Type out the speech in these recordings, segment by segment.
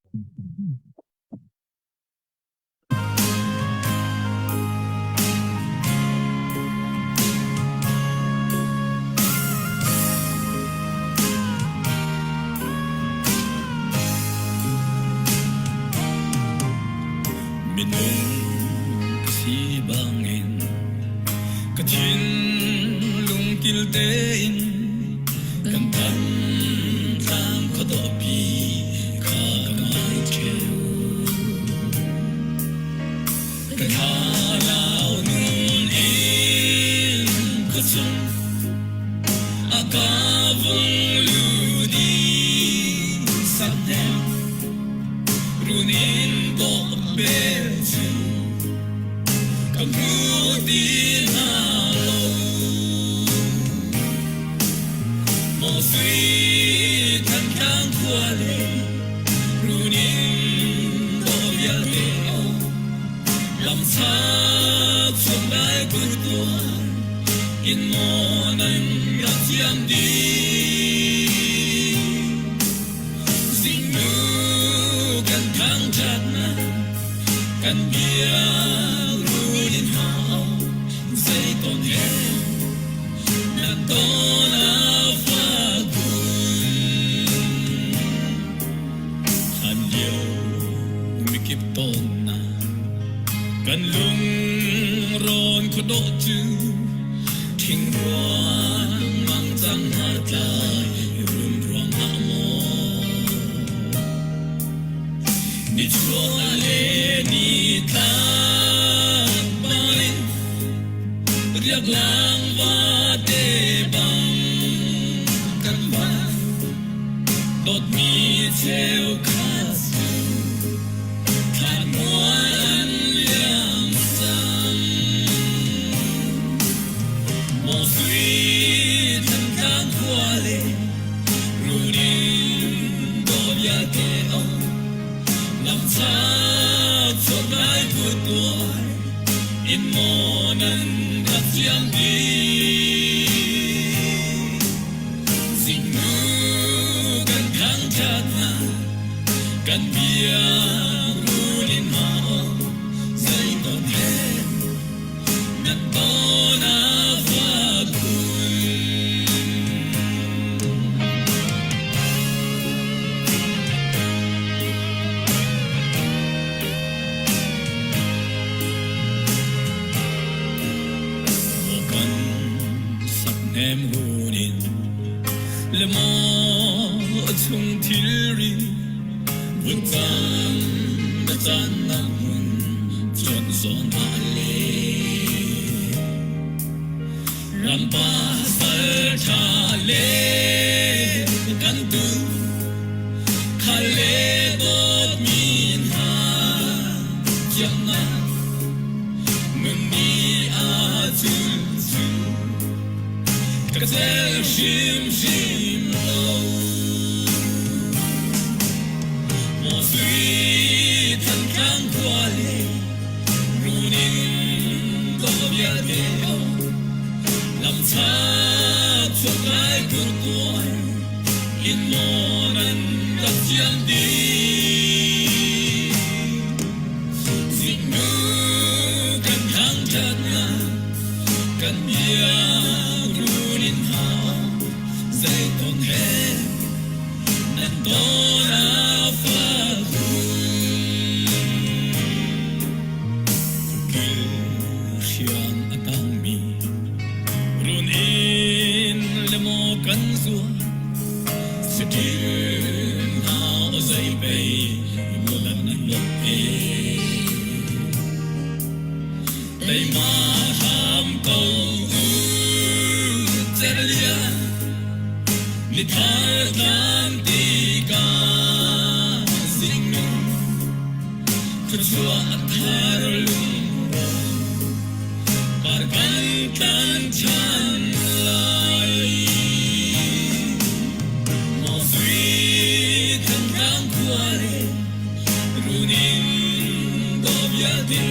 Minung ka si bangin ka thinlung kil tein kan tan tlang khuadawpi kha ka ngai ṭheo. Ka thlarau nun in ka chung a ka vung lut i saknem run in dawh bel cu ka hmu ti hna lo. Maw sui Thantlang khua le run in dawh vialte lamchak chuak lai kurtuan in maw nan rak thiam dih. Zingnu kan thangṭhatnak kan bia run in hau zeiton he nan ton a fak kun. Hlan lio mikip tawnnak kan lungrawn khuadawh cu thingruang mang cang hna tlai run ruang ah maw nichuah le nitlak bangin riaklang vate bang kan van dawtmi cheukhat cu thlanmual an liam cang. Maw sui Thantlang khua le Rudin dawh vialte om lamchak chuak lai tuar in maw nan rak ciam dih. Zingnu kan thangṭhat hna, kan bia run in hau, zeiton he nan ton a fak khun. Maw kan sak hnem hun in le maw a chung thilri vun cang na caan na hmun cuan zawn ah le rampa sal ṭha le kan tu khal le dawtmi hna kiangnak Nunni ah cun cu ka tel hrimhrim lo. Maw sui Thantlang khua le Runin dawh vialte lamchak chuak lai kurtuai in maw nan rak thiam dih. Zingnu kan thangṭhatnak kan bia run in hau zeiton he nan ton a fak Kil hriang a tangmi run in le maw kan zual Saṭil hna aw zei pei mulan an lawh e. Teima hram ko u cerlian nithar tlang ti ka zingnu thluachuah thar lung par kan tlan chan lai. Maw sui Thantlang khua le Runin dawh vialte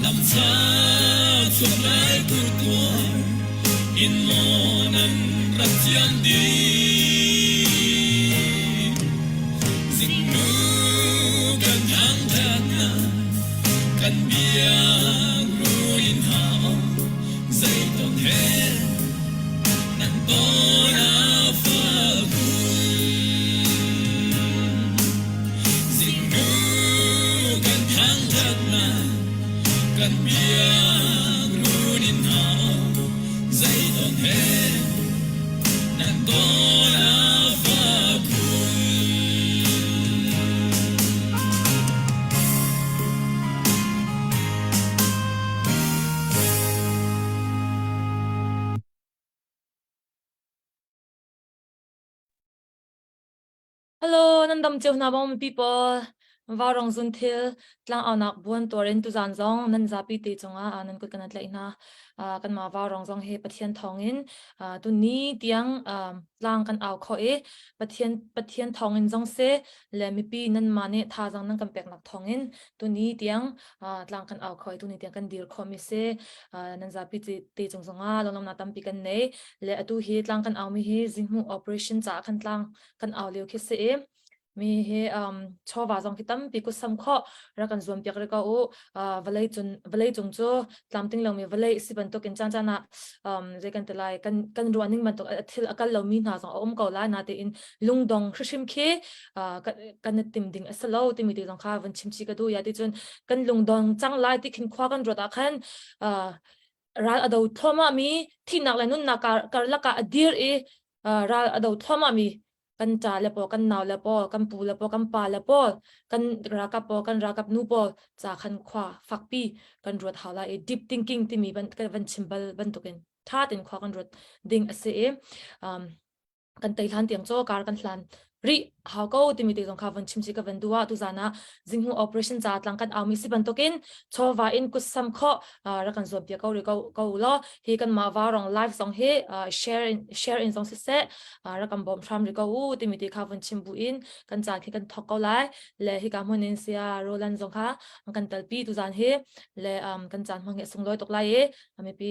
lamchak chuak lai kurtuar in maw nan rak thiam dih. Zingnu Kan biak ruin hau zeiton he nan tawn a fakun. Zingnu kan thangthat na kan biak ruin hau zeiton he nan tawn a fakun. Hello, nan dam cio hna maw mipi pawl? Vaurong zun thil tlangaunak buan tuarin tuzan zong nan zapi te cungah nan kut kan tlaih hna. Kanmah vaurong zong hi Pathian thawngin tuni tiang tlang kan au kho i Pathian Pathian thawngin zong si le mipi nanmah nih thazaang nan kan peknak thawngin tuni tiang tlang kan au kho i tuni tiang kan dir khomi si. Nan zapi te cung zongah lunglawmhnak tampi kan nei. Le atu hi tlang kan aumi hi zinghmuh operation caah khan tlang kan au lio khi si i mi hi chawva zong khi tampi kutsam khawh rak kan zuam piak rih ko u. Vawlei cun vawlei cung cu tlamtling lomi vawlei si bantuk in caan caan ah zei kan ti lai kan kan ruah ning bantuk thil a kal lomi hna zong a um ko lai natein lungdong hrihrim khi kan i tim ding a si lo timi te zong kha van chim chih ka duh ya ti cun kan lungdong cang lai ti khin khua kan ruat ah khan ral a do thluahmah mi thihnak le nunnak karlak ah a dir i ral a do thluahmah mi kan ṭa le pawl kan nau le pawl kan pu le pawl kan pa le pawl kan ralkap pawl kan ralkap nu pawl ca khan khua fakpi kan ruat hau lai i deep thinking timi ban kan van chim bal bantukin ṭha tein khua kan ruat ding a si i kan tei hlan tiang cu kar kan hlan rih hau ko timi te zong kha van chim chi ka van duh ah tuzan ah zinghu operation ca tlang kan aumi si bantukin chawva in kutsam kho rak kan zuam pia ko ri ko ko law hi kan mah varong live zong hi share in share in zong siseh rak kan bawm hram ri ko u timi te kha van chim bu in kan caan khi kan thok ko lai le hi ka hmun in sia Roland zong kha an kan talpi tuzan hi le kan caan hmang hi sunglawi tuk lai i mipi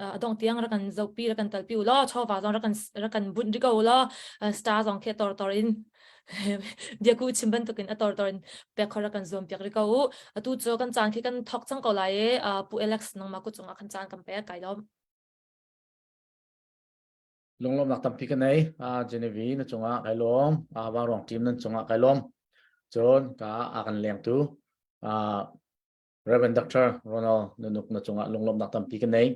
a dong tiang rak kan zohpi rak kan talpi u law chawva zong rak kan rak kan bunh rih ko u law star zong khi a tor in biaku chim bantukin a tor in pek kho rak kan zuam piak rih ko u atu cu kan caan khi kan thok cang ko lai i pu Alex nangmah kut cungah kan caan kan pek kai lawm Lunglawmnak tampi ka nei. Genevieve na cungah kai lawm. Vauruang team nan cungah kai lawm. Cun ka a kan lengtu Reverend Dr. Ronald Nunuk na cungah lunglawmhnak tampi ka nei.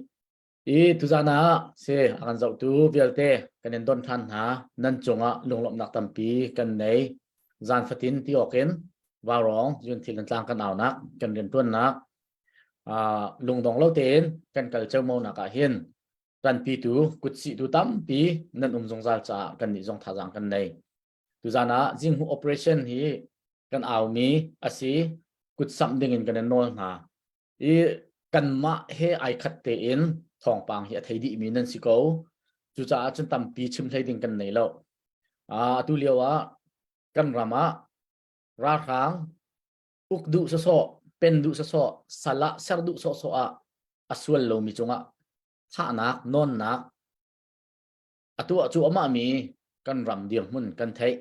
I tuzan ah si a kan zohtu vialte kan in don than hna nan cungah lunglawmhnak tampi kan nei. Zan fatin ti awkin vaurawng yun thil kan tlang kan aunak kan riantuannak lungdong lo tein kan kal ceumo nak ah hin tanpitu kutsihtu tampi nan um zungzal caah kan nih zong thazaang kan nei. Tuzan ah zinghu operation hi kan aumi a si kutsamh dingin kan in nawl hna i kanmah he ai khat tein thawngpang hi a thei dihmi nan si ko cucaah cun tampi chim hlei ding kan nei lo atu lio ah kan ram ah ralhrang uk duh sawsawh pen duh sawsawh salah ser duh sawsawh ah a sual lomi cungah thahnak nawnnak atu ah cu amah mi kan ram dirhmun kan theih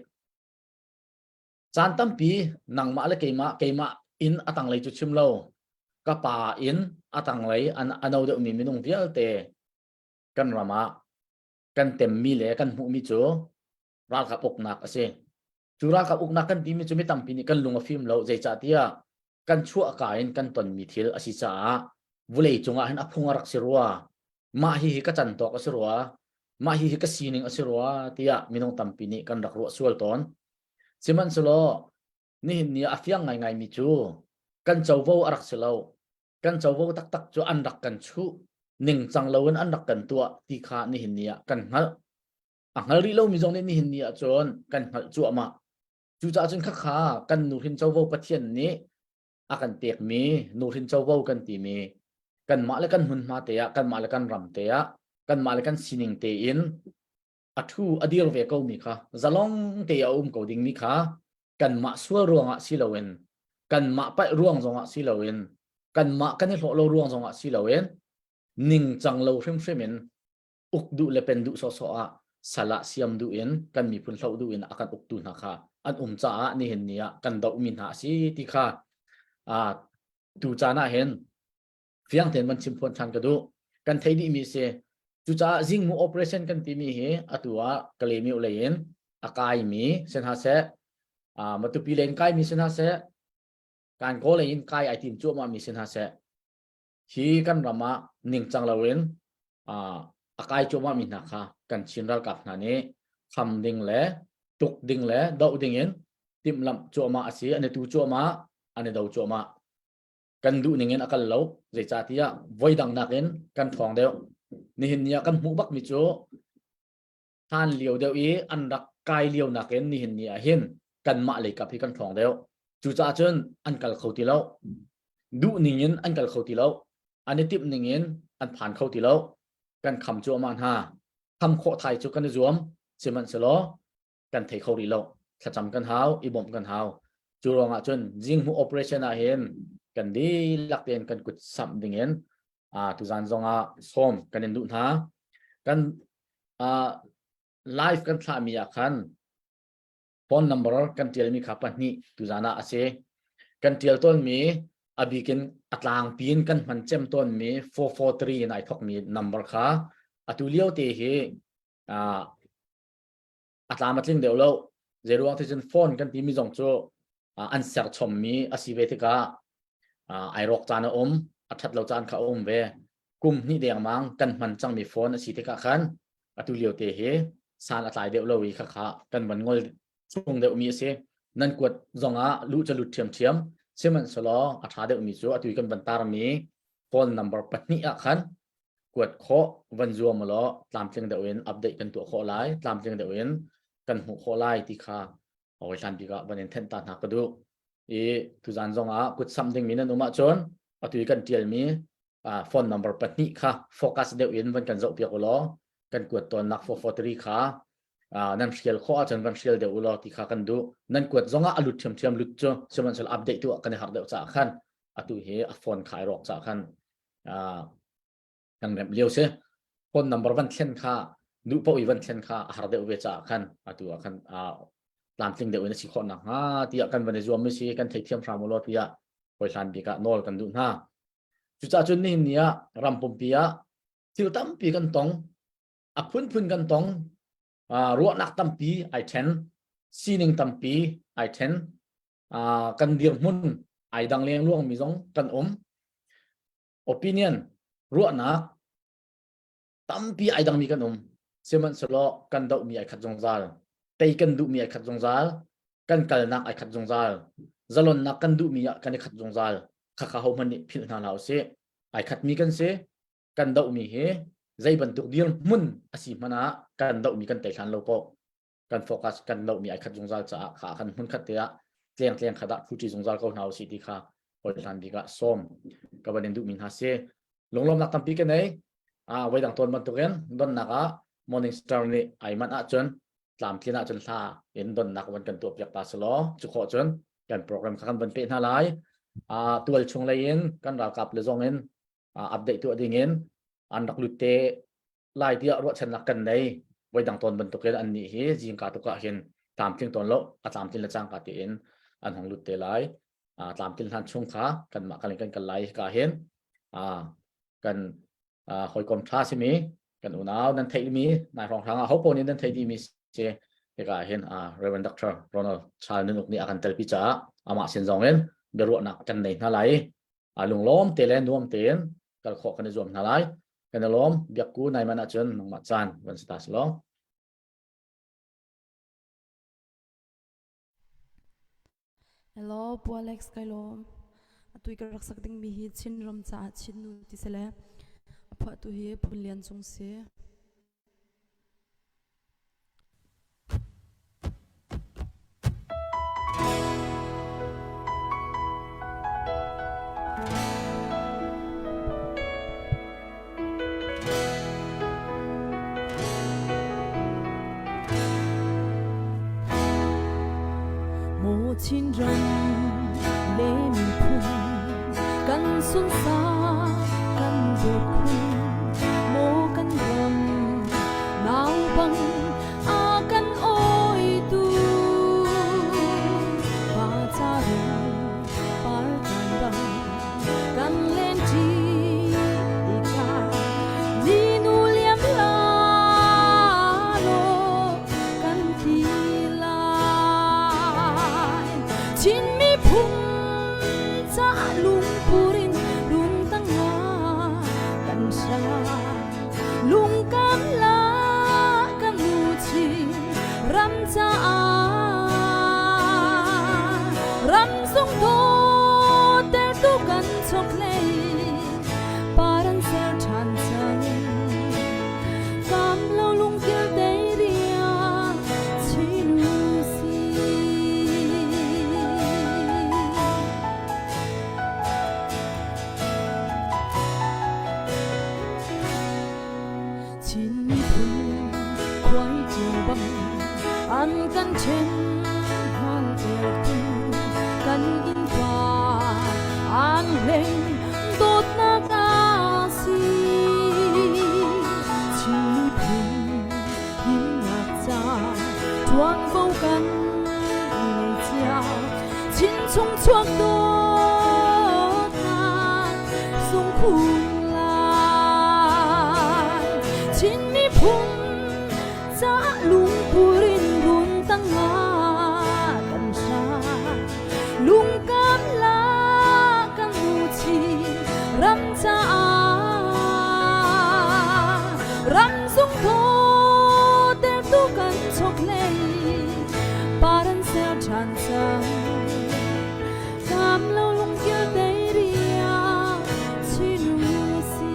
Caan tampi nangmah le keimah, keimah in a tanglei cu chim lo, ka pa in a tanglei a no deuhmi minung vialte kan ram ah kan temmi le kan hmuhmi cu ralkap uknak a si. Cu ralkap uknak kan timi cu mi tampi nih kan lung a fim lo, zeicahtiah kan chuahka in kan tonmi thil a si caah vulei cungah hin a phung a rak si rua. Mah hihi ka can tawk a si rua, mah hihi ka sining a si rua tiah minung tampi nih kan rak ruah sual tawn. Sihmanhsehlaw nihin ni ah a fiang ngaingaimi cu kan covo a rak si lo. Kan covo taktak cu an rak kan chuh, ningcang loin an rak kan tuah ti kha nihin ni ah kan hngalh. A hngal rih lomi zong nih nihin ni ah cun kan hngalh cuahmah. Cucaah cun khakha kan nuhrin covo Pathian nih a kan pekmi nuhrin covo kan timi kanmah le kan hmunhma te ah kanmah le kan ram te ah kanmah le kan sining tein a ṭhu a dir ve komi kha zalong te a um ko dingmi kha kanmah sual ruangah si loin kanmah palh ruang zongah si loin kanmah kan i hlawh lo ruang zongah si loin ningcang lo hrimhrim in uk duh le pen duh sawhsawh ah sal ah siam duh in kan miphun hloh duh in a kan uktu hna kha an um caah nihin ni ah kan dohmi hna a si ti kha. Tu caan ah hin fiang tein van chim phuan ṭhan ka duh. Kan theih dihmi si. Cucaah zingmu operation kan timi hi atu ah Kalaymyo lei in a kaimi si hna seh, Matupi lei in kaimi si hna seh, Kankaw lei in kai ai tim cuahmahmi si hna seh, hi kan ram ah ningcang loin a kai cuahmahmi hna kha kan Chin ralkap hna nih kham ding le tuk ding le doh ding in timhlamh cuahmah a si. An i tu cuahmah, an i do cuahmah. Kan duh ning in a kal lo. Zeicahtiah voidang nakin kan ṭhawng deuh. Nihin ni ah kan hmuh bakmi cu hlan lio deuh i an rak kai lio nakin nihin ni ah hin kanmah lei kap hi kan ṭhawng deuh. Cucaah cun an kal kho ti lo. Duh ning in an kal kho ti lo. An i timh ning in an phan kho ti lo. Kan kham cuahmah hna. Kham khawh thai cu kan i zuam. Sihmanhsehlaw kan thei kho rih lo. Thlacam kan hau, i bawmh kan hau. Cu ruangah cun zinghmuh operation ah hin kan dihlak tein kan kut samh ding in tuzan zongah sawm kan in duh hna. Kan live kan thlahmi ah khan phone number kan tialmi kha pahnih tuzan ah a si. Kan tial tawnmi a bikin a tlangpi in kan hman cem tawnmi 443 in ai thokmi number kha atu lio te hi a tlam a tling deuh lo. Zeiruang ti cun phone kan timi zong cu an ser chommi a si ve tikah ai rawk caan a um, a ṭhat lo caan kha a um ve. Kum hnih dengmang kan hman cangmi phone a si tikah khan atu lio te hi san a tlai deuh lo i khakha kan van ngol chung deuhmi a si. Nan kuat zongah luh cu lut ṭhiamṭhiam, sihmanhsehlaw a ṭha deuhmi cu atu i kan van tarmi phone number pahnih ah khan kuat khawh van zuam law tlamtling deuh in update kan tuah khawh lai, tlamtling deuh in kan hmuh khawh lai ti kha hawi hlan bik ah van in thenh ta hna ka duh. I tuzan zong ah kut samh dingmi nan um ahcun atu i kan tialmi phone number pahnih kha focus deuh in van kan zoh piak u law kan kuat tawnnak 443 kha nan hrial khawh ahcun van hrial deuh u law ti kha kan duh. Nan kuat zong ah a lut ṭhiamṭhiam lut cu sihmanhsehlaw update tu ah kan i harh deuh caah khan atu hi a phone kha ai rawk caah khan kan remh lio si. Phone number van thlen kha duh paoh i van thlen kha a har deuh ve caah khan atu ah khan tlamtling deuh in a si khawh nakhnga tiah kan van i zuam mi si kan theithiam hram u law tiah hawi hlan bik ah nawl kan duh hna. Cucaah cun nihin ni ah ram pumpi ah thil tampi kan tong, a phunphun kan tong, ruahnak tampi ai ṭhen, sining tampi ai ṭhen, kan dirhmun ai dang lengluang mi zong kan um. Opinion, ruahnak tampi ai dangmi kan um. Sihmanhsehlaw kan dohmi ai khat zungzal. Tei kan duhmi ai khat zungzal. Kan kalnak ai khat zungzal. Zalonnak kan duhmi ah kan i khat zungzal. Khakha hohmanh nih philh hna hlah usih. Ai khatmi kan si. Kan dohmi hi zei bantuk dirhmun a si hmanh ah kan dohmi kan tei hlan lo paoh kan focus kan lohmi ai khat zungzal caah kha kan hmun khat te ah tleng tleng khat ah phuṭi zungzal ko hna usih ti kha hlan bik ah sawm ka van in duhmi hna si. Lunglawmnak tampi ka nei. Voidang tawn bantukin donnak ah Morning Star nih ai manh ahcun tlamtlin ahcun hla in donnak van kan tuah piak ta selaw cu khawh cun kan program kha kan van peh hna lai. Tual chung lei in kan ralkap le zong in update tuah ding in an rak lut te lai tiah ruahchannak kan nei. Voidang tawn bantukin an nih hi zingka tuk ah hin tlamtling tawn lo a tlamtlin le cangka tiin an hong lut te lai. Tlamtlin hlan chung kha kanmah kan kan kal lai ka hin kan hawikom ṭha simi kan unau nan theihmi nai hrawng hrang ah ho paoh nih nan theih dihmi si hika hin Reverend Dr. Ronald Chal Nunuk nih a kan telpi caah amah sin zong in biaruahnak kan nei hna lai. Lunglawm te le nuam tein kal khawh kan i zuam hna lai. Kan i lawm. Biakku nai man ahcun nangmah caan van si ta si law. Hello, Pu Alex kai lawm. Atu i ka rak sak dingmi hi Chinram caah Chin nu ti si le a phuahtu hi Phun Lian Cung si. Maw Chinram le miphun kan sunsak kan dawt khun maw kan ram nau bang a kan awitu pa ca ring par tlan bang. An kan ṭhen hngaltertu kan innpa an hleng dawtnak a si. Chin miphun himnak ca ṭuanvo kan ngei cia. Chin chung chuak dawtnak sungkhung lai. Chin miphun caah lungpur in run tangah kan hrai. Lungkam la kan nu chin ram caah ram zung thaw tertu kan chokhlei paran ser ṭhan cang. Kam lo lungkil tei ria chinu si.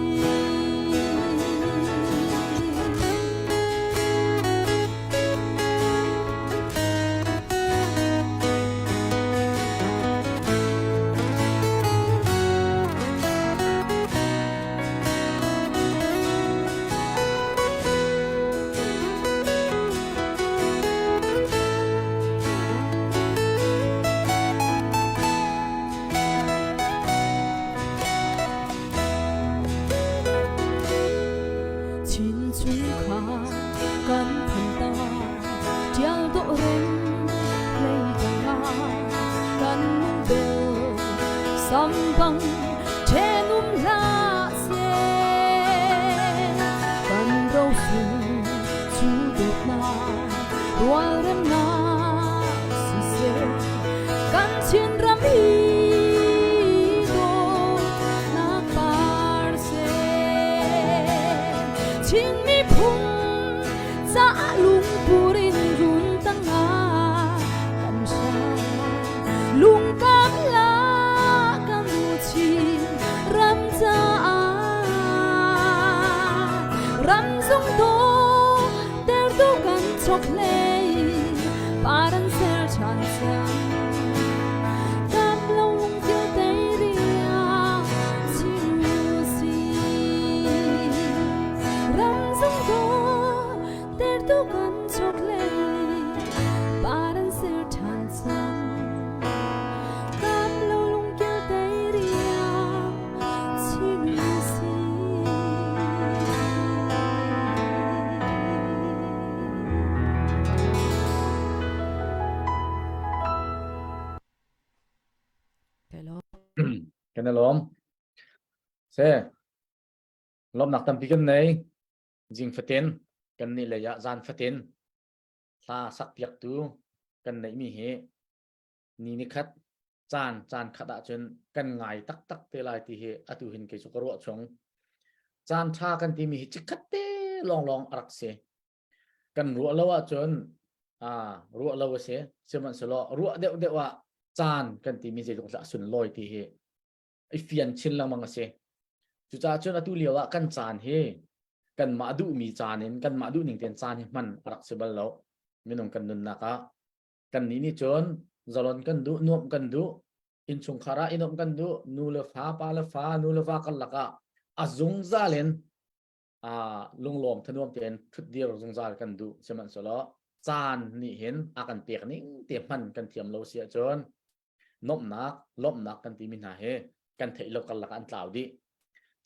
Chin chungkhar kan phan ta tial dawh rem hlei tangah kan nung bel sambang ṭhenum hlah seh kan rosun cu dawtnak rualremnak siseh kan Chinram hi dawtnak par seh Chin miphun caah lungpur in run tangah kan hram lungkam la kan Chin ram caah ram zung dawh tertu kan chokhlei paran ser ṭhan cang kam lo lungkil tei ria chinu si ram zung dawh tertu kan chokhlei paran ser ṭhan cang kam lo lungkil tei ria chinu si. Kan i lawm. Se lawmnak tampi kan nei. Jing fatin kan nih lei ah zan fatin hla sak piaktu kan neihmi hi ni ni khat caan caan khat ahcun kan ngai taktak te lai ti hi atu hin kei cu ka ruah chung. Caan ṭha kan timi hi chikkhat te lawnglawng a rak si. Kan ruah lo ahcun aa ruah lo a si. Sihmanhsehlaw ruah deuhdeuh ah caan kan timi zeitluk dah a sunlawi ti hi i fian chin lengmang a si. Cucaah cun atu lio ah kan caan hi kanmah duhmi caan in kanmah duhning tein caan hi hman a rak si bal lo. Minung kan nunnak ah kannih nih cun zalon kan duh, nuamh kan duh, innchungkhar ah i nuamh kan duh, nu le fa, pa le fa, nu le va karlak ah a zungzal in aa lunglawm thanuam tein ṭhutdir zungzal kan duh. Sihmanhsehlaw caan nih hin a kan pek ning te hman kan thiam lo si ahcun nuamhnak, lawmhnak kan timi hna hi kan theih lo karlak ah an tlau dih.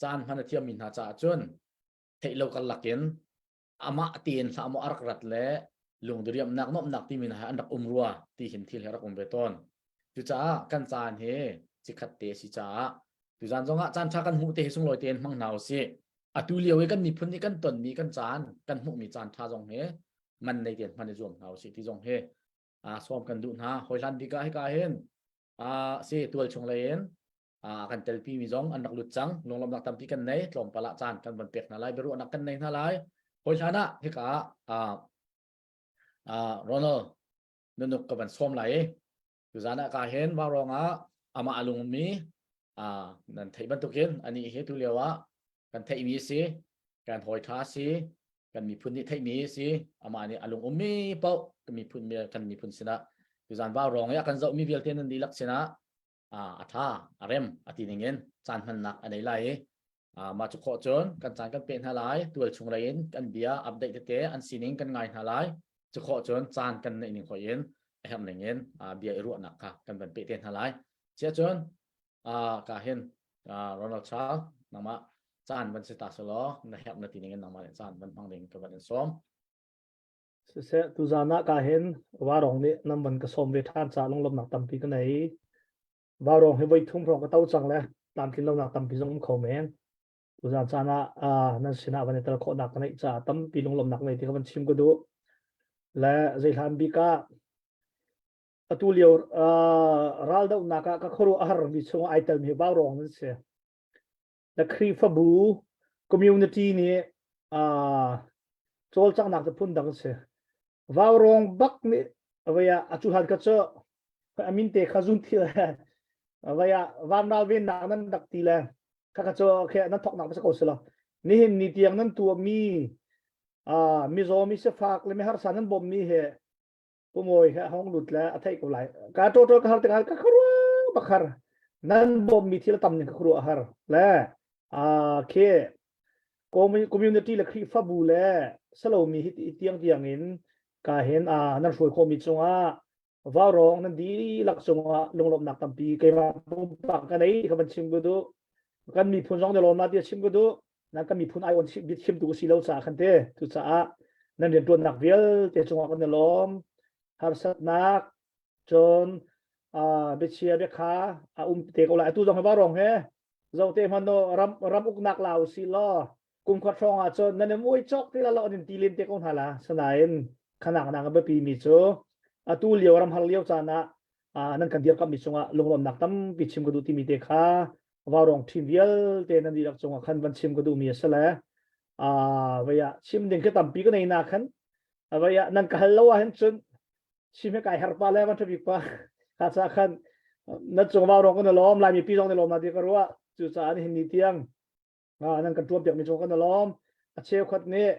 Caan hman a thiammi hna caah cun theih lo karlak in amah tein hlah maw a rak rat le lungdiriamnak nuamhnak timi hna hi an rak um rua ti hin thil hi rak um ve tawn. Cucaah kan caan hi cikhat te a si caah tuzan zongah caan ṭha kan hmuh te hi sunglawi tein hmang hna usih. Atu lio i kan miphun nih kan tonmi kan caan kan hmuhmi caan ṭha zong hi man nei tein hman i zuam hna usih ti zong hi sawm kan duh hna. Hawi hlan bik ah hika hin si tual chung lei in kan telpi mi zong an rak lut cang. Lunglawmhnak tampi kan nei. Tlawmpal ah caan kan von pek hna lai. Biaruahnak kan nei hna lai. Hawi hlan ah hika ah Ronald nunuk ka van sawm lai i tuzan ah ka hin vaurawng ah amah a lungmi nan theih bantukin anih hi tu lio ah kan theihmi si kan hawi ṭha si kan miphun nih theihmi si amah nih a lung ummi paoh kan miphun kan miphun sinah tuzan vaurawng i a kan zohmi vialte nan dihlak sinah a ṭha a rem a ti ning in caan hmannak a nei lai i mah cu khawh cun kan caan kan pe hna lai tual chung lei in kan bia update tete an sining kan ngai hna lai. Cu khawh cun caan kan neih ning hoi in a herh ning in bia i ruahnak kha kan van peh te hna lai. Cia cun ka hin Ronald Charles nangmah caan van si ta selaw na herh na ti ning in nangmah nih caan van hmang ding ka van in sawm. Siseh, tuzaan ah ka hin Varong nih nan van ka sawm ve ṭhan caah lunglawmhnak tampi ka nei. Varong hi voi thum hrawng ka to cang le tlamtlin lonak tampi zong um kho men. Tuzaan caan ah nan sinah van i tel khawhnak ka neih caah tampi lunglawmhnak ngei ti ka van chim ka duh. Le zeihlan bik ah atu lio raldohnak ah ka khuaruah a harmi chungah ai telmi Vaurawng nan si. Na Khrihfabu community nih cawlcanghnak cu phundang a si. Vaurawng bak nih avei ah a cuhlan kha cu a min te kha zun thil avei ah vanral vennak nan rak ti le khakha cu okay nan thoknak ba ko si lo nihin ni tiang nan tuahmi mizaw mi sifak le miharsa nan bawmmi he pumawi he hong lut le a theih ko lai ka total ka har tikah ka khuaruah bakhar nan bawmmi thil tam ning ka khuaruah har le khi community le Khrihfabu le salomi hi tiang tiang in ka hin nan hruai khawhmi cungah Vaurawng nan dihlak cungah lunglawmhnak tampi keimah pumpak ka nei ka van chim ka duh. Kan miphun zong na lawm la ti chim ka duh. Nan kan miphun ai on chimtu ka si lo caah khan te. Cucaah nan riantuannak vialte cungah kan i lawm. Harsatnak cun biachia biakha a um te ko lai. Atu zong hi vaurawng he zote hmanh ram ram uknak la usih law kum khat hrawng ah cun nan i mui cawk ti la lo an in ti len te ko hna la sanain khanak nak a biapi mi cu atu lio ram har lio caan ah nan kan dirkamh mi cungah lunglawmnak tampi chim ka duh timi te kha vaurong team vialte nan dihlak cungah khan van chim ka duh mi a si le vei ah chim ding khi tampi ka nei na khan vei ah nan ka hal lo ah hin cun chim he kai har pa le van thabik pa kha cha khan na cung vaurong kan lawm lai mi pi zong ne lawm na ti ka ruah cu caah hin ni tiang nan kan tuam piakmi cung kan lawm a cheukhat nih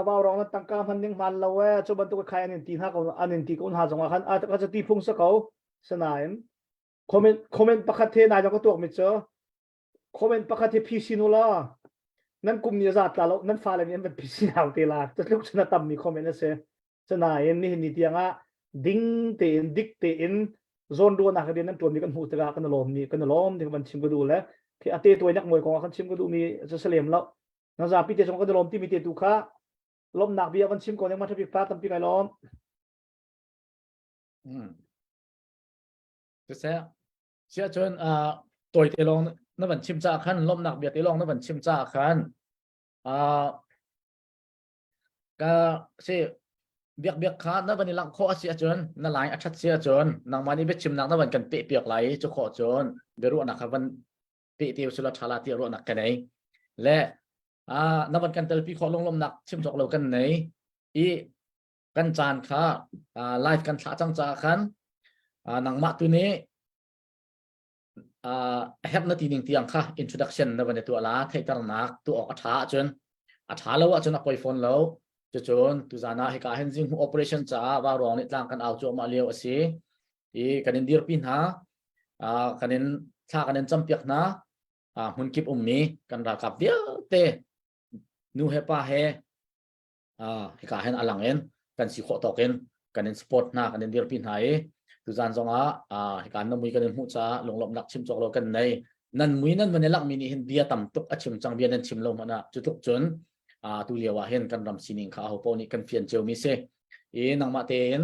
vaurong nan tangka hman ning hman lo e cu bantuk khai an in ti hna ko an in ti ko hna zongah khan a ka ti phung sa ko sanain comment comment pakhat he nai ka tuak mi cu comment pakhat he PC nu la nan kum ni za tla lo nan fale nih an van PC hau te la tluk cun a tam mi comment a si Sinain nihin ni tiangah ding tein dik tein zawnruahnak rian nan ṭuanmi kan hmuh tikah kan i lawm ni kan i lawm ti kan chim ka duh le khi a te tuainak muai kong ah kan chim ka duhmi cu si lem lo na zapi te zong kan i lawm timi te tu kha lawmhnak bia kan chim ko ning ma ṭhabik pa tampi kai lawm. Hmm. Siseh, siah cun tawi te lawng na van chim caah khan lawmhnak bia te lawng na van chim caah khan Ka si biak biak kha na van i langh khawh a si ahcun na line a ṭhat si ahcun nangmah nih biachimnak na van kan peh piak lai i cu khawh cun biaruahnak kha van peh te usila ṭha la tiah ruahnak ka nei. Le na van kan telpi khawh lunglawmnak chim cawk lo kan nei i kan caan kha live kan thlah cang caah khan nangmah tu nih a herh na ti ning tiang kha introduction na van i tuah la theihternak tuah awk a ṭha ahcun a ṭha lo ahcun a poi fawn lo cucun tuzan ah hika hin zinghmuh operation caah vauruang nih tlang kan au cuahmah lio a si i kan in dirpi hna kan in thla kan in campiak hna hmunkip ummi kan ralkap vialte nu he pa he hika hin a lang in kan si khawh tawk in kan in support hna kan in dirpi hna i tuzan zong ah hika na mui kan in hmuh caah lunglawmhnak chim cawk lo kan nei nan mui nan van i lakmi nih hin bia tam tuk a chim cang bia nan chim lo hmanh ah cu tluk cun tu lio ah hin kan ram sining kha aho paoh nih kan fian cio mi si i nangmah tein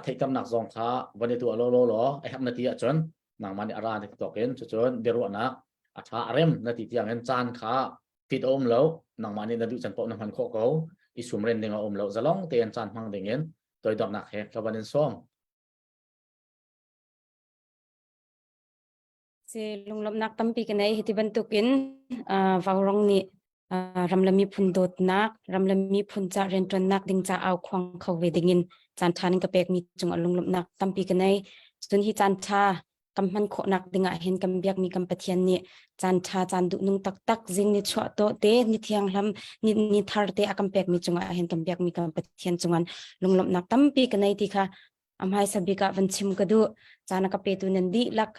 theihternak zong kha van i tuah law law law a herh na ti ahcun nangmah nih a ra na ti tawk in cucun biaruahnak a ṭha a rem na ti tiang in caan kha fit a um lo nangmah nih na duh can paoh na hman khawh ko i sumren ding a um lo zalong tein caan hmang ding in toidornak he ka van in sawm Si lunglawmhnak tampi ka nei hiti bantukin Vaurong nih ram le miphun dawtnak ram le miphun ca rianṭuannak ding ca au khuang kho ve dingin caan ṭha in ka pekmi cungah lunglawmhnak tampi ka nei cun hi caan ṭha kan hman khawhnak dingah hin kan biakmi kan Pathian nih caan ṭha caan duhnung taktak zing ni chuah tawh te ni thianghlam ni ni thar te a kan pekmi cungah hin kan biakmi kan Pathian cungan lunglawmhnak tampi ka nei ti kha a hmaisa bik ah van chim ka duh caan a ka petu nan dihlak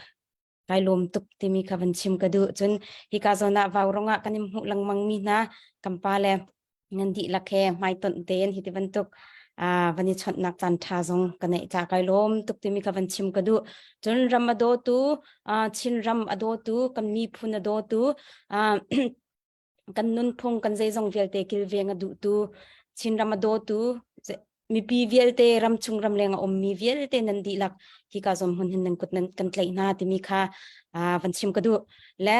kai lawm tuk timi kha van chim ka duh cun hika zawn ah vaurong ah kan in hmuh lengmang mi hna kan pa le. Nan dihlak he hmaitonh tein hi ti bantuk van i chawnhnak caan ṭha zong ka neih ca kai lawm tuk timi kha van chim ka duh. Cun ram a dawtu, Chin ram a dawtu, kan miphun a dawtu, kan nunphung kan zeizong vialte kilveng a duhtu, Chinram a dawtu, mipi vialte ramchung ramleng a ummi vialte nan dihlak hika zom hmun hin nan kut nan kan tlaih hna timi kha van chim ka duh. Le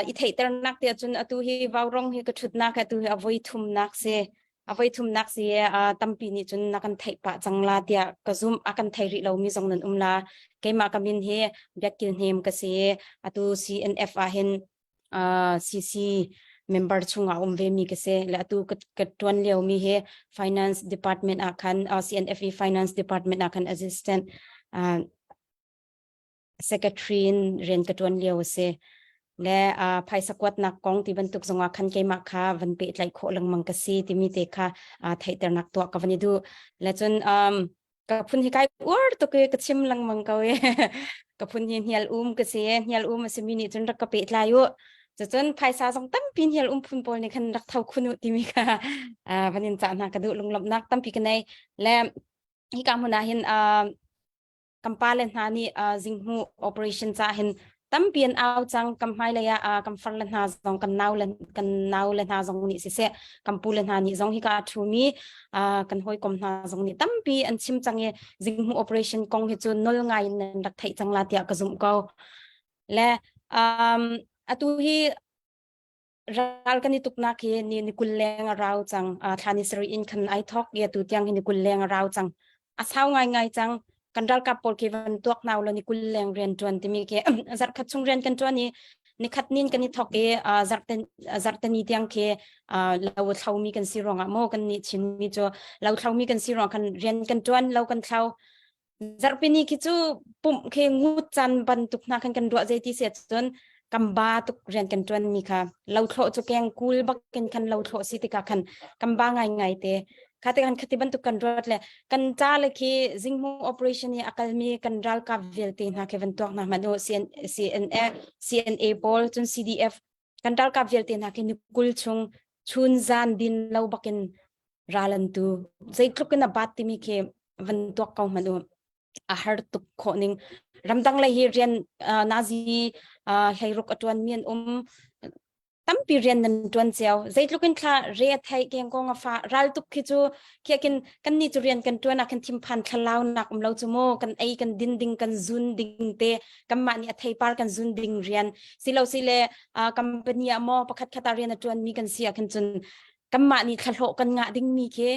i theihternak te ahcun atu hi vaurong hi ka ṭhutnak atu hi a voi thumnak si. A voi thumnak si tampi nih cun na kan theih pah cang la tiah ka zumh. A kan thei rih lomi zong nan um la. Keimah ka min hi Biakkil Hnem ka si. Atu CNF ah hin CC member chungah um ve mi ka si le atu ka ka tuan lio mi hi finance department ah khan CNFE finance department ah khan assistant uh, secretary in rian ka tuan lio si le uh, phaisa kuatnak kong ti bantuk zongah khan keimah kha van pehtlaih khawh lengmang ka si timi te kha uh, theihternak tuah ka van i duh le cun um, ka phun hi kai uar tuk i ka chim lengmang ko i ka phun hi hnial um ka si hnial um a simi nih cun rak ka pehtlai u cucun phaisa zong tampi hnial um phun pawl nih khan rak tho khun u timi kha van in cah hna ka duh lunglawmhnak tampi ka nei le hika hmun ah hin kan pale hna nih zinghmu operation ca hin tampi an au cang kan hmailei ah kan far le hna zong kan nau le kan nau le hna zong nih siseh kan pu le hna nih zong hika a ṭhumi kan hawikom hna zong nih tampi an chim cang i zinghmu operation kong hi cu nol ngai in nan rak theih cang la tiah ka zumh ko le um, atu hi ral kan i tuknak hi ni ni 20 leng a rau cang thla ni sarih in khan ai thok i atu tiang hi ni 20 leng a rau cang a sau ngai ngai cang kan ralkap pawl khi van tuak nau lo ni 20 leng rian tuan timi khi zarh khat chung rian kan tuan i nikhat nin kan i thok i zarhten zarhteni tiang khi lo thlomi kan si ruangah maw kan nih Chinmi cu lo thlomi kan si ruang khan rian kan tuan lo kan thlo Zarhpini khi cu pumh khi ngut caan bantuk hna khan kan ruah zeiti si ahcun kan ba tuk rian kan ṭuan mi kha lothlawh cu keng kul bakin khan lothlawh si tikah khan kan ba ngaingai te. Kha te khan khati bantuk kan ruat le kan ca le khi zinghmu operation i a kalmi kan ralkap vialte hna khi van tuak hna hmanh u CN, CNA, CNA pawl cun CDF kan ralkap vialte hna khi ni 20 chung chun zan din lo bakin ral an tu zeitluk in a bat timi khi van tuak ko hmanh u a har tuk khawh ning ramdang lei hi rian nazi hleiruk a tuan mi an um tampi rian nan tuan cio zeitluk in thla re a thei keng kong a fa ral tuk khi cu khi kin kan ni cu rian kan tuan ah khan thimphan thlalau nak um lo chu mu kan ei kan din ding kan zun ding te kanmah nih a theipar kan zun ding rian silo sile company ah maw pakhat khat ah rian a tuan mi kan si ah khan cun kanmah nih thlahlawh kan ngah ding mi khi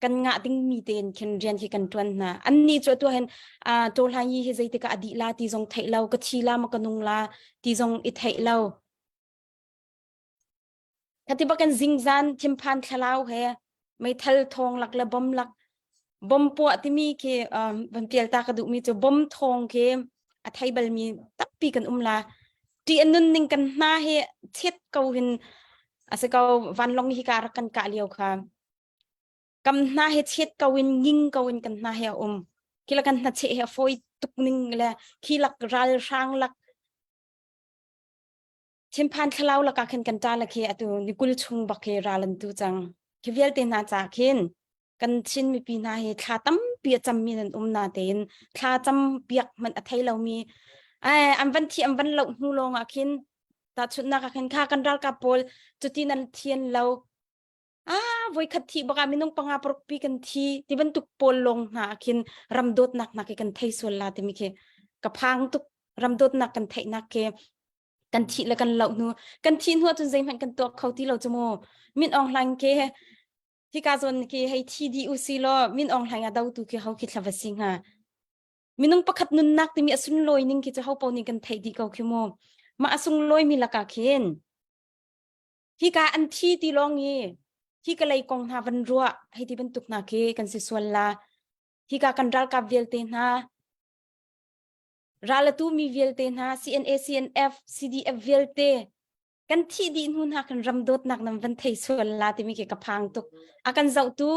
kan ngah ding mi tein khin rian khi kan tuan hna an ni cu atu hin to hlan yi hi zeitikah a dih la ti zong theih lo ka thi la ma ka nung la ti zong i theih lo Khati bakin zingzan thimphan thlalau he meithal thawng lak le bom lak bom puah timi khi um, van pial ta ka duhmi cu bom thawng khi a thei balmi tampi kan um la ṭih a nun ning kan hna hi chet ko hin a si ko vanlong hi ka rak kan kah lio kha kam hna he chet ko in nging ko in kan hna he a um khi la kan hna che he a fawi tuk ning le khi lak ral hrang lak Thinphan thlalau lakah khin kan ṭa le khi atu ni 20 chung bak khi ral an tu cang. Khi vialte hna ca khin kan Chin mipi hna hi thla tampi a cammi nan um na tein thla cam piak hmanh a thei lomi ai an van thi an van loh hnu lawng ah khin tahchunhnak ah khin kha kan ralkap pawl cuti nan thian lo ah voikhat thi baka minung panga paruk pi kan thi ti bantuk pawl lawng hna ah khin ram dawtnak hna khi kan thei sual la timi khi ka phang tuk ram dawtnak kan theihnak khi kan thih le kan loh hnu kan thih hnu ahcun zeihmanh kan tuak kho ti lo cu mu Min Aung Hlaing ke hika zawn khi hei thi di u si law Min Aung Hlaing a dotu khi ho khi thlava si hnga minung pakhat nunnak timi a sunlawi ning khi cu ho paoh nih kan theih dih ko khi mu mah a sunglawi mi lakah khin hika an thi ti lawng i hi ka lei kong hna van ruah hei ti bantuk hna khi kan si sual la hika kan ralkap vialte hna ral a tu mi vialte hna CNA CNF CDF vialte kan thih dih hnu hna kan ram dawtnak nan van thei sual la timi khi ka phang tuk a kan zohtu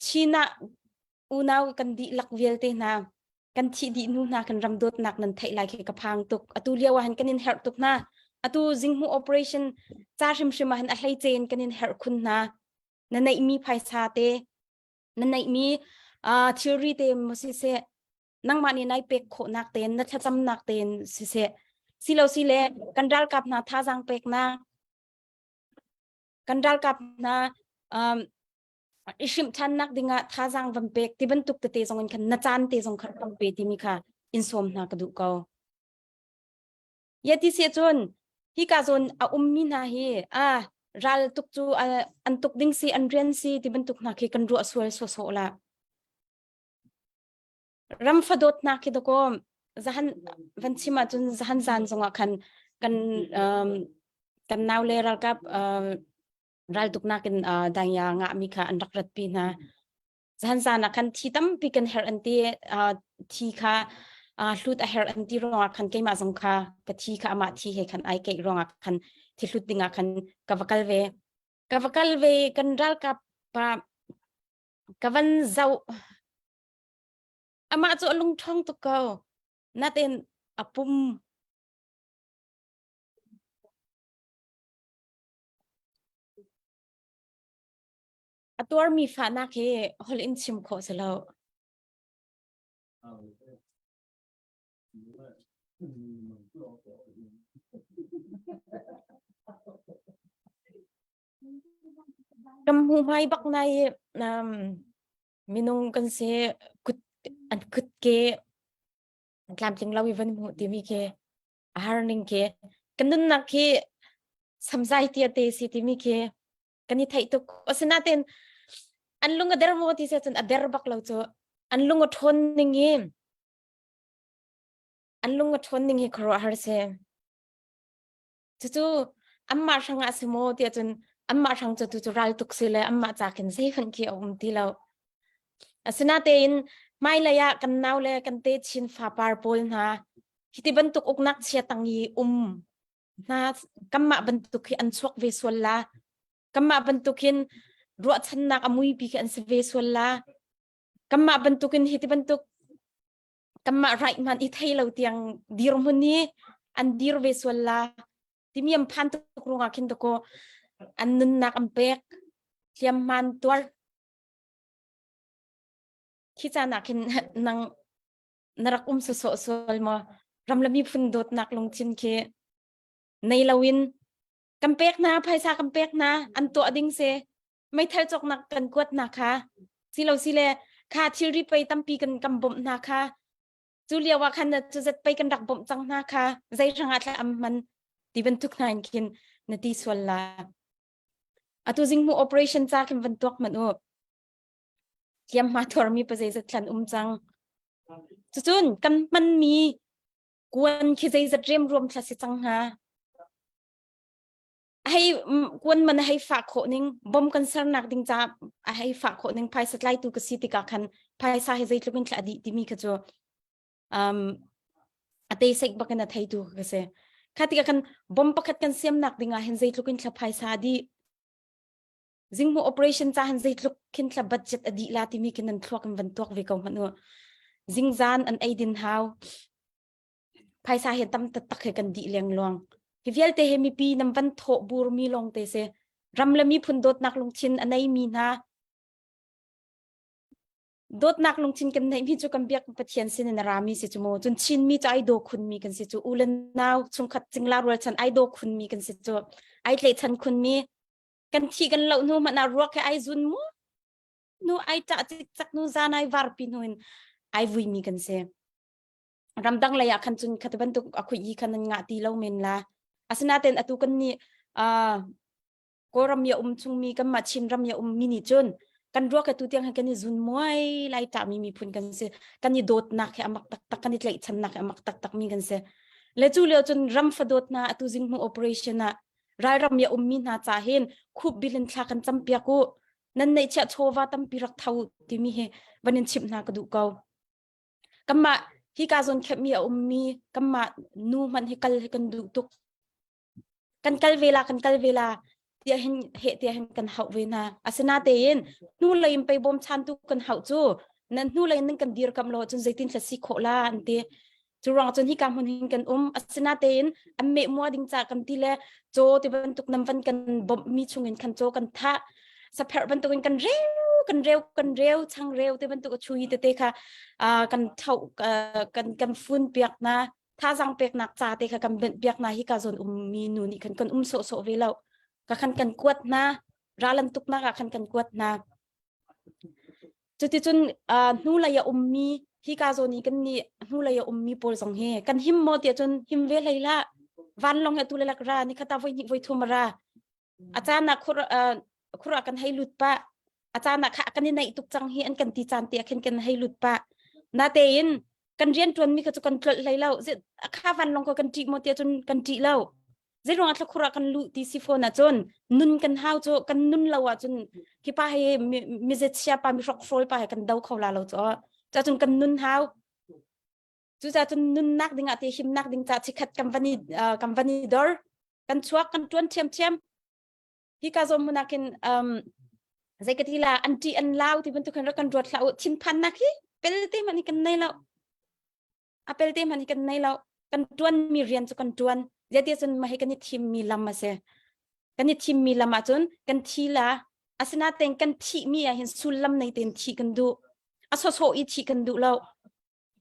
Chin ah unau kan dihlak vialte hna kan thih dih hnu hna kan ram dawtnak nan theih lai khi ka phang tuk atu lio ah hin kan in herh tuk hna. Atu zinghmu operation ca hrimhrim ah hin a hleice in kan in herh khun hna. Na neihmi phaisa te, na neihmi uh, thilri te maw siseh, nangmah nih nai pek khawhnak tein, na thlacamnak tein siseh, silo sile kan ralkap hna thazaang peknak, kan ralkap hna um, i hrimh ṭhannak dingah thazaang van pek ti bantuk tete zong in khan na caan te zong kha rak pe timi kha in sawm hna ka duh ko. Ya ti si cun hika zawn a ummi hna hi a ral tuk cu an tuk ding si an rian si ti bantuk hna khi kan ruah sual sawsawh la. Ram fadawtnak khi dakaw zahan van chim ahcun zahan zan zongah khan kan um, kan nau le ralkap uh, raltuknak in uh, dangya ngahmi kha an rak ratpi hna. Zahan zan ah khan thi tampi kan herh an ti uh, thi kha uh, hlut a herh an ti ruangah khan keimah zong kha ka thi kha amah thi he khan ai keih ruangah khan thi hlut dingah khan ka va kal ve. Ka va kal ve kan ralkap pa ka van zoh Amah cu a lung ṭhawng tuk ko. Natin a pum a tuarmi fahnak hi holh in chim khawh si lo. Kam hmu hmai bak nai um, minung kan si kut an kut ke tlamtling lo i van hmuh timi khi a har ning khi kan nunnak khi samzai tia te si timi khi kan i theih tuk asinain an lung a der maw ti se cun a der bak lo cu an lung a ṭhawn ning hi an lung a ṭhawn ning hi khuaruahhar si Cucu anmah hrangah a si maw tiah cun anmah hrang cu tu cu ral tuk si le anmah ca khin zeihmanh khi a um ti lo. Asinatein hmailei ah kan nau le kan te chin fapar pawl hna hiti bantuk uknak chia tang i um hna kanmah bantuk hi an chuak ve sual la. Kanmah bantuk hin ruahchannak a muipi khi an si ve sual la. Kanmah bantukin hiti bantuk kanmah right hmanh i thei lo tiang dirhmun hi an dir ve sual la timi an phan tuk ruangah khin dakaw an nunnak an pek hliamhman tuar khi caan ah khin nang na rak um sawsawh sual maw ram le miphun dawtnak lungthin khi nei loin kan pek hna phaisa kan pek hna an tuah ding si meithal cawknak kan kuat hna kha silo sile kha thilri pei tampi kan kan bawmh hna kha cu lio ah khan cu zat pei kan rak bawmh cang hna kha zei hrangah thla am man ti bantuk hna in khin na ti sual la atu zing mu operation ca khin van tuak man u hliam hma thor mi pa zeizat thlan um cang cucun kan hman mi kuan khi zeizat rem ruam thla si cang hnga hei kuan man hei fah khawh ning bom kan sernak ding ca a hei fah khawh ning phaisa tlaitu ka si tikah khan phaisa hi zeitluk in thla dih timi kha cu um a te sek bakin a theitu ka si kha tikah kan bom pakhat kan siamnak ding ah hin zeitluk in thla phaisa di zingmu operation ca han zeitluk khin thla budget a dih la timi khin nan thluak in van tuak ve ko hmanh u zingzan an ei din hau phaisa hi tam taktak he kan dih lengluang. Hi vialte he mipi nam van thawh bur mi lawng te si. Ram le miphun dawtnak lungthin a nei mi hna dawtnak lungthin kan neih mi cu kan biak Pathian sin in a ra mi si cu mu. Cun Chin mi cu ai daw khun mi kan si cu. U le nau chungkhat cingla rualchan ai daw khun mi kan si cu. Ai tlaihchan khun mi. Kan thi kan loh hnu hmanh ah ruak he ai zun mu. Nu ai ṭah cikcak nu zan ai varpi hnu in ai vui mi kan si. Ramdang lei ah khan cun khati bantuk a khui i khan nan ngah ti lo men la. Asinain atu kan nih uh, Kawlram i a um chungmi kanmah Chinram i a ummi nih cun kan ruak atu tiang kan i zun muai lai ṭahmi miphun kan si. Kan i dawtnak hi a mak taktak, kan i tlaihchannak hi a mak taktak mi kan si. Le cu lio cun ram fa dawt hna atu zinghmu operation ah ralram i a ummi hna ca hin khup bilin thla kan campiak u. Nan neihchiah chawva tampi rak tho timi hi van in chimh hna ka duh ko. Kanmah hika zawn khepmi a ummi kanmah nu hmanh hi kal hi kan duh tuk. Kan kal ve la, kan kal ve la tiah hin heh tiah hin kan hauh ve hna. Asinatein hnu lei in pei bawmchantu kan hauh cu nan hnu lei in nan kan dirkamh lo ahcun zeitin thla si khawh la an ti. Cu ruang cun hika hmun hin kan um. Asinatein an meh mua ding ca kan ti le caw ti bantuk nam van kan bawmh mi chungin khan caw kan thah. Sapherh bantukin kan reu kan reu kan reu chang reu te bantuk a chui tete kha kan tho kan kan fun piak na thazang peknak ca te kha kan benh piak na hika zawn ummi nu nih khan kan um sawhsawh ve lo. Ka khan kan kuat hna ralan tuknak ah khan kan kuat hna. Cuticun uh, hnulei a ummi hika zawn i kan nih hnulei a ummi pawl zong hi kan him maw tiah cun him ve hlei hlah. Vanlawng he tu le lak ra ni khata voi hnih voi thum a ra. A caan ah khur uh, khur ah kan hei lut pah. A caan ah kha kan i naih tuk cang hi an kan ti caan te ah khin kan hei lut pah. Natein kan rian ṭuanmi kha cu kan tlolh hlei lo. Kha vanlawng kha kan ṭih maw tiah cun kan ṭih lo. Zeiruang ah thlakhur ah kan luh ti si fawn ahcun nun kan hau cu kan nun lo ahcun hi pa hi mizechia pa mi hrokhrawl pa he kan do kho la lo cu. Cacun kan nun hau. Cucaah cun nunnak ding ah te himnak ding ca chikhat kan van i kan van i dor. Kan chuak kan tuan thiamthiam. Hi ka zawn hmun ah khin um, zei ka ti la an ṭih an lau ti bantuk khin rak kan ruat hlah u. Thinphannak hi pelte hmanh hi kan nei lo. A pelte hmanh hi kan nei lo. Kan ṭuanmi rian cu kan ṭuan. Zeiti cun mah hi kan i thimmi lam a si. Kan i thimmi lam ahcun kan thi la. Asinain kan thihmi ah hin sullam nei tein thih kan duh. A sawsawh i thih kan duh lo.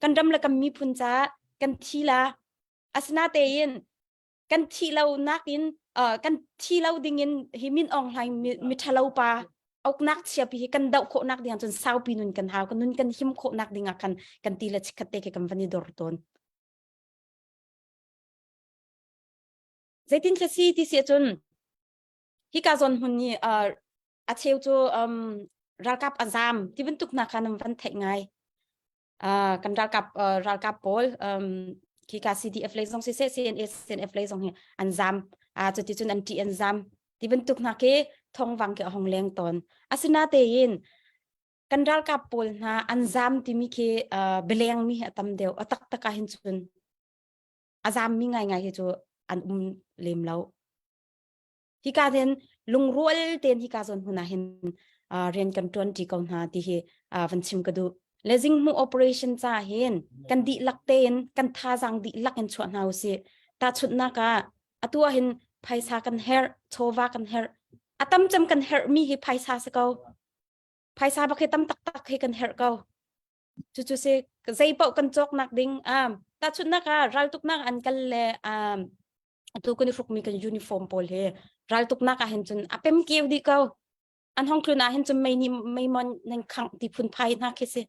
Kan ram le kan miphun caah kan thi la. Asinain kan thi lo nakin uh, kan thi lo dingin hi Min Aung Hlaing mi ṭhalo pa uknak chiapi hi kan doh khawhnak ding cun saupi nun kan hau kan nun kan him khawhnak ding ah khan kan ti le chikhat te ke kan van i dor tawn zeitin thla si ti si cun hika zawn hmun ni uh, a cheu cu um, ralkap azam ti bantuk na khan van theih ngai uh, kan ralkap uh, ralkap pawl um, khika CDF lei zong siseh CNA CNF lei zong hi an zam uh, cuti cun an ṭih an zam ti bantuk hna khi thongvang khi a hong leng tawn asinatein kan ralkap pawl hna an zam timi khi uh, beleng mi hi a tam deuh a taktak ah hin cun a zam mi ngaingai hi cu an um lem lo hika hin lungrual tein hika zawn hmun ah hin rian kan ṭuan ṭi ko hna ti hi van chim ka duh. Le zinghmu operation ca hin kan dihlak tein kan thazaang dihlak in chuah hna usih. Tahchunhnak ah atu ah hin phaisa kan herh, chawva kan herh. A tam cem kan herh mi hi phaisa si ko. Phaisa bak hi tam taktak hi kan herh ko. Cucu si zei paoh kan cawknak ding um tahchunhnak ah raltuknak an kal le um atu kan i hrukmi kan uniform pawl hi raltuknak ah hin cun a pem keu dih ko an hong tlun ah hin cun mei nih meimon nan khangh ti phunphai hna khi si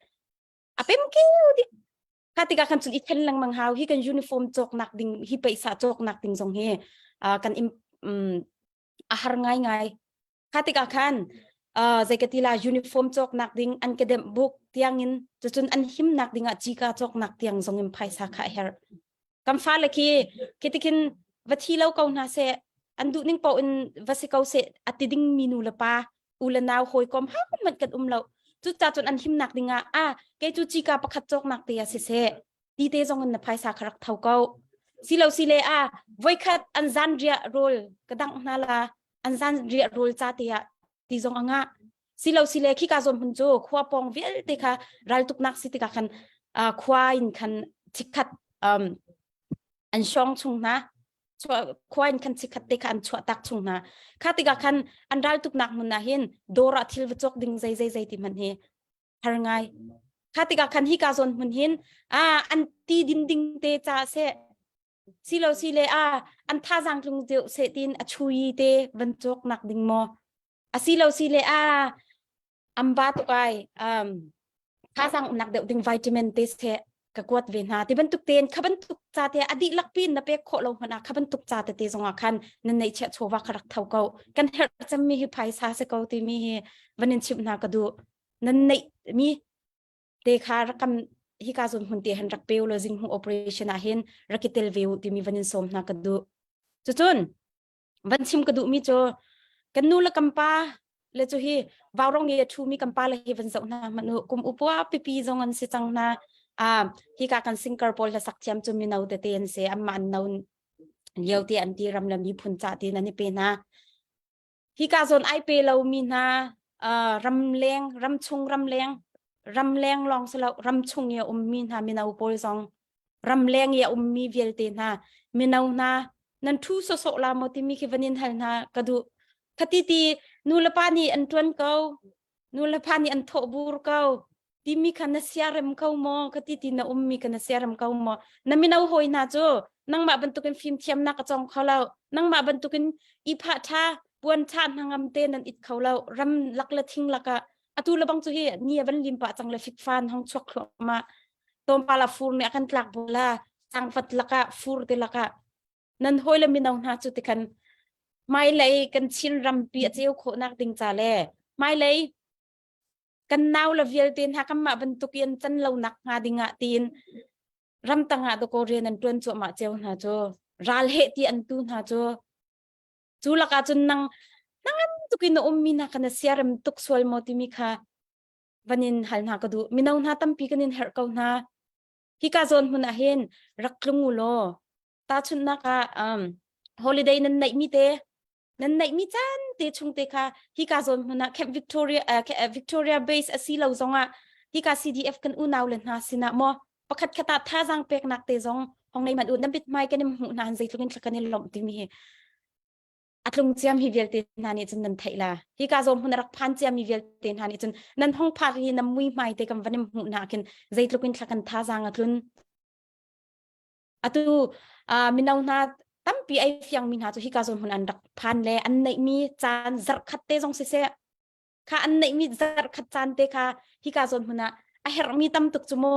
a pem keu dih kha tikah khan cun i then lengmang hau hi kan uniform cawknak ding hi paisa cawknak ding zong hi kan im a har ngai ngai kha tikah khan zei ka ti la uniform cawknak ding an ka demh buk tiangin cucun an himnak dingah cika cawknak tiang zong in phaisa kha a herh kan fale khi khitikhin va thi lo ko hna seh an duh ning paoh in va si ko seh a ti ding mi nu le pa u le nau hawikom hau hmanh kan um lo cuca cun an himnak dingah a kei cu cika pakhat cawknak te ah siseh ti te zong in na phaisa kha rak tho ko silo sile a voikhat an zan riah rawl ka dangh hna la an zan riah rawl ca te ah ti zong a ngah silo sile khika zawn hmun cu khua pawng vialte kha raltuknak si tikah khan khua in khan chikkhat um, an hrawng chung hna khua in khan chikkhat te kha an chuah tak chung hna kha tikah khan an raltuknak hmun ah hin dawr ah thil va cawk ding zei zei zei ti hmanh hi har ngai kha tikah khan hika zawn hmun hin a an ti din ding te cha se silo sile a an thazang tlung deuh se tin a chui te van cawk nak ding maw asilo sile a amba tuk ai um thazang umnak deuh ding vitamin te se ka kuat ve hna ti bantuk ten kha bantuk ca te a dihlak pin na pek khawh lo hmanh ah kha bantuk ca te te zongah khan nan neih chiah chawva kha rak tho ko kan herh cemmi hi phaisa se ko timi hi van in chimh hna ka duh nan neih mi te kha rakam hika zon hmun te han rak peu lo zing hung operation ah hin rak i tel ve u timi van in sawm hna ka duh cucun van chim ka duhmi cu kan nu le kan pa le cu hi vaurong i a ṭhumi kan pa le hi van zoh hna hmanh u kum upua pipi zong an si cang hna a hika kan singer pawl hlasak thiam cu mino tete an si amma an no lio te an ti ram le miphun ca tin an i pe hna hika zawn ai pe lo mi hna ram leng ram chung ram leng ram leng lawng si lo ram chung i a ummi hna mino pawl zong. Ramleng i a ummi vialte hna mino hna nan thu sawsawh la maw timi khi van in hal hna ka duh. Khati ti nu le pa nih an ṭuan ko, nu le pa nih an thawh bur ko, timi kha na siarem ko maw? Khati ti na ummi kha na siarem ko maw? Na mino hawi hna cu nangmah bantukin fimthiamnak a cawng kho lo, nangmah bantukin ihphah ṭha, puan ṭha hnangam te nan it kho lo, ram lak le thing lakah atu le bang cu hi ni a van lim pah cang le fikfan hong chuak thluahmah tlawmpal ah fur nih a kan tlak bula cangvat lakah fur te lakah nan hawi le mino hna cu tikhan hmailei kan Chin rampi a ceu khawhnak ding ca le hmailei kan nau le vialte hna kanmah bantuk in can lo nak hnga ding ah tiin ramtang ah dakaw rian an tuan cuahmah cio hna cu ral heh ti an tu hna cu cu lakah cun nang nangam tukin na ummi hna kha na siarem tuk sual maw timi kha van in hal hna ka duh mino hna tampi kan in herh ko hna hika zawn hmun ah hin rak tlung u law tahchunhnak ah um, holiday nan neih mi te nan neih mi caan te chung te kha hika zawn hmun ah Camp Victoria uh, Victoria base asi lo zongah hika CDF kan unau le hna sinah maw pakhat khat ah thazaang peknak te zong hong nei man u nan bit mai kan in hmuh hna han zeitluk in thla kan in lawmh timi hi a tlung ciam hi vialte hna nih cun nan theih la hi ka zawm hmun rak phan ciam mi vialte hna nih cun nan hong phak hi nan mui hmai te kan van in hmuh hna khin zeitluk in thla kan thazaang a tlun atu mino hna tampi ai fiang mi hna cu hi ka zawn hmun an rak phan le an neih mi caan zarh khat te zong siseh kha an neih mi zarh khat caan te kha hi ka zawn hmun ah a herh mi tam tuk cu mu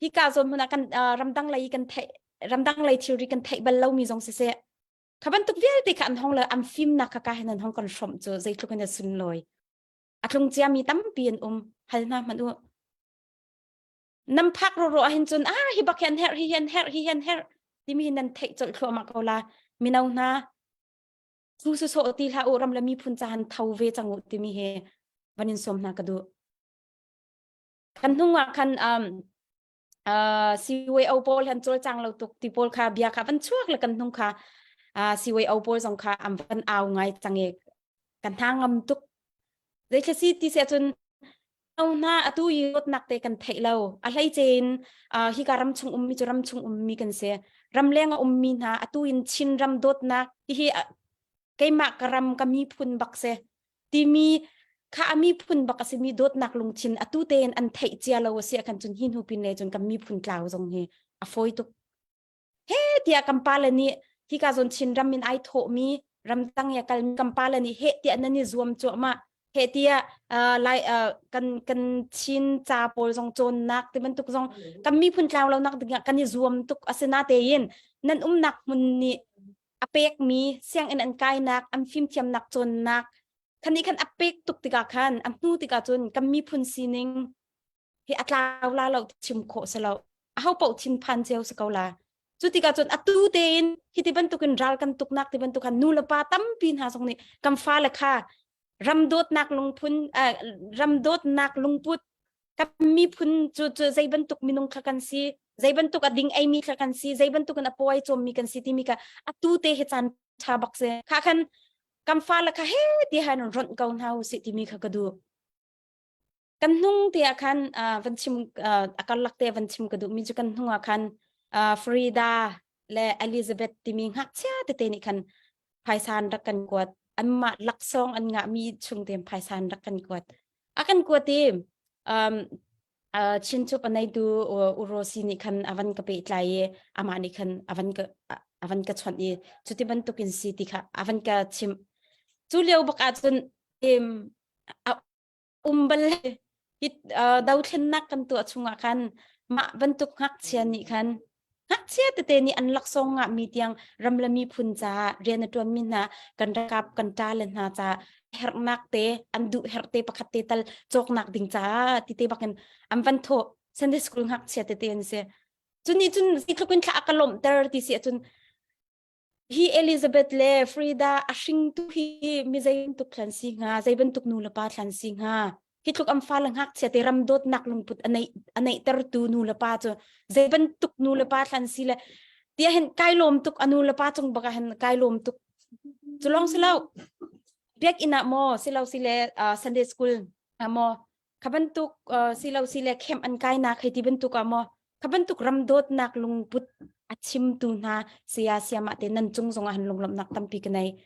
hi ka zawn hmun ah kan ramdang lei kan theih ramdang lei thilri kan theih bal lo mi zong siseh kha bantuk vialte kha an hong le an fimnak kha ka hin an hong kan hrawmh cu zeitluk in a sunlawi a tlung ciami tampi an um hal hna hmanh u nam phak ro ahhin cun ah hi bak hi an herh hi an herh hi an herh timi hi nan theih colh thluahmah ko la mino hna thu su sawh ti hlah u ram le miphun cahan tho ve cang u timi hi van in sawm hna ka duh kan hnung ah khan um, uh, CYO pawl han cawlcang lo tuk ti pawl kha bia kha van chuak le kan hnung kha uh, CYO pawl zong kha am van au ngai cang e kan hna ngam tuk zeithla si ti se cun hna atu i dawtnak te kan theih lo a hlei cein uh, hika ram chung ummi cu ram chung ummi kan si ram leng a ummi hna atu in Chin ram dawtnak hi keimah ka ram ka miphun bak se timi kha a miphun bak a simi dawtnak lungthin atu tein an theih cia lo a si kan cun hi hnu pin le cun kan miphun tlau zong hi a fawi tuk he tiah kan pale nih hika zawn Chin ram in ai thawhmi ramtang ya kal kan pale nih he tiah nan i zuam cuahmah he tiah lai kan kan Chin ca pawl zong cawnnak ti bantuk zong kan miphun tlau lo nak dingah kan i zuam tuk asina tein nan umnak hmun nih a pekmi sianginn an kainak an fimthiamnak cawnnak khan nih khan a pek tuk tikah khan a hnu tikah cun kan miphun sining hi a tlau la lo chim khawh si lo aho paoh thinphan cio si ko la cu tikah cun atu tein hi ti bantukin ral kan tuknak ti bantuk khan nu le pa tampi hna zong nih kan fale kha ram dawtnak lungphun ram dawtnak lungput kan miphun cu cu zei bantuk minung kha kan si zei bantuk a ding ei mi kha kan si zei bantuk in a pawi cawm mi kan si timi kha atu te hi caan tha bak si kha khan kan fale kha he ti han ronh ko hna usih timi kha ka duh kan hnung te ah khan van chim a karlak te van chim ka duh mi cu kan hnung ah khan Frida le Elizabeth timi ngakchia tete nih khan phaisa an rak kan kuat anmah laksawng an ngahmi chung tein phaisa an rak kan kuat a kan kuat i um, uh, chinchup a neitu Urosi nih khan avan ka pehtlai i amah nih khan avan ka avan ka chawnh i cuti bantukin si ti kha avan ka chimh cu lio bak ah cun a um bal hi dothlennak kan tuah chungah khan mah bantuk ngakchia nih khan ngakchia tete nih an laksawng ngahmi tiang ram le miphun caah rian a ṭuanmi hna kan ralkap kan ṭa le hna caah herhnak te an duh herh te pakhat te tal cawknak ding caah ti te bakin an van thawh Sunday school ngakchia tete an si cu nih cun zeitluk in thla a ka lawmhter ti si ahcun Hi Elizabeth le Frida a hringtu hi mi zei bantuk thlan si hnga, zei bantuk nu le pa thlan si hnga. Hi tluk an fale ngakchia te ram dawtnak lungput a neih a neihtertu nu le pa cu zei bantuk nu le pa thlan si le tiah hin kai lawm tuk a nu le pa cung bak ah hin kai lawm tuk. Cu lawng si lo biakinn ah maw si lo si le uh, Sunday school ah maw kha bantuk uh, si lo si le camp an kainak hei ti bantuk ah maw kha. Kha bantuk ram dawtnak lungput a chimtu hna saya sayamah te nan cung zongah han lunglawmhnak tampi ka nei.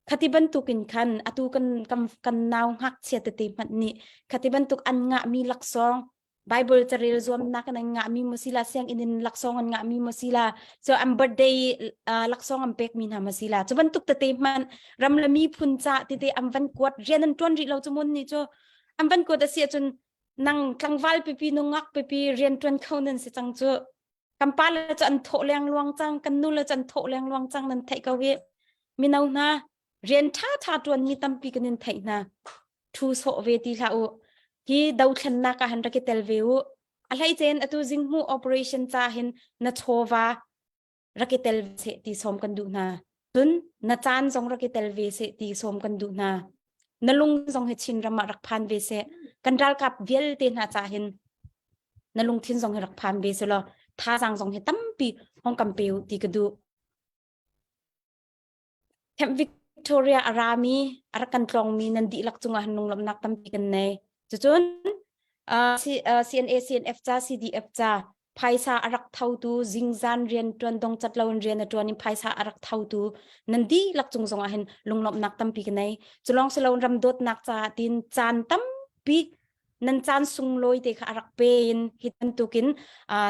Khati bantukin khan atu kan kan kan nau ngakchia tete hmanh nih khati bantuk an ngahmi laksawng Bible carel zuamnak an ngahmi maw sila sianginn in laksawng an ngahmi maw sila so an birthday uh, laksawng an pekmi hna maw sila cu bantuk tete hmanh ram le miphun ca tete an van kuat rian an tuan rih lo cu mun nih cu an van kuat a si ahcun nang tlangval pipi nungak pipi rian tuan kho nan si cang cu kan pa le cu an thawh leng luang cang kan nu le cu an thawh leng luang cang nan theih ko hi mino hna rian ṭha ṭha ṭuan mi tampi kan in theih hna thu sawh ve ti hlah u hi dothlennak ah han rak i tel ve u a hleicen atu zinghmu operation ca hin na chawva rak i tel ve seh ti sawm kan duh hna cun na caan zong rak i tel ve seh ti sawm kan duh hna na lung zong hi Chin ram ah rak phan ve seh kan ralkap vialte hna ca hin na lungthin zong hi rak phan ve seh law thazaang zong hi tampi hong kam pe u ti ka duh Camp Victoria a rami a rak kan tlawngmi nan dihlak cungah han lunglawmhnak tampi kan nei. Cucun uh, CNA CNF ca CDF ca phaisa a rak thotu zingzan rian tuan dong cat lo in rian a tuan in phaisa a rak thotu nan dihlak cung zongah hin lunglawmhnak tampi ka nei. Culong silo ram dawtnak ca tin caan tampi nan caan sunglawi te kha a rak pe in hi bantukin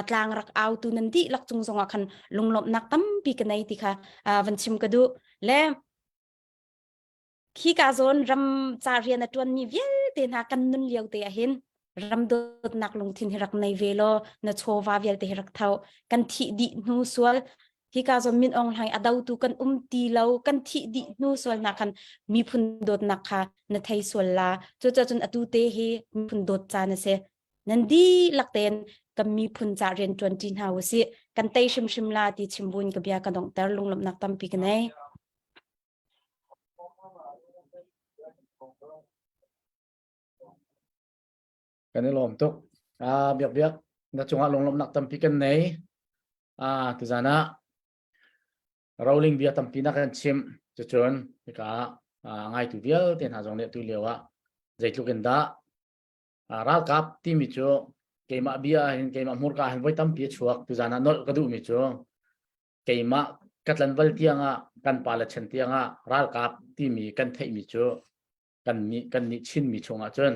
tlang rak autu nan dihlak cung zongah khan lunglawmhnak tampi ka nei ti kha van chim ka duh le khi ka zawn ram ca rian a tuanmi vialte hna kan nun lio te ahhin ram dawtnak lungthin hi rak nei ve law na chawva vialte hi rak tho kan thih dih hnu sual Hika zawn Min Aung Hlaing a dotu kan um ti lo, kan thih dih hnu sualnak khan miphun dawtnak kha na thei sual la. Cucaah cun atu te hi miphun dawt caan a si. Nan dihlak tein kan miphun ca rian ṭuan ṭi hna usih. Kan tei hrimhrim la ti chim buin ka bia ka donghter lunglawmhnak tampi ka nei. Kan i lawm tuk. Ah, biak biak na cungah lunglawmhnak tampi kan nei. Ah, tuzan ah roling bia tampi na kan chim. Cucun hika ah ngaitu vialte hna zong nih tu lio ah zeitluk in dah ralkap timi cu keimah bia hin keimah hmurka hin voi tampi a chuak tuzan ah nolh ka duhmi cu keimah ka tlanval tiang ah kan pa le chan tiang ah ralkap timi kan theihmi cu kan nih kan nih Chinmi chungah cun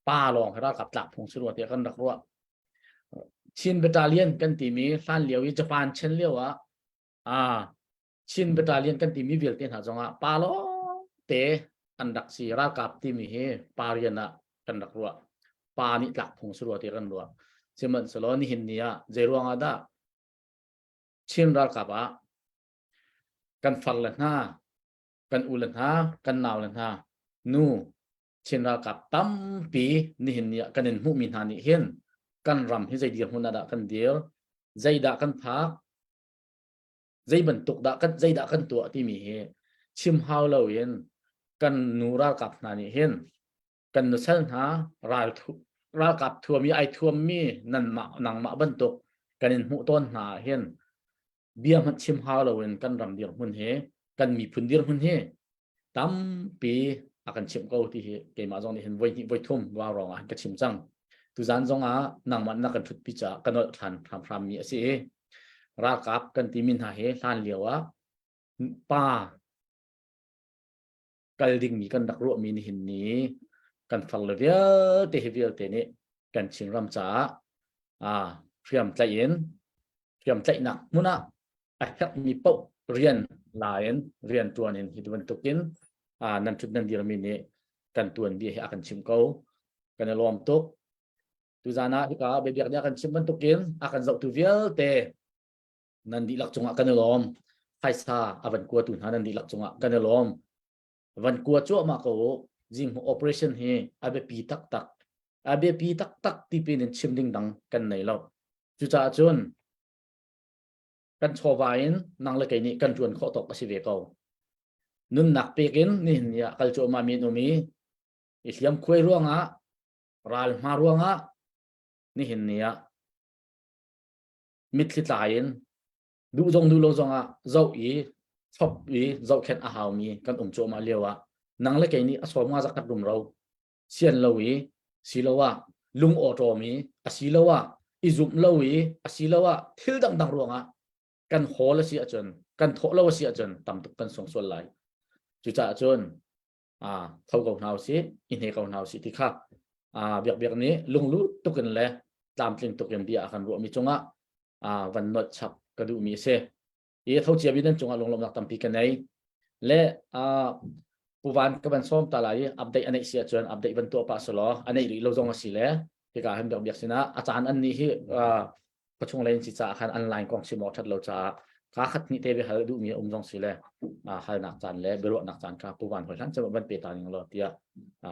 pa lawng hi ralkap tlak phung si rua tiah kan rak ruah. Chin Battalion kan timi hlan lio i Japan chen lio ah ah Chin Battalion kan timi vialte hna zongah pa lawng te an rak si ralkap timi hi pa rian ah kan rak ruah. Pa nih tlak phung si rua tiah kan ruah. Sihmanhsehlaw nihin ni ah zei ruangah dah Chin ralkap ah kan far le hna kan u le hna, kan nau le hna, nu Chin ralkap tampi nihin ni ah kan in hmuhmi hna nih hin kan ram hi zei dirhmun ah dah kan dir, zeidah kan phak, zei bantuk dah kan zeidah kan tuah timi hi chim hau loin kan nu ralkap hna nih hin kan nusal hna ral ralkap thuam i ai thuammi nanmah nangmah bantuk kan in hmuh tawn hna ah hin bia hmanh chim hau loin kan ram dirhmun hi kan miphun dirhmun hi tampi a kan chimh ko ti hi keimah zong nih hin voi hnih voi thum wa rong ah ka chim cang tuzan zong ah nangmah na kan thutpi caah ka nolh than hramhram mi a si i ralkap kan timi hna hi hlan lio ah pa kal dingmi kan rak ruahmi nihin ni kan far le vialte hi vialte nih kan Chinram caah ah hriam tlaih in hriam tlaihnak hmun ah a herhmi paoh rian la in rian tuan in hi bantukin ah nan thut nan dirmi nih kan tuan bia hi a kan chim ko kan i lawm tuk tuzan ah hika biabiak nih a kan chim bantukin a kan zohtu vialte nan dihlak cungah kan i lawm phaisa a van kuatu hna nan dihlak cungah kan i lawm van kua cuahmah ko u zinghmuh operation hi a biapi taktak a biapi taktak ti pin in chim ding dang kan nei lo cucaah cun kan chawva in nang le kei nih kan ṭuan khawh tawk a si ve ko nunnak pek in nihin ni ah kal cuahmah mi an um i i hliam khuai ruangah ral hma ruangah nihin ni ah mitthli tlai in duh zong duh lo zong ah zoh i chop i zohkhenh a haumi kan um cuahmah lio ah nang le kei nih a sawm nga zakhat rumro sian lo i siloah lung awṭawm i asiloah. I zumh lo i asiloah thil dangdang ruangah kan hawl a si ahcun kan thawh lo a si ahcun tam tuk kan sung sual lai. Cucaah cun tho ko hna usih, i hne ko hna usih ti kha biak biak nih lunglut tukin le tlamtling tukin bia a kan ruahmi cungah van nolh chap ka duhmi a si. I tho cia bi nan cungah lunglawmhnak tampi ka nei. Le puvan ka van sawm ta lai i update a neih si ahcun update van tuah pah selaw a neih rih lo zong a si le hika hin biak biak sinah a caan an nih hi khuachung lei in si caah khan online kong chim awk ṭhat lo caah ka khat hnih te biahal duhmi a um zong si le halnak caan le biaruahnak caan kha puvan hoi hlan cem van pe ta ning law tiah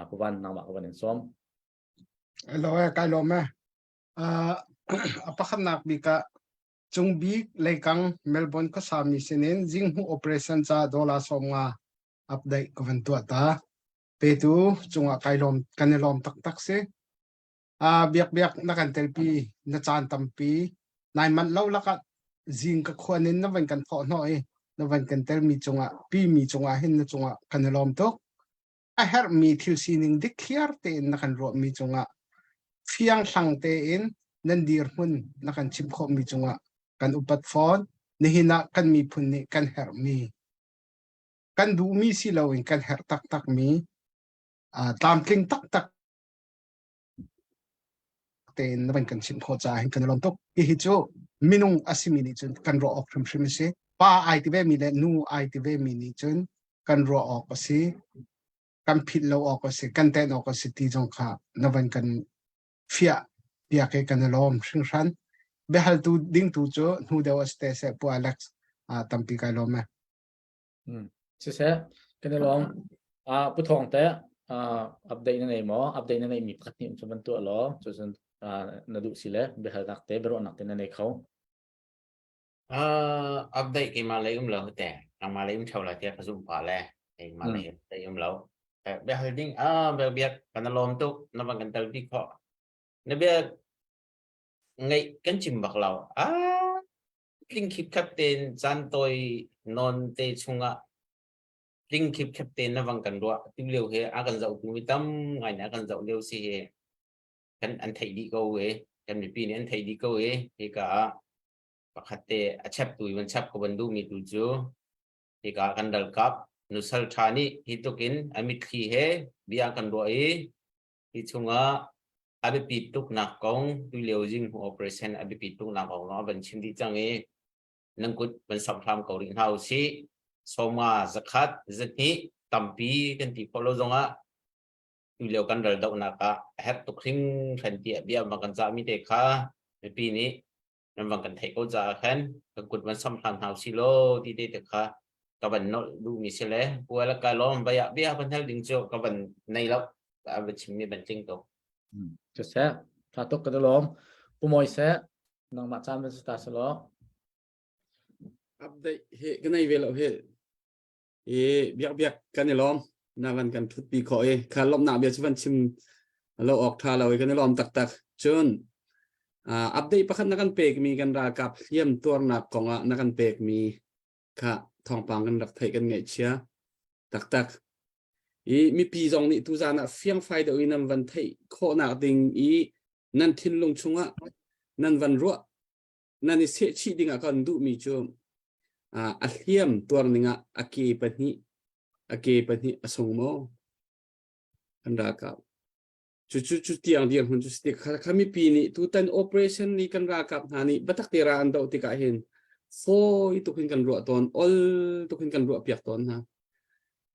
puvan nangmah ka van in sawm. Hello, kai lawm e. A pakhatnak bik ah Cungbik leikang Melbourne khuasami sinin zinghmuh operation ca dollar 50 update ka van tuah ta. Petu cungah kai lawm kan i lawm taktak si. Biak biak na kan telpi na caan tampi nai manh lo lakah zing ka khuan in na van kan thawh hnawh i na van kan telmi cungah pi mi cungah hin na cungah kan i lawm tuk. A herhmi thil sining dikthliar tein na kan ruahmi cungah fiang hlang tein nan dirhmun na kan chimh khawhmi cungah kan upat fawn. Nihin ah kan miphun nih kan herhmi kan duhmi si loin kan herh taktakmi tlamtling taktak tein na van kan chimh khawh caah hin kan i lawm tuk. Hihi cu minung a simi nih cun kan ruah awk hrimhrim a si. Pa ai ti ve mi le nu ai ti ve mi nih cun kan ruah awk a si. Kan philh lo awk a si. Kan ten awk a si ti zong kha na van kan fiah piak i kan i lawm hringhran. Biahaltu ding tu cu hnu deuh a si te seh Pu Alex tampi kai lawm e. Siseh, kan i lawm. Pu Thawng te update na nei maw? Update na neihmi pakhat nih um van tuah law, cucun na duh si le biahalnak te biaruahnak te na nei kho. Update keimah lei um lo te. Nangmah lei um theo lai tiah ka zumh pah le keimah lei update um lo. Biahal ding ah biak biak kan lawm tuk na van kan tel bik khawh. Na bia ngaih kan chim bak lo. Ah tling khipkhep tein caan tawi nawn te chungah tling khipkhep tein na vang kan ruah tu lio he a kan zohtu mi tam ngai nih a kan zoh lio si he kan an theih dih ko e kan mipi nih an theih dih ko e hika ah pakhat te a chep tu van chap ko ban duh mi tu cu hika kan ralkap nusal tha nih hi tukin a mitthli he bia kan ruah i hi chungah a biapit tuknak kong tulio zinghmuh operation a biapit tuknak kong a van chim dih cang i nan kut van samh hram ko rih hna usih. Sawma zakhat zahnih tampi kan ti khawh lo zongah tulio kan ral dohnak ah a herh tuk hringhran tiah bia van kan cahmi te kha mipi nih nan van kan theih ko caah khan kan kut van samh hram hna usih law ti te te kha ka van nolh duhmi si le pual ka lawm baya bia van hal ding cu ka van nei lo a va chimmi van tling ko. Siseh, tha tuk ka lawm. Pu Moi seh, nangmah caan van si ta selaw. Update hi ka nei ve lo hi. I biak biak kan i lawm. Na van kan thut pi kho i kha lawmnak bia cu van chim lo awk tha lo i kan i lawm taktak. Cun update pakhat na kan pekmi kan ralkap hliam tuarnak kongah na kan pekmi kha thawngpang kan rak theih kan ngaihchia taktak. I mipi zong nih tuzaan ah fiangfai deuh in nan van theih khawhnak ding i nan thinlung chungah nan van ruah nan i sehchih ding ah kan duhmi cu a hliam tuar ning ah a ke pahnih a ke pahnih a sung maw kan ralkap cu cu cu tiang dirhmun cu si kha kha mipi nih tutan operation ni kan ralkap hna nih batak te ra an doh tikah hin fawi tuk hin kan ruah tawn ol tuk hin kan ruah piak tawn hna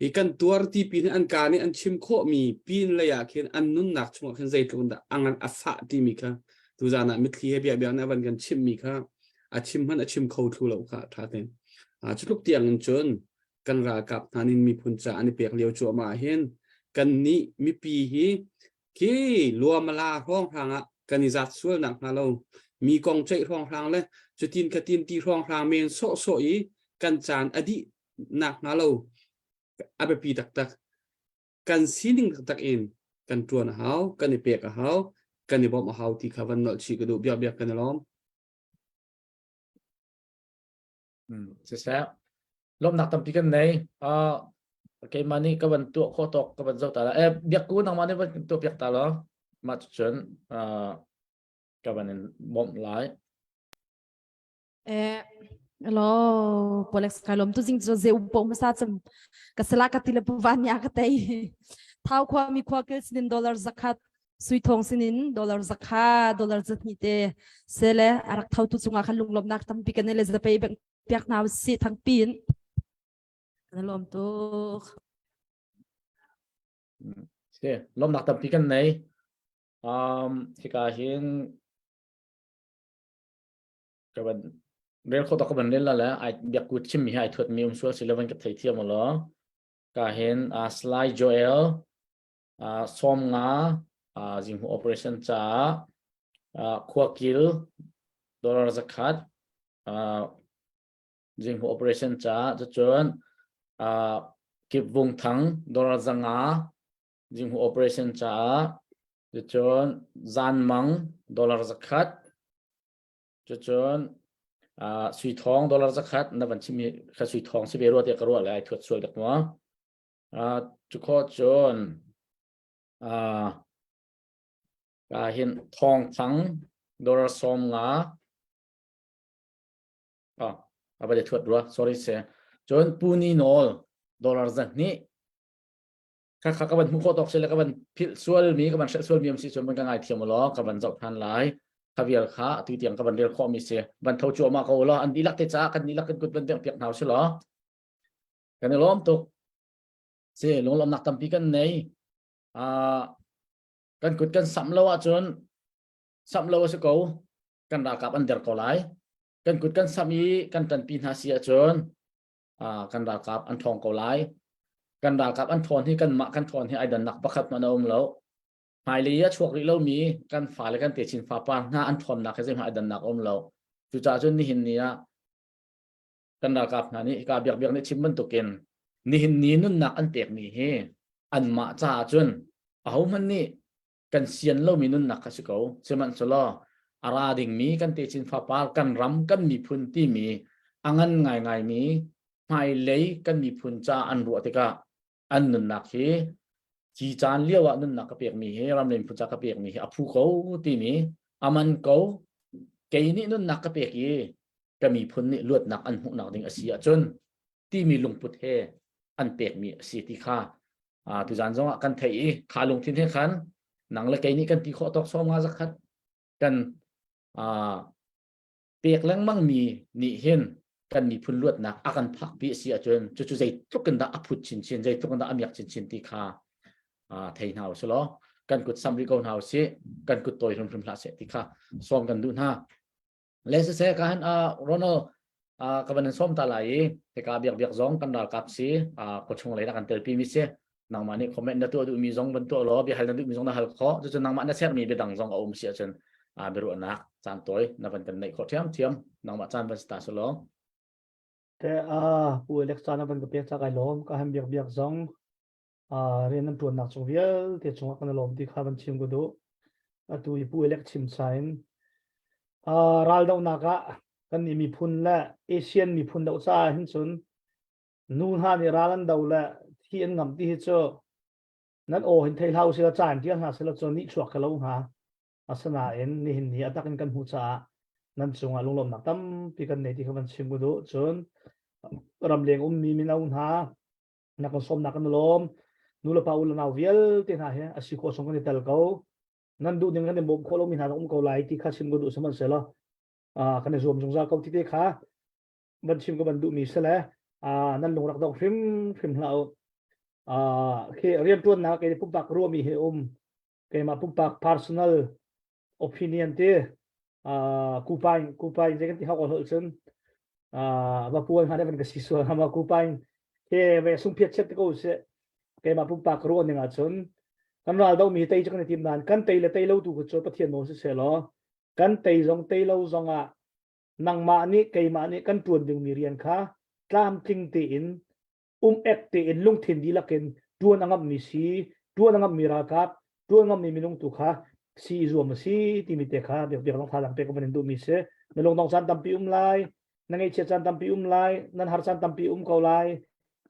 i kan tuar ti pin an ka nih an chim khawh mi pin lei ah khin an nunnak chungah khin zeitluk dah angan a fah timi kha tuzan ah mitthli he bia bia na van kan chim mi kha a chim hman a chim kho thlu lo kha tha ten a cutluk tiang in cun kan ralkap hna nin miphun ca an i pek lio cuahmah hin kan nih mipi hi khi luamala hrawnghrang ah kan i zat sual nak hnga lo mi kong ceih hrawnghrang le cutin khatin ti hrawnghrang men sawhsawh i kan caan a dih nak hnga lo a biapi taktak kan sining taktak in kan tuan a hau kan i pek a hau kan i bawmh a hau ti kha van nolh chih ka duh biak biak kan i lawm Siseh, lawmhnak tampi kan nei. Keimah nih ka van tuah khawh tawk ka van zoh ta la. Eh, biakku nangmah nih van tuah piak ta law. Mah cucun. Ka van in bawmh lai. Eh, hello, Polex kai lom tu zing chu ze upo masa cham ka sala ka tile pu van ya ka tei. Thau khua mi khua kil sinin dollar zakhat sui thong sinin dollar zakha dollar zatni te sele arak thau tu chunga khan lunglom nak tampi kan le zapei bang piak na si thang pin. Kan lom tuk. Si, lomnak tampi kan nei. Um, hika hin ka van rel kho ka van rel la le ai biak ku chim mi hi ai thuat mi um sual si le van ka thei thiam lo ka hin uh, Sly Joel uh, som nga uh, jinghu operation cha uh, khuakil dollar zakhat uh, jinghu operation cha cun uh, kip vung thang dollar zanga jinghu operation cha cun zan mang dollar zakhat Cucun uh, sui thong dollar zakhat na van chimi kha sui thong si ve rua te ka ruah le ai thuat sual dak ma. Uh, cu kho cun uh, ka hin thong thang dollar som nga ah aba de thuat rua sorry se cun puni nol dollar zahnih Kha kha ka van hmuh khawh tawk si le ka van philh sual mi ka van hrelh sual mi am si cun van ka ngai thiam law ka van zoh than lai. Kha vial kha atu tiang ka van rel khawh mi si. Van tho cuahmah ko law an dihlak te caah kan dihlak kan kut van bengh piak hna usih law. Kan i lawm tuk. Si lunglawmnak tampi kan nei. Uh, kan kut kan samh lo ahcun samh lo a si ko. Kan ralkap an der ko lai. Kan kut kan samh i kan ṭanpi hna si ahcun kan ralkap an ṭhawng ko lai. Kan ralkap an ṭhawn hi kanmah kan ṭhawn hi ai dannak pakhat hmanh a um lo. Hmailei a chuak rih lomi kan fale kan techin fapar hna an ṭhawnnak hi zeihmanh ai dannak a um lo. Cucaah cun nihin ni ah kan ralkap hna nih hika biakbiak nih chim bantukin nihin ni nunnak an pekmi hi anmah caah cun ahohmanh nih kan sian lomi nunnak kha si ko. Sihmanhsehlaw a ra dingmi kan techin fapar kan ram kan miphun timi a ngan ngaingaimi hmailei kan miphun ca an ruah tikah an nunnak hi hi caan lio ah nunnak ka pekmi hi ram le miphun ca ka pekmi hi a phu ko timi a man ko kei nih nunnak ka pek i ka miphun nih luatnak an hmuhnak ding a si ahcun timi lungput he an pekmi a si ti kha tuzan zong ah kan theih i kha lungthin he khan nang le kei nih kan ti khawh tawk som nga zakhat kan pek lengmang mi nih hin kan miphun luatnak a kan phakpi a si ahcun cucu zeitluk in dah a phut chinchin zeitluk in dah a miak chinchin ti kha thei hna usih law kan kut sam rih ko hna usih kan kut tawi hrimhrim hlah seh ti kha sawm kan duh hna Le siseh ka han Ronald ka van in sawm ta lai i hika biak biak zong kan ralkap si khuachung lei na kan telpi mi si nangmah nih comment na tuah duhmi zong van tuah law biahal na duhmi zong na hal khawh cucu nangmah na sermi biadang zong a um si ahcun biaruahnak caan tawi na van kan neih khawh ṭhiamṭhiam nangmah caan van si ta si law Te a pu Alex caan a van ka pek ca kai lawm ka han biak biak zong rian nan ṭuannak cung vialte cungah kan i lawm ti kha van chim ka duh. Atu i Pu Elek chim sain raldohnak ah kan nih miphun le Asian miphun doh caah hin cun nu hna nih ral an do le thi an ngamh ti hi cu nan aw hin thei hlah usih ca in ṭial hna sila cu nihchuak ka lo hnga. Asinain nihin ni a tak in kan hmuh caah nan cungah lunglawmhnak tampi kan nei ti kha van chim ka duh. Cun ramleng ummi mino hna na kan sawmnak kan lawm nu le pa u le nau vialte hna he a si khawh chung kan i tel ko nan duh ning kan i bawm khawh lomi hna um ko lai ti kha chim ka duh sihmanhsehlaw kan i zuam zungzal ko ti te kha van chim ka van duhmi si le nan lung rak dong hrim hrim hlah u khi rianṭuannak kei pumpak ruahmi hi um keimah pumpak personal opinion ti kupain kupain zei kan ti hau hol cun va puan hna van ka si sual hama kupain he ve sung phiat chet ko se keimah pumpak ruah ning ahcun kan ral do mi tei chu kan tim nan kan tei le tei lo tu cu pathian nawl si se law kan tei zong tei lo zong ah nangmah nih keimah nih kan tuan ding mi rian kha tlamtling tein um ek tein lungthin dihlak in ṭuan a ngamhmi si, ṭuan a ngamhmi ralkap, ṭuan ngammi minung tu kha si i zuam a si timi te kha biakbiak zong thazaang pek van in duhmi si. Na lungdong caan tampi um lai, na ngaihchiat caan tampi um lai, nan har caan tampi um ko lai.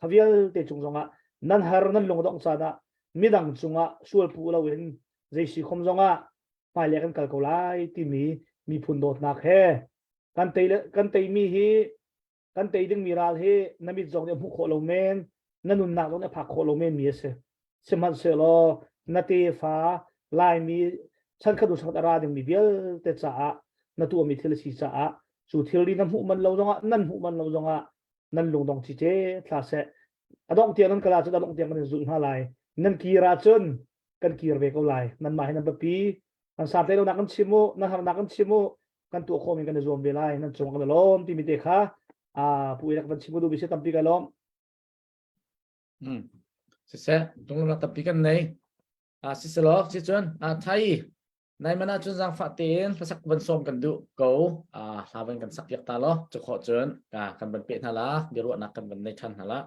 Kha vialte cung zongah nan har nan lungdongh caan ah midang cungah sual puh loin zei si khom zongah. Hmailei kan kal ko lai timi miphun dawtnak he kan tei kan teimi hi kan tei dingmi ral hi na mit zong nih a hmuh khawh lo men na nunnak zong nih a phak khawh lo men mi a si. Sihmanhsehlaw na tefa Laimi chankhat hnu chankhat a ra dingmi vialte caah na tuahmi thil a si caah cu thilri na hmuh man lo zongah nan hmuh man lo zongah nan lungdong cice thla seh. A dongh tiang nan kal ahcun a dongh tiang kan in zulh hna lai. Nan kir ahcun kan kir ve ko lai. Nanmah hi nan biapi. Nan santlai lonak kan chim u, nan harnak kan chim u, kan tuah khawhmi kan i zuam ve lai. Nan cung kan i lawm timi te kha pu rak van chim u duh bi si tampi ka lawm. Siseh, lunglawmhnak tampi kan nei. Siselaw, sicun, thai nai mana cun zaangfah tein hlasak van sawm kan duh ko. Hla van kan sak piak ta law, cu khawh cun kan van peh hna la, biaruahnak kan van nei ṭhan hna la.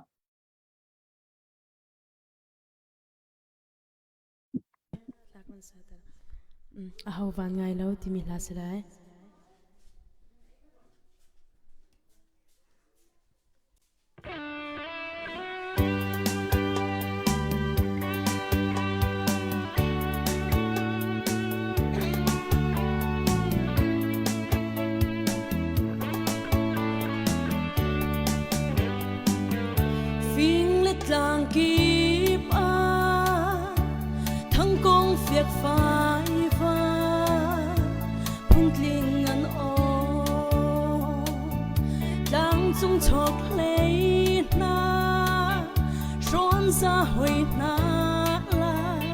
Aho van ngai lo timi hla si lai. Fing le tlang kip ah thangkong fiak fai va phungtling an aw tlangcung chok hlei hna hrawn za hoi hna lai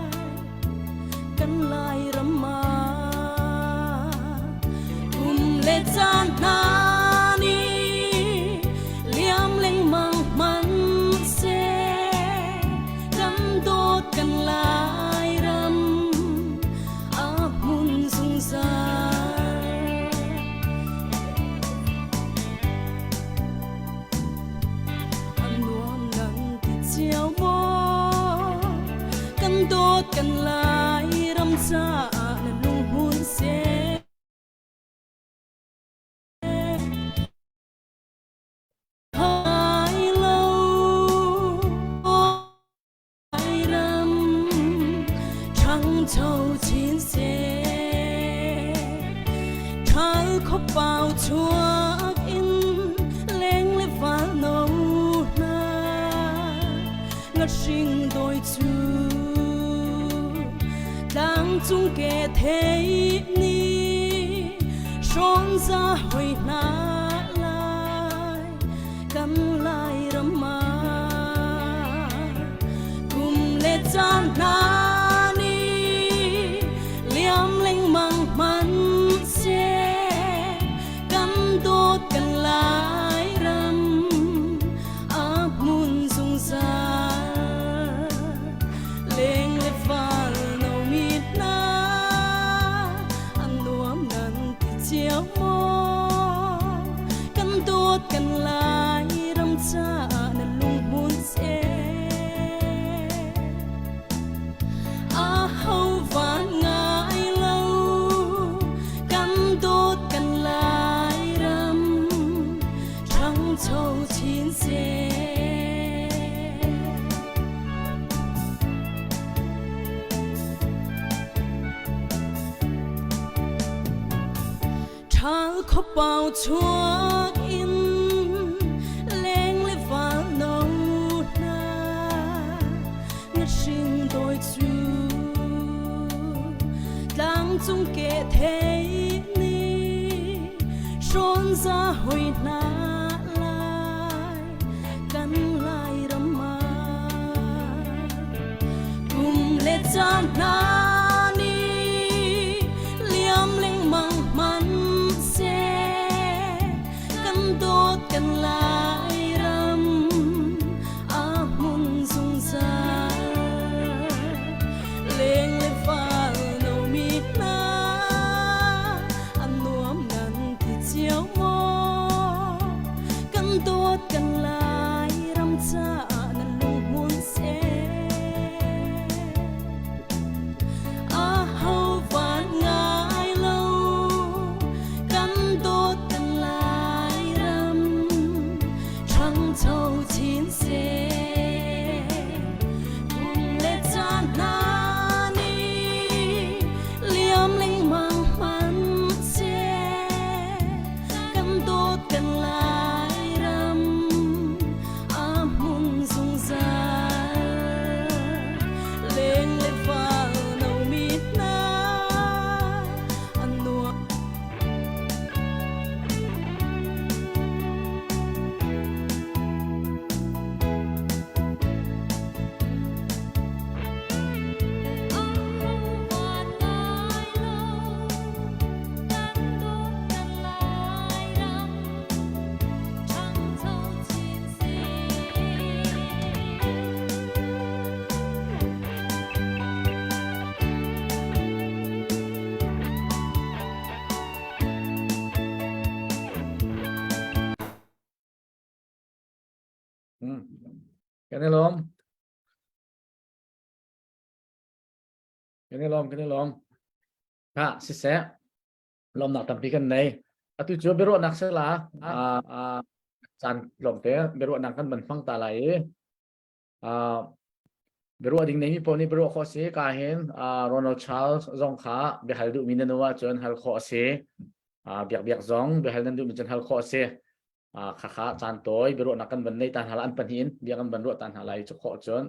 kan lai ram ah kum le caan hna nih liam lengmang hmanh seh kan dawt kan lai ram a hmun zungzal. A nuam nan ti cio maw? Kan dawt kan lai ram caah na lunghmun seh. Hai lo ram ṭhangcho chin seh. Ṭhal khuapau chuak in leng le val no hna ngahring dawi cu tlangcung ke thei nih hrawn za hoi hna lai. Kan Lairam ah kum le caan hna nih liam lengmang hmanh seh kan dawt kan Lairam a hmun zungzal. Leng le fal no mi hna an nuam nan ti cio maw? Kan dawt kan lai ram caah na lunghmun seh. A ho van ngai lo kan dawt kan lai ram ṭhangcho chin seh. Ṭhal khuapau chuak in leng le val no hna ngahring dawi cu tlangcung ke thei nih hrawn za hoi hna lai kan lai ram ah kum le caan hna nih liam lengmang hmanh seh kan dawt kan lai ram a hmun zungzal. Leng le val no mi hna an nuam nan ti cio maw? Kan dawt kan lai ram caah nan lunghmun seh. Mm. Kan i lawm. Kan i lawm, kan i lawm. Ha, siseh. Lawmnak tampi kan nei. Atu cu biaruahnak sela ah caan tlawmte biaruahnak kan van hmang ta lai i ah biaruah ding neimi paoh nih biaruah khawh a si. Ka hin Ronald Charles zong kha biahal duhmi na nu ahcun hal khawh a si. Biak biak zong biahal nan duhmi cun hal khawh a si. Khakha caan tawi biaruahnak kan van nei ta hna lai an pahnih in bia kan van ruah ta hna lai cu khawh cun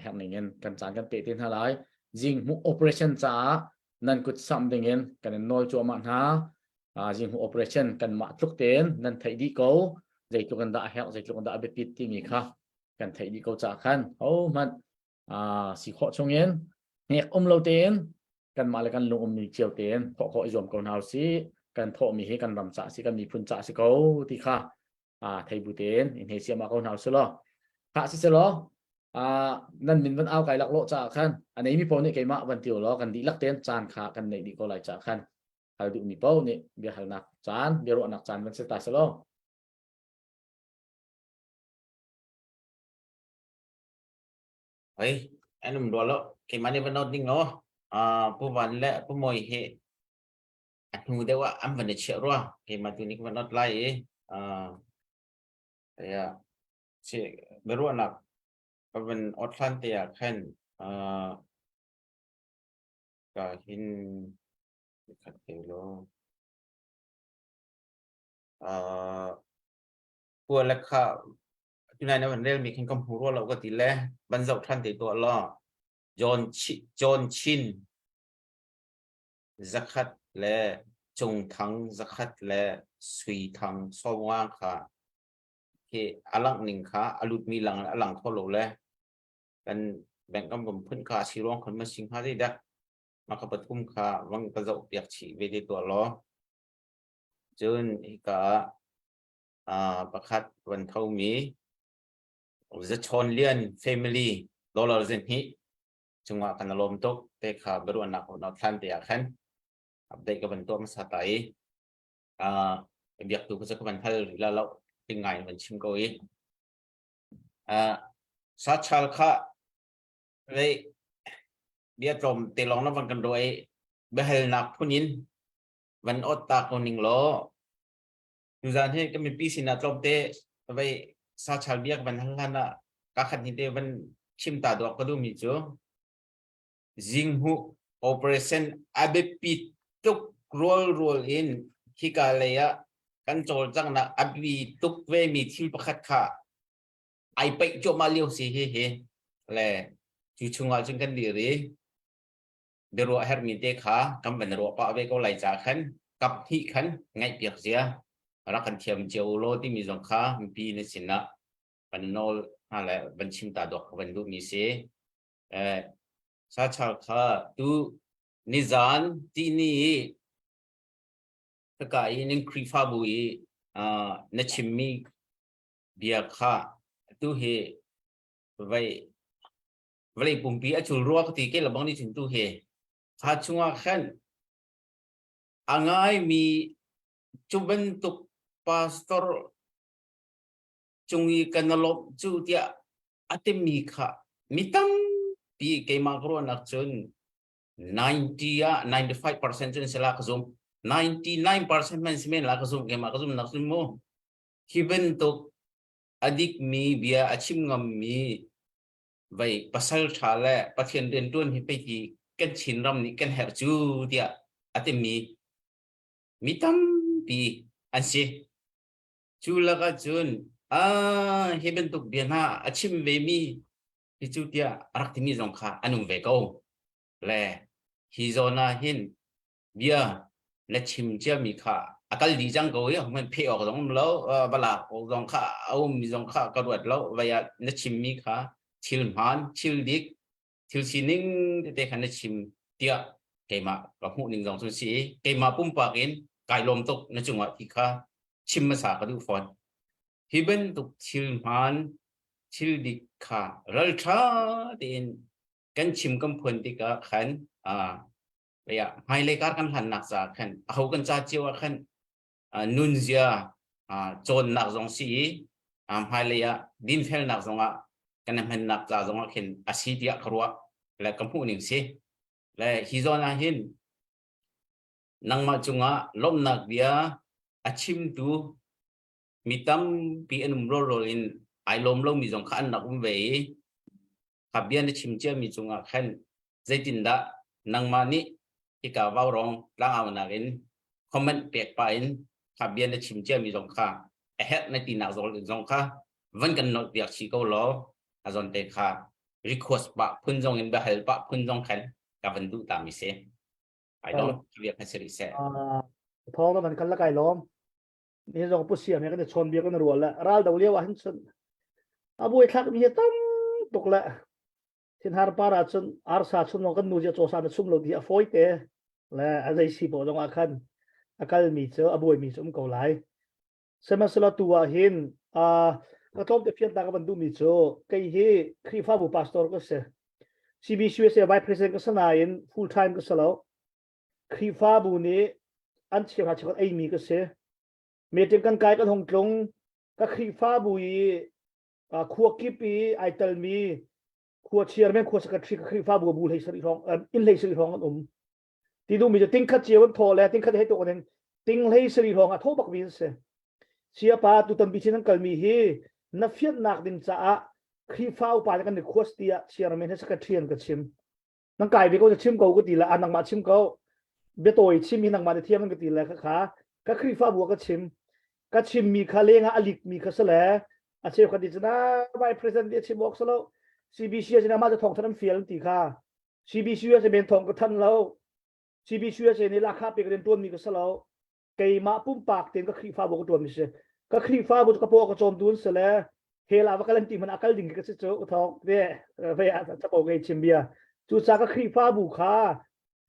herh ning in kan caan kan pe te hna lai. Zing hmuh operation caah nan kut samh ding in kan in nawl cuahmah hna. Zing hmuh operation kanmah tluk tein nan theih dih ko. Zeitluk in dah a herh, zeitluk in dah a biapit timi kha kan theih dih ko caah khan hohmanh si khawh chungin hnek um lo tein kanmah le kan lung ummi cio tein thawh khawh i zuam ko hna usih. Kan thawhmi hi kan ram caah si kan miphun caah si ko ti kha thei bu tein in hei siam ko hna usih law kha si selaw nan min van au kai lak lo caah khan a neimi paoh nih keimah van ti law kan dihlak tein caan kha kan neih dih ko lai caah khan hal duhmi paoh nih biahalnak caan biaruahnak caan van si ta selaw Hei, an um rua lo. Keimah nih van out ding lo. Uh, Pu Van le Pu Mawi hi a hnu deuh ah an van i chiah rua. Keimah tu nih ka van out lai i uh, ya, si biaruahnak ka van ot hlan te ah khan uh, ka hin khat te lo. Uh, Pua le kha tunai na van relmi khin ka hmu rua lo ka ti le van zoh than te tuah law John John Chin zakhat le Cung Thang zakhat le Sui Thang Sawmnga kha khi a langh ning kha a lutmi lang a lang kho lo le kan bank kan vom phun kha si ruang khon ma sing ha dei dak ma ka pathum kha wang ka zoh piak chih ve te tuah law cun hika ah pakhat van thomi Zachawn Lian family dollar zinhnih cungah kan lawm tuk te kha biaruahnak na thlan te ah khan update ka van tuah hmasa ta i biak tu ka van hal rih la lo ting ngai van chim ko i sa chal kha vei bia tlawm te lawng na van kan ruah i biahalnak phun in van ot ta ko ning law Tuzaan hi kan mipi sinah tlawmte vei sachal bia ka van hal hlan ah ka khat ni te van chim ta duak ka duhmi cu zinghmuh operation a biapi tuk rual rual in hika lei ah kan cawlcanghnak a bi tuk ve mi thil pakhat kha ai peih cuahmah lio si hi hi le cu chungah cun kan dir i biaruah herhmi te kha kan van ruah pah ve ko lai ca khan kap hnih khan ngaihpiak zia rak kan thiam cio law timi zong kha mipi na sinah van nawl hna le van chim ta dawk van duhmi si. Eh, sachal kha tu nizan tini i kaka i ning Khrihfabu i uh, na chimmi bia kha tu hi vai vawlei pumpi a cul rua ka ti ke lebang nih cun tu hi kha chungah khan a ngaimi cu bantuk pastor cung i kan lawmh cu tiah a timi kha mi tampi keimah ka ruahnak cun 90 ah 95% cun sila ka zum 99% man si men la ka zum keimah ka zum nak cun mu hi bantuk a dikmi bia a chim ngammi vei pasal ṭha le Pathian rianṭuan hi pei ti kan Chinram nih kan herh cu tiah a timi mi tampi an si. Cu lakah cun ah hi bantuk bia hna a chim ve mi hi cu tiah a rak timi zong kha an um ve ko. Le hi zawn ah hin bia na chim ciami kha a kal dih cang ko i hman phe awk zong um lo vala awk zong kha a ummi zong kha ka ruat lo vai ah na chimmi kha thil hmaan thil dik thil sining tete kha na chim tiah keimah ka hmuh ning zong cu si keimah pumpak in kai lawm tuk na cungah ti kha chim hmasa ka duh fawn hi bantuk thil hmaan thil dik kha ralṭha tein kan chim kan phuan tikah khan ah hmailei kar kan hlannak caah khan aho kan ca cio ah khan nunzia cawnnak zong si i. Hmailei ah dinfelnak zongah kan hmannak ca zongah khin a si tiah ka ruah le ka hmuh ning si. Le hi zawn ah hin nangmah cungah lawmhnak bia a chimtu mi tampi an um rawlrawl in ai lawm lomi zong kha an rak um ve i kha bia na chim ciami cungah khan zeitindah nangmah nih hika vaurawng tlangaunak in comment pek pah in kha bia na chim ciami zong kha a herh na tinak zong kha van kan nolh piak chih ko law a zawn te kha request pah phun zong in biahal pah phun zong khan ka van duh ta mi si. Ai lawm bia kha si rih seh. Thawng na van kan la kai lawm. Ni zong pu siam he kan i chawn bia kan rual le ral do lio ah hin chun a buai thlak mi hi tam tuk le thinhar par ah cun arsa chum long kan nu zia chawsa na chum lo ti a fawi te le a zei si po zong ah khan a kal mi cu a buai mi cu um ko lai sihmanhsehlaw tu ah hin ka tlawm te fian ta ka van duh mi cu kei hi Khrihfabu pastor ka si CBCUSA vice president ka si nain full time ka si lo Khrihfabu nih an cheuhra cheukhat eimi ka si. Meeting kan kai kan hung tlung. Ka Khrihfabu i khua kip i ai telmi khua chairman khua secretary ka Khrihfabu bu hlei sarih hrawng inn hlei sarih hrawng an um. Ti duhmi cu ting khat cio an thaw le ting khat hei tuk in ting hlei sarih hrawng a thaw bakmi an si. Siapa tutan bi chin an kalmi hi na fianhnak ding caah Khrihfa upa kan request tiah chairman he secretary an ka chim. Nang kai ve ko chim ko ka ti le a nangmah chim ko biatawi chim hi nangmah na thiam ka ti le kha kha ka Khrihfabu ka chim ka chim mi kha lengah a lik mi kha sale a cheu khat cun vice president nih a chim awk salo CBC a sinah mah cu thawng than an fial an ti kha CBC a men thawng ka than lo CBC a nih lakha pe ka rian tuan mi ka salo keimah pumpak tein ka Khrihfabu ka tuan mi si ka Khrihfabu cu ka paw ka cawm tu an si le hell ah va kal an ti hmanh ah kal ding ka si cu thawk ve ve ah capo ngei chim bia cu ca ka Khrihfabu kha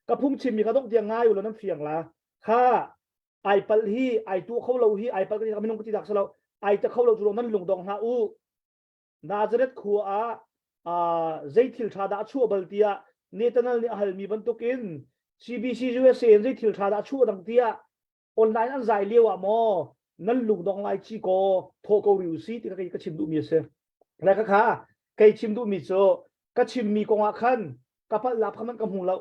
ka phungchim mi kha dong tiang ngai u law nan fiang la kha ai pal hi ai tu kho lo hi ai pal ka minung ka ti dak salo ai ta kho lo cu nan lung dong hlah u Nazareth khua ah zei thil ṭha dah a chuah bal tiah Nathanael nih a halmi bantukin CBC USA in zei thil ṭha dah a chuah dang tiah online an zai lio ah maw nan lung dong lai ci ko thaw ko ri u si ti kha ka chim duhmi a si. Le kha kha kei chim duhmi cu ka chimmi kong ah khan ka palh lap kha man ka hmu lo.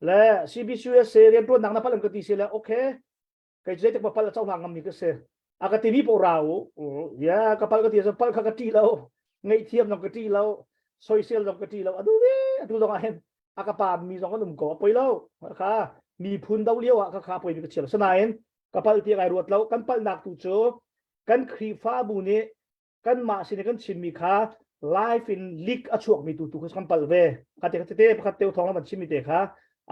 Le CBC USA rianṭuannak na palh an ka ti si le okay kei cu zeitik pal a cohlang ngammi ka si a ka timi paoh ra u ya ka pal ka ti pal kha ka ṭih lo ngaihthiam zong ka ṭih lo soisel zong ka ṭih lo adu ve atu zong ah hin a ka pa mi zong an um ko a poi lo kha miphun do lio ah kha kha poi mi ka chial sinain ka pal ti ai ruat lo kan palnak tu cu kan Khrihfabu nih kanmah sin i kan chimmi kha live in leak a chuakmi tu tu kha kan pal ve kha te kha te pakhat te thong van chimmi te kha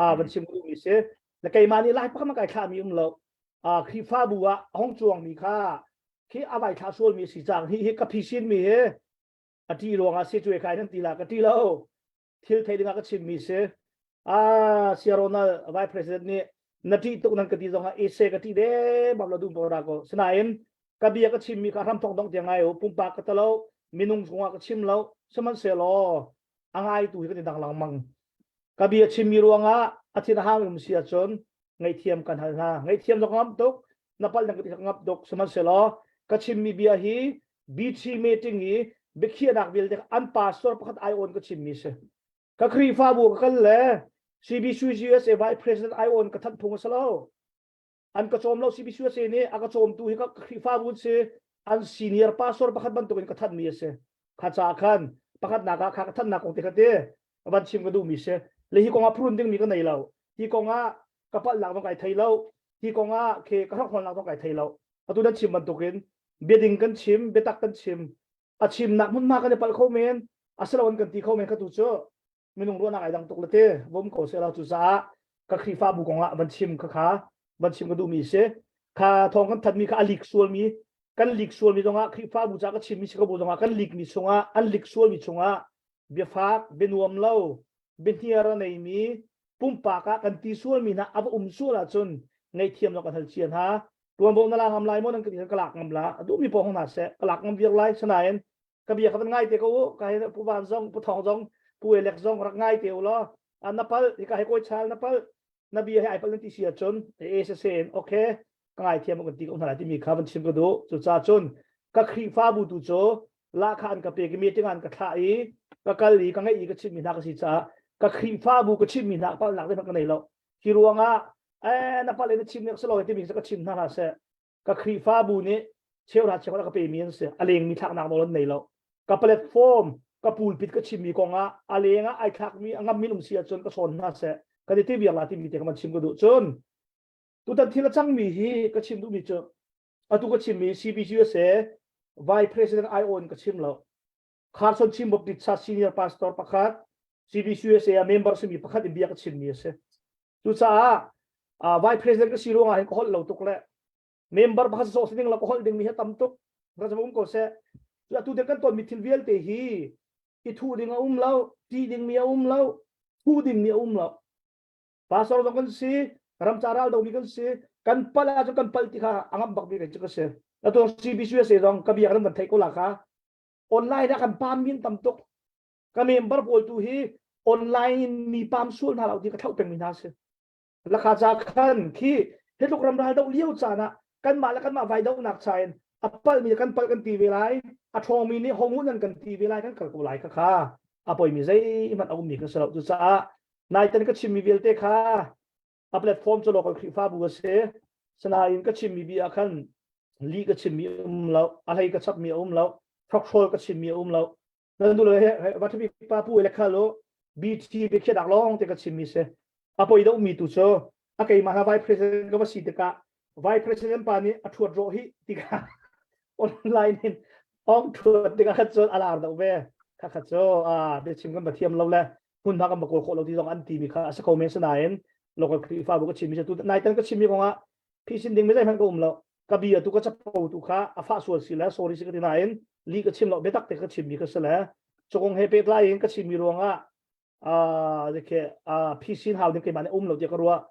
a van chim duhmi si le keimah nih live pakhat kai thlahmi um lo a Khrihfabu ah hong chuangmi kha khi a vai thlah sualmi si cang hi hi ka phisin mi hi a ṭi ruangah si cu kai nan ti la ka ṭi lo thil thei dingah ka chimmi si ah Sia Ronald vice president nih na ṭih tuk nan ka ti zongah ese ka ṭih de bam lo dum ra ko sinain ka bia ka chimmi kha hram thong dong tiang ngai u pumpak ka talo minung chungah ka chim lo sihmanhsehlaw a ngai tu hi kan i dang langmang ka bia chimmi ruangah a thin a hang um si ahcun ngaihthiam kan hal hna ngaihthiam zong ngam tuk na palh nan ka ti ngap tuk sihmanhsehlaw ka chimmi bia hi BT meeting i biakhiahnak vialte an pastor pakhat ai awn ka chimmi si ka Khrihfabu ka kal le CBCUSA Vice President ai awn ka thanh phung a si lo an ka cawm lo CBCUSA nih a ka cawmtu hi ka Khrihfabu si an senior pastor pakhat bantukin ka thanhmi a si kha caah khan pakhatnak ah kha ka thanhnak kong te kha te van chim ka duhmi si le hi kong ah phurun dingmi ka nei lo hi kong ah ka palhnak zong kai thei lo hi kong ah khe ka hrokhrolnak zong kai thei lo atu nan chim bantukin biading kan chim biatak kan chim a chimnak hmunhma kan i palh kho men asilo an kan ti kho men kha tu cu minung ruahnak ai dang tuk le te vom ko se lo cu caah ka Khrihfabu kong ah van chim kha kha van chim ka duhmi si kha thawng kan thatmi kha a lik sualmi kan lik sualmi zongah Khrihfabu ca ka chimmi si ka bu zongah kan likmi chungah an lik sualmi chungah biafak bianuam lo biahniar a neimi pumpak ah kan ti sualmi hna a va um sual ahcun ngaihthiam zong kan hal cia hna tuanvo na la ngam lai maw nan ka ti ka lak ngam la a duhmi paoh hong hna seh ka lak ngam viar lai sanain ka bia kha van ngai te ko u ka hi pu van zong pu thong zong pu elek zong rak ngai te u law na pal hika he koi chal na pal na bia he ai pal nan ti si ahcun e se se in okay ka ngai thiam kan ti ko hna lai timi kha van chim ka duh cucaah cun Ka Khrihfabu tu cu lahkhah an ka pek i meeting an ka thlah i ka kal i ka ngeih i ka chimhmi hna ka si caah ka Khrihfabu ka chimhmi hna palhnak zeihmanh ka nei lo. Hi ruangah eh na palh in na chim nek si lo timi ka chim hna hlah seh. Ka Khrihfabu nih cheuhra cheuhra ka pemi an si. A lengmi thlaknak nawl an nei lo. Ka platform ka pulpit ka chimmi kongah a leng ah ai thlakmi a ngammi um si ahcun ka sawn hna seh. Kan i ti viar la timi te ka van chim ka duh. Cun tutan thil a cangmi hi ka chim duhmi cu atu ka chimmi CBCUSA Vice President ai in ka chim lo. Carson Chin Baptist senior pastor pakhat CBCUSA ah member simi pakhat in bia ka chimmi a si. Cucaah uh, Vice President ka si ruangah hin ka holh lo tuk le member pakhat sawh ding la ka holh dingmi hi tam tuk. Ka um ko seh. Atu te kan tonmi thil vialte hi i thu ding a um lo, ti dingmi a um lo, thu dingmi a um lo. Pastor zong kan si, ramca ral domi kan si, kan pal ahcun kan pal ti kha a ngam bak mi kan si. Atu CBCUSA zong ka bia kan van theih ko la kha. Online ah kan pam min tam tuk. Ka member pawl tu hi online in mi pam sual hna lo ti ka thlauh peng mi hna si. Lakha ca khan khi hitluk ram ral doh lio caan ah kanmah le kanmah vai dohnak cha in a palmi kan pal kan ti ve lai a ṭhawngmi nih hongun nan kan ti ve lai kan kal ko lai kha kha a poimi zeihmanh a ummi kan si lo cucaah Naitan ka chimmi vialte kha a platform cu local Khrihfabu a si. Sinain ka chimmi bia ah khan li ka chimmi um lo, a hlei ka chapmi a um lo, hrokhrawl ka chimmi a um lo. Nan nu le va ṭhabi pa pu le khal u BT biakhiahnak lawng te ka chimmi si. A poi dohmi tu cu a keimah hna vice president ka va si tikah vice president pa nih a ṭhuat rawh hi tikah online in ong ṭhuat tikah khat cun a lar deuh ve. Kha kha cu biachim kan va thiam lo le hmunhma kan va kawl khawh lo ti zong an timi kha a si kho men sinain local Khrihfabu ka chimmi tu naitan ka chimmi kongah phisin ding mi zeihmanh ka um lo ka bia tu ka capo tu kha a fah sual si le sorry si ka ti nain li ka chim lo biatak te ka chimmi ka si le cukong he pehtlai in ka chimmi ruangah ah ke phisin hau ding keimah nih um lo tiah ka ruah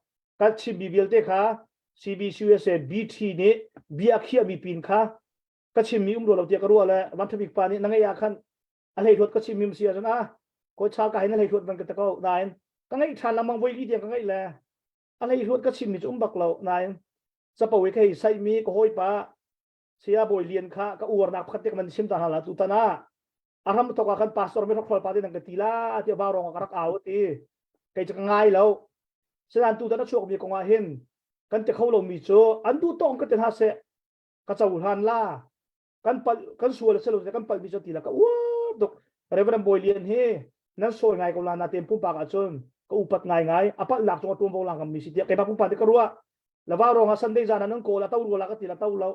ka chimmi vialte kha CBCUSA BT nih bia khiahmi pin kha ka chimmi um lo tiah ka ruah le Van pa nih na ngeih ah khan a hleihluat ka chim mi si ahcun a kawi cha ka hin a hleihluat van ka ta ko nain ka ngeih ṭhan lengmang voi li tiang ka ngeih le a hleihluat ka chim mi cu um bak lo nain capo i ka hei saih mi ka hawipa saya bawi lian kha ka uarnak pakhat te ka man chim ta hna la tu tan ah a ram thok ah khan pastor mi hrokhrawl pa te nang ka ti la tiah vau rong ka rak au ti kei cu ka ngai lo sedan tu tan a chuak mi kong ah hin kan ti kho lo mi cu an duh tawng ka ti hna seh ka cohlan la kan pal kan sual a si lo kan palmi cu ti la ka uar tuk Reverend Bawi Lian hi nan sawi ngai ko la na tem pumpak ahcun ka upat ngai ngai a palhnak cung a tuanvo lang mi si tiah keimah pumpak nih ka ruah lava rong ah Sunday zan ah nan kawl a to rua la ka ti la to lo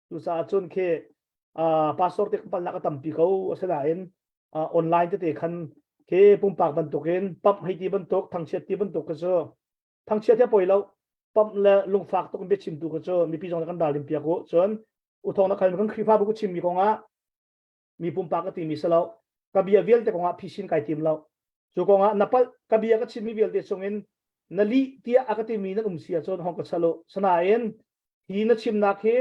cucaah cun khi pastor te kan palhnak a tampi ko asinain online tete khan khi pumpak bantukin pump hei ti bantuk thangchiat ti bantuk ka cu thangchiat he poi lo pump le lungfak tuk in biachimtu ka cu mipi zong kan ralrin piak u cun uthong na khal kan Khrihfabu ka chimmi kongah mi pumpak ka timi si lo ka bia vialte kongah phisin kai tim lo cu kongah na palh ka bia ka chimmi vialte chungin na lih tiah a ka timi nan um si ahcun hong ka chalo sanain hi na chimnak hi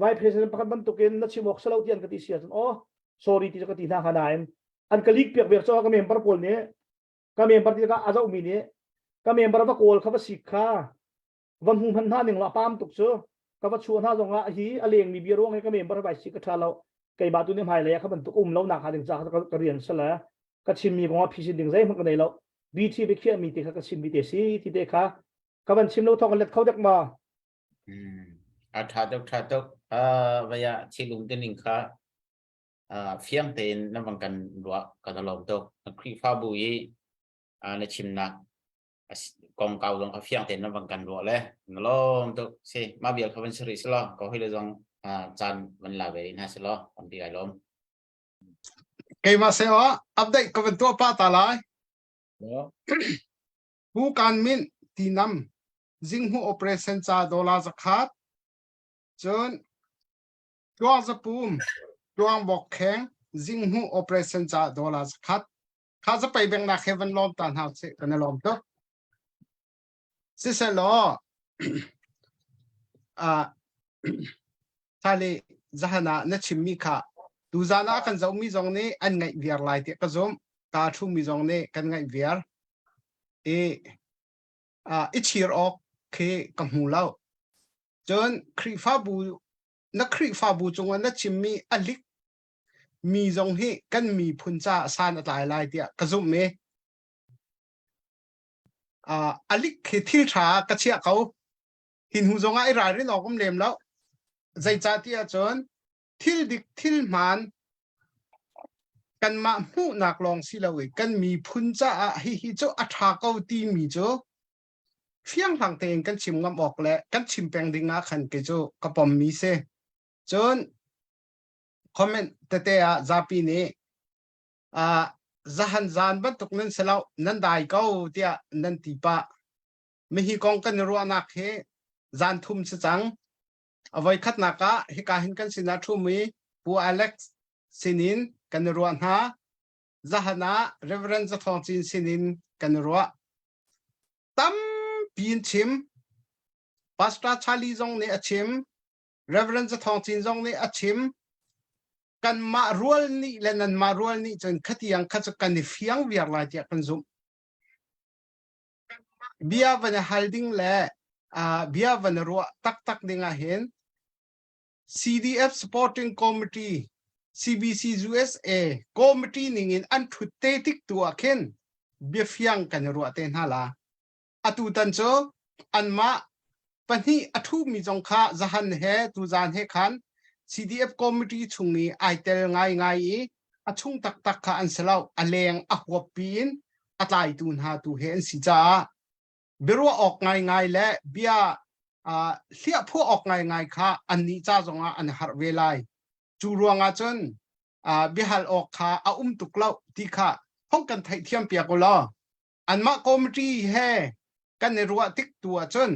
vice president pakhat bantukin na chim awk salo ti an ka ti si ahcun oh sorry ti cu ka ti hna hnga nain an ka leak piak ve cho ka member pawl nih ka member ti ka a zohmi nih ka member va kawl kha va sik kha va hmu hmanh hna ning la pam tuk cu ka va chuah hna zong ah hi a lengmi bia ruang hi ka member vai si ka tha lo keimah tu nih hmailei ah kha bantuk um lo nak hnga ding ca ka rian si le ka chimmi kong ah phisin ding zeihmanh ka nei lo BT biakhiah mi te kha ka chimmi te si ti te kha ka van chim lo thawng let kho dek ma a tha tuk tha tuk vaya thilum te ning kha fiang tein na van kan ruah kan lawm tuk Khrihfabu i na chimnak kongkau zong kha fiang tein na van kan ruah le na lawm tuk si mah vial kha van si rih si law ko hoi le zong caan van la ve rih hna si law tampi kai lawm keimah se ah update ka van tuah pa ta lai hu kan min tinam zinghu operation ca dollar zakhat cun tluang zapum tluang bok kheng zinghu operation ca dollar zakhat Kha zapei bengnak he van lawm ta hna sih kan i lawm tuk. Siselaw ah Thali zahan ah na chimmi kha tuzan ah kan zohmi zong nih an ngaih viar lai tiah ka zumh. Ta ṭhumi zong nih kan ngaih viar. I i chir awk khi ka hmu lo. Cun Khrihfabu na Khrihfabu cungah na chimmi a lik mi zong hi kan miphun caah san a tlai lai tiah ka zumh i uh, a lik hi thil ṭha ka chiah ko. Hi hnu zongah i ralrin awk um lem lo. Zeicah ti ahcun thil dik thil hmaan kanmah hmuhnak lawng si lo i kan miphun caah hihi cu a ṭha ko timi cu fianghlang tein kan chim ngam awk le kan chim peng ding ah khan kei cu ka pommi si. Cun comment tete ah zapi nih uh, zahan zan bantuk nan si lo nan dai ko tiah nan ti pah. Mihi kong kan i ruahnak hi zan thum si cang. A voi khatnak ah hika hin kan sinah ṭhumi Pu Alex sinin kan i ruah hna. Zahan ah Reverend Zathawng Cin sinin kan i ruah. Tampi in chim. Pastor Charlie zong nih a chim. Reverend Zathawng Cin zong nih a chim. Kanmah rual nih le nanmah rual nih cun khatiang kha cu kan i fiang viar lai tiah kan zumh. Bia van i hal ding le uh, bia van i ruah taktak ding ah hin CDF Supporting Committee CBC USA committee ning in an thut te tik tu ah khin biafiang kan i ruah te hna la. Atu tan cu anmah pahnih a ṭhumi zong kha zahan he tuzan he khan CDF committee chung i ai tel ngaingai i a chung taktak kha an si lo a leng a huap piin a tlaitu hna tu he an si caah biaruah awk ngaingai le bia uh, hliahphuah awk ngaingai kha annih ca zongah an harh ve lai cu ruangah cun uh, biahal awk kha a um tuk lo ti kha hong kan theihthiam piak u law anmah committee he kan i ruah tik tu ahcun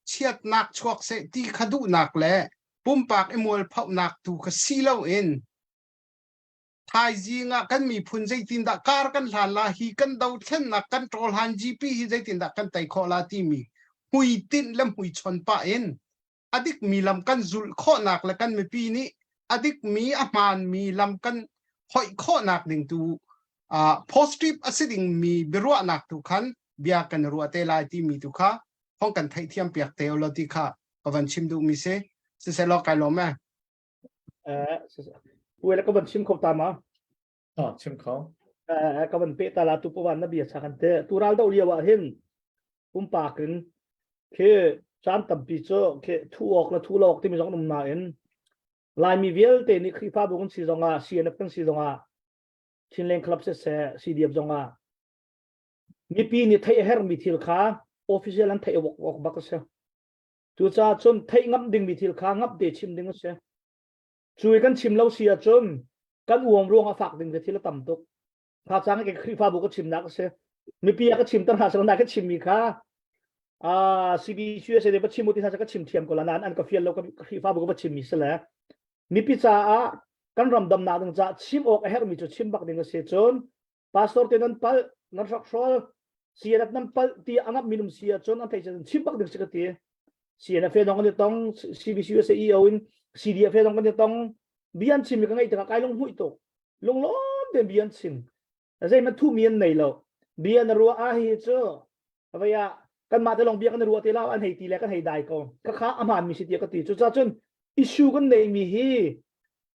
chiatnak chuak seh ti kha duhnak le pumpak i mualphohnak tu kha si loin thaizing ah kan miphun zeitindah kar kan hlan la hi kan dothlennak kan ṭawlhan GP hi zeitindah kan tei khawh la timi hmuitinh le hmuichon pah in a dikmi lam kan zulh khawhnak le kan mipi nih a dikmi a hmaanmi lam kan hoih khawhnak ding tu uh, positive a si dingmi biaruahnak tu khan bia kan ruah te lai timi tu kha hong kan theihthiam piak te lo ti kha ka van chim duhmi si siselaw kai lawm e Eh, Uela ka van chim kho ta ma? Oh, chim kho. Eh, ka van pe ta la tu pawan na bia cha kan te. Tu ral do liao ah hin pumpak in khi caan tampi cu khi thu awk le thu lo awk timi zong um nain Laimi vialte nih Khrihfabu kan si zongah CNF kan si zongah Chinland Club siseh CDF zongah mipi nih theih a herhmi thil kha official an theih awk awk bak a si. Cucaah cun theih ngam dingmi thil kha ngap te chim ding a si. Cu i kan chim lo si ahcun kan uang ruang a fak ding thil a tam tuk. Kha cang ke Khrihfabu ka chimnak a si. Mipi a ka chim ter hna sila ka chimmi kha ah CBCUSA de va chim u ti hna ka chim thiam ko la nain an ka fial lo ka Khrihfabu ka va chimmi si le mipi caah kan ram damnak ding caah chim awk a herhmi cu chim bak ding a si cun pastor te nan palh nan hrokhrawl CNF nan palh ti a ngap minum si ahcun an theih cun chim bak ding si ka ti CNF he dong kan i tong CBCUSA EO in CDF he dong kan i tong bia an chim mi ka ngaih tikah kai lunghmuih tuk lunglawm tein bia an chim zeihmanh thuhmi an nei lo bia na ruah ah hi cu vei ah kanmah te lawng bia kan i ruah te lo an hei ti le kan hei dai ko khakha a hmaanmi si tiah ka ti cucaah cun issue kan neihmi hi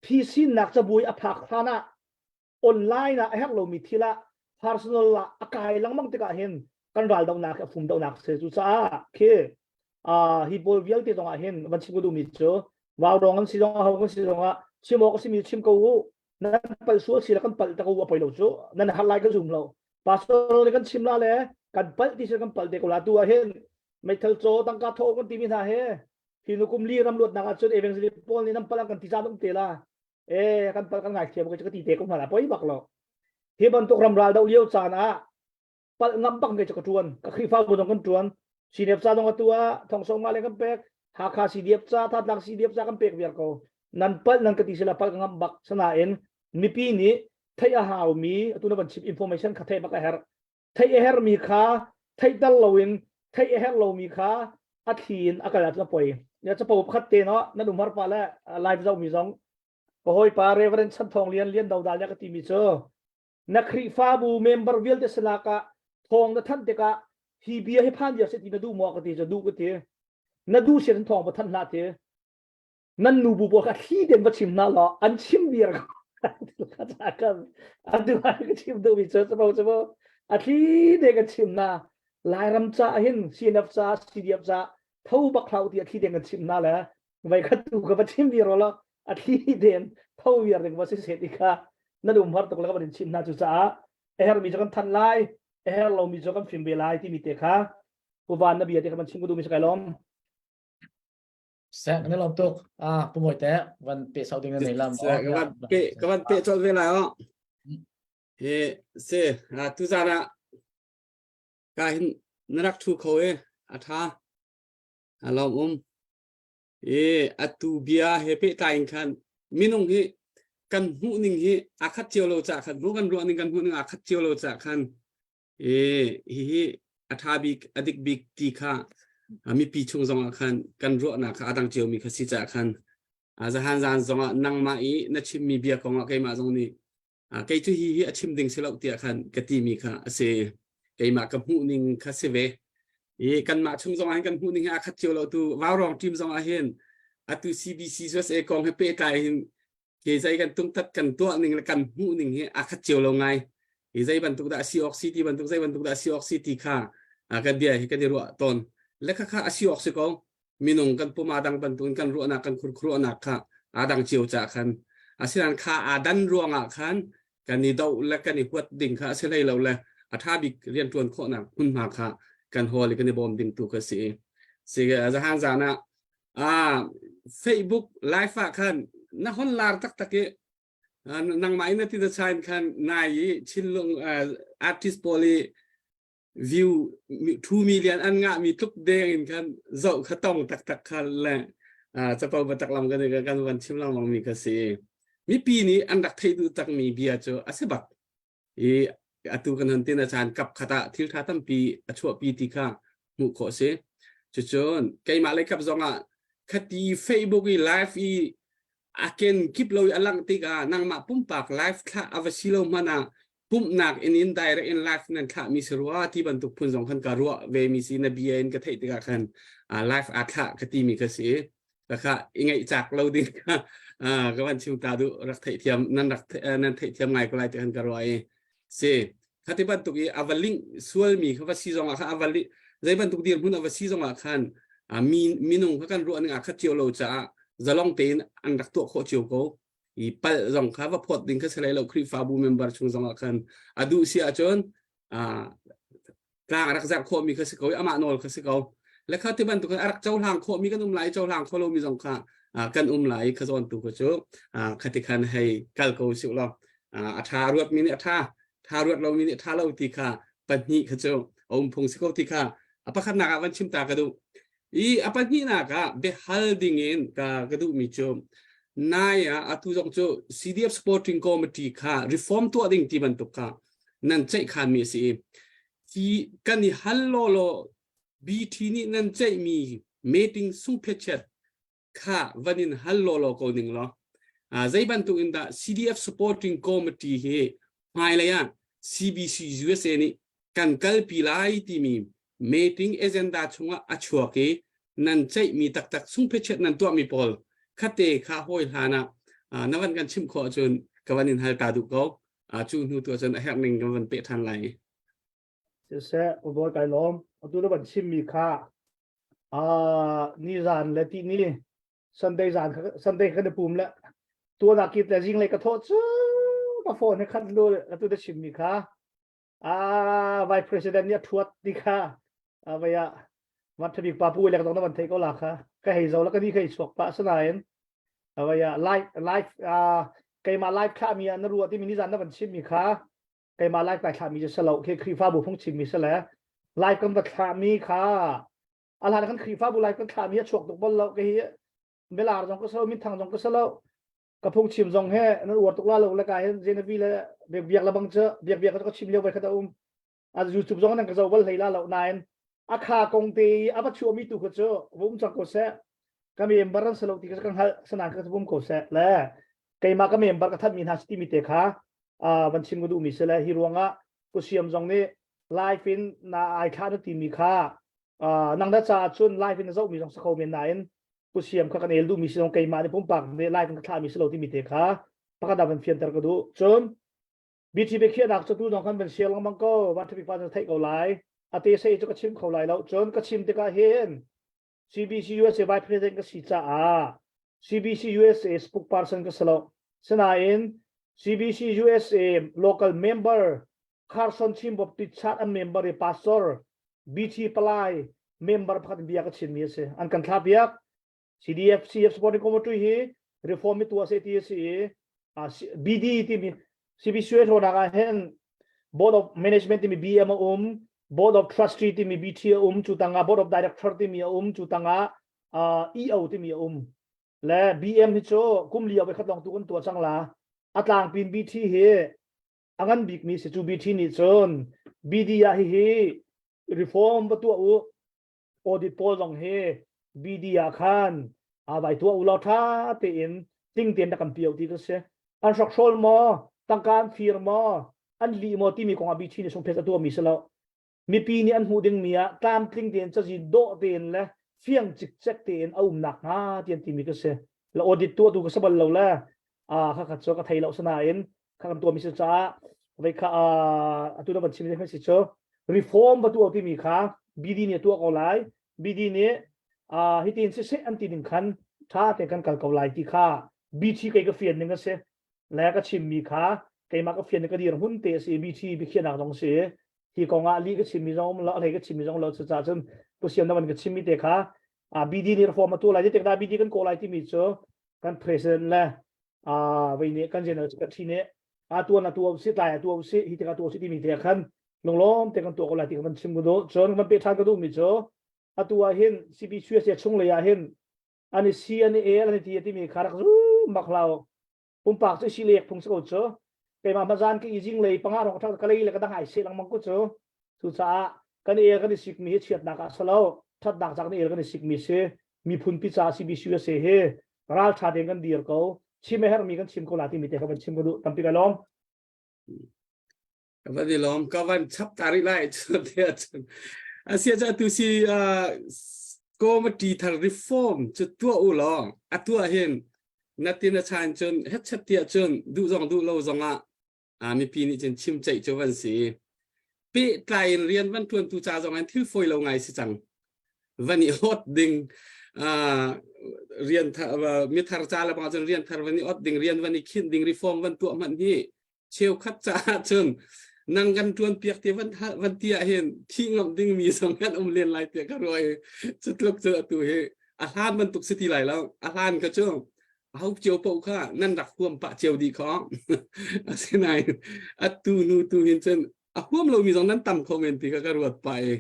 phisinnak cabuai a phak hlan ah online ah a herh lomi thil ah personal ah a kai lengmang tikah hin kan ral dohnak a fum dohnak si cucaah khi hi pawl vialte zong ah hin van chim ka duhmi cu vaurawng an si zong ah ho kan si zong ah chim awk a simi chim ko u nan palh sual si le kan palh ta ko a poi lo cu nan har lai ka zum lo pastor nih kan chim la le kan palh ti si kan palh te ko la tu ah hin meithal caw tangka thaw kan timi hna he hi nu kum li ram luatnak ah cun evangelist paul nih nan palh kan ti caan um te la e kan palh kan ngaithiam ko ka ti te ko hna la poi bak lo hi bantuk ram ral do lio caan ah palh ngam bak nge ka tuan ka Khrihfabu zong kan tuan CDF ca zong atu ah thong nga le kan pek Hakha CDF ca Thantlang CDF ca kan pek viar ko nan palh nan ka ti sila palh ka ngam bak sanain mipi nih theih a haumi atu na van chim information kha theih bak a herh theih a herhmi kha theihter loin theih a herh lomi kha a thli in a kal ah poi ya capo pakhat te no nan umhar pa le live zohmi zong ka hawipa Reverend Chan Thawng Lian Lian Dodal ya ka timi cu na Khrihfabu member vialte sinah ah thawng na thanh tikah hi bia hi phan dia se ti na duh maw ka ti cu duh ka ti na duh sian thawng pa thanh hlah ti. Nan nu bu pawl kha thli tein va chim hna law an chim viar kan an tu ka chim duhmi cu cabo cabo a thli te kan chim hna Lairam ca hin CNF ca CDF ca tho bak hlau ti a thli tein kan chim hna le vai khat tu ka va chim viar lo a thli tein tho viar ding va si se ti kha nan um har tuk le ka van in chim hna cu caah a hermi cu kan than lai a her lomi cu kan fim ve lai timi te kha puvan na bia te kha van chim ka duhmi si kai lom Seh, kan i lawm tuk. Ah, Pu Mawi te, van pe sau ding na nei la maw? Ka van pe ka van pe col ve lai o. He se tu zan ah ka hin na rak thu kho e a tha a lawm um e atu bia he pe tlai in khan minung hi kan hmuh ning hi a khat cio lo cha khan hmuh kan ruah ning kan hmuh ning a khat cio lo cha khan E hihi a ṭha bik a dik bik ti kha mipi chung zongah khan kan ruahnak kha a dang ciomi kha si caah khan zahan zan zongah nangmah i na chimmi bia kongah keimah zong nih kei cu hi hi a chim ding si lo tiah khan ka timi kha a si. Keimah ka hmuh ning kha si ve. I kanmah chung zongah hin kan hmuh ning hi aa khat cio lo tu Vaurong team zongah hin atu CBC USA kong he pehtlai hin Ke zei kan tungtat kan tuah ning le kan hmuh ning hi a khat cio lo ngai. Hi zei bantuk dah a si awk si ti bantuk zei bantuk dah a si awk si ti kha kan bia hi kan i ruah tawn. Le kha kha a si awk si ko. Minung kan pum aa dang bantukin kan ruahnak kan khurkhuruahnak kha aa dang cio caah khan asinain kha aa dan ruangah khan kan i doh le kan i huat ding kha a si hlei lo le a ṭha bik rianṭuan khawhnak hmunhma kha kan hawl i kan i bawm ding tu kha si. Si zahan zan ah ah Facebook live ah khan na hon lar taktak i nangmah in na ti na chain khan nai i Chinlung artist pawl i view 2 million an ngah mi tluk deng in khan zoh kha tong taktak kha le capo batak lam kan kan van chim lengmang mi kha si mipi nih an rak thei duh tak mi bia cu a si bak i atu kan han tin a caan kap khat ah thil tha tampi a chuahpi ti kha hmuh khawh si cucun keimah lei kap zong ah khati Facebook i live i a ken kip lo i a langh tikah nangmah pumpak live thlah a va si lo hmanh ah pumhnak in in direct in live nan thlah mi si rua ti bantuk phun zong khan ka ruah ve mi si na bia in ka theih tikah khan live aa thlah ka ti mi ka si Kha i ngaih cak lo ding kha ka van chim ta duh rak theihthiam nan rak nan theihthiam ngai ko lai ti khan ka ruah i si khati bantuk i a va link sual mi kha va si zong ah kha a va li zei bantuk dirhmun a va si zong ah khan mi minung kha kan ruah ning ah khat cio lo caah zalong tein an rak tuah khawh cio ko i palh zong kha va phawt ding kha si lai lo Khrihfabu member chung zong ah khan a duh si ahcun tlang a rak zarh khawhmi kha si ko i amah nawl kha si ko le kha ti bantuk a rak cohlang khawhmi kan um lai cohlang kho lomi zong kha kan um lai kha zawn tu kha cu khati khan hei kal ko si law a tha ruatmi nih a tha tha ruat lomi nih tha lo ti kha pahnih kha cu a um phung si ko ti kha a pakhatnak ah van chim ta ka duh i a pahnihnak ah biahal ding in ka ka duhmi cu nai ah atu zong cu CDF supporting committee kha reform tuah ding ti bantuk kha nan ceihkhanmi a si i hi kan i hal lawlaw BT nih nan ceihmi meeting sungphetchet kha van in hal lawlaw ko ning law zei bantuk in dah CDF supporting committee hi hmailei ah CBC USA nih kan kalpi lai timi meeting agenda chungah a chuak i nan ceihmi taktak sungphetchet nan tuahmi pawl khate kha hawi hlan ah na van kan chimh khawh ahcun ka van in hal ta duh ko cu hnu tu ahcun a herh ning kan van peh ṭhan lai. Siseh, Ubawi kai lawm. Atu na van chimmi kha ni zan le ti ni Sunday zan Sunday kan i pum le tuan kit le zinglei ka thawh cu ka phone he khat lu atu na chimmi kha ah vice president nih a thuat ti kha vai ah van thabik pa pu le ka na van thei ko la kha ka hei zo la ka ni khei chuak pa asinain vai ah live live keimah live thlah mi ah na ruah timi ni zan na van chim mi kha keimah live kai thlah mi cu salo khi Khrihfabu phung chim mi sale live kan va thlah mi kha a hlan kan Khrihfabu live kan thlah mi a chuak tuk bal lo ke hi belar zong ka salo min thang zong ka salo ka phung chim zong he nan uar tuk la lo le ka hin zenabi le biak biak la bang cu biak biak ka chim lio vai khat a um a YouTube zong nan ka zo bal hlei la lo nain a kha kong te a va chuah mi tu kha cu vum cang ko seh ka member an salo ti ka kan hal sanan ka vum ko seh le keimah ka member ka that mi hna si mi te kha van chim ka duh mi si le hi ruangah ku siam zong nih live in na ai thla na ti mi kha nang da ca cun live in na zoh mi zong sa kho men nain. Pu Siam kha kan el duhmi si zong keimah nih pumpak nih lai kan thlah mi si lo timi te kha pakhat ah van fianter ka duh. Cun BT biakhiahnak cu tu zong kan van share lengmang ko van ṭhapi pa theih ko lai. A te sei cu ka chim kho lai lo. Cun ka chim tikah hin CBC USA Vice President ka si caah CBC USA spokesperson ka si lo. Sinain CBC USA local member Carson Chin Baptist Church an member i pastor BT Palai member pakhat bia ka chimmi a si. An kan thlah piak. CDF CF supporting committee hi reform mi tuah se ti a si i BD timi CBCUA hlonak ah hin Board of Management timi BM a um, Board of Trustee timi BT a um, cu tangah Board of Director timi a um, cu tangah EO timi a um. Le BM hi cu kum li khat lawng tu kan tuah cang la. A tlangpin BT hi a ngan bikmi si cu BT nih cun BD ah hihi reform va tuah u audit pawl zong hi BD ah khan a vai tuah u law tha tein tling tein rak kan pio ti ka si an hrokhrol maw tangka an fir maw an lih maw timi kong ah BT nih sungphet a tuahmi si lo mipi nih an hmuh dingmi ah tlamtling tein cazin dawh tein le fiang cikcek tein a um nakhnga tian timi ka si la audit tuahtu ka si bal lo le a kha kha cu ka thei lo sanain kha kan tuahmi si caah vei kha atu na van chim ding si cu reform va tuah timi kha BD nih a tuah ko lai BD nih hitin siseh an ti ning khan tha te kan kal ko lai ti kha BT kei ka fian ning a si le ka chimmi kha keimah ka fian ka dir hun te a si BT biakhiahnak zong si hi kong ah li ka chimmi zong um lo hlei ka chimmi zong lo cucaah cun pu siam na van ka chimmi te kha BD nih reform a tuah lai tek dah BD kan kawl lai timi cu kan president le vei nih kan general secretary nih a tuan a tuah si tlai a tuah si hi tikah tuah si timi te khan lunglawm te kan tuah ko lai ti ka van chim ka duh cun kan pe ṭhan ka duhmi cu atu ah hin CBCUSA chung lei ah hin an i si an i el an i ti timi kha rak zum bak hlau pumpak cu si lek phung si ko cu keimah hmazan ka izing lei panga rong ka ka lei le ka dang ai se lengmang ko cu cucaah kan el kan i sikmi hi chiatnak ah salo thatnak cak ni el kan i sikmi si miphun pi ca CBCUSA hi ral tha tein kan dir ko chim a herhmi kan chim ko la timi te kha van chim ka duh tampi ka lawm Ka van i lawm ka van chap ta rih lai cu te ahcun asia ca tu si committee thar reform cu tuah u law a tuah hin natin a chan cun hetchat tiah cun duh zong duh lo zong ah mipi nih cun chim ceih cu van si pehtlai in rian van tuan tu ca zong an thil fawi lo ngai si cang van i hot ding rian mithar ca le bang cun rian thar van i ot ding rian van i khinh ding reform van tuah hmanh hi cheukhat caah cun nang kan tuan piak te van van ti ah hin thi ngam ding mi zong kan um len lai tiah ka ruah i cu tluk cu atu hi a hlan bantuk si ti lai lo a hlan ka cu ho cio po kha nan rak huam pah cio dih kho asinain atu nu tu hin cun a huam lomi zong nan tam kho men ti kha ka ruat pah i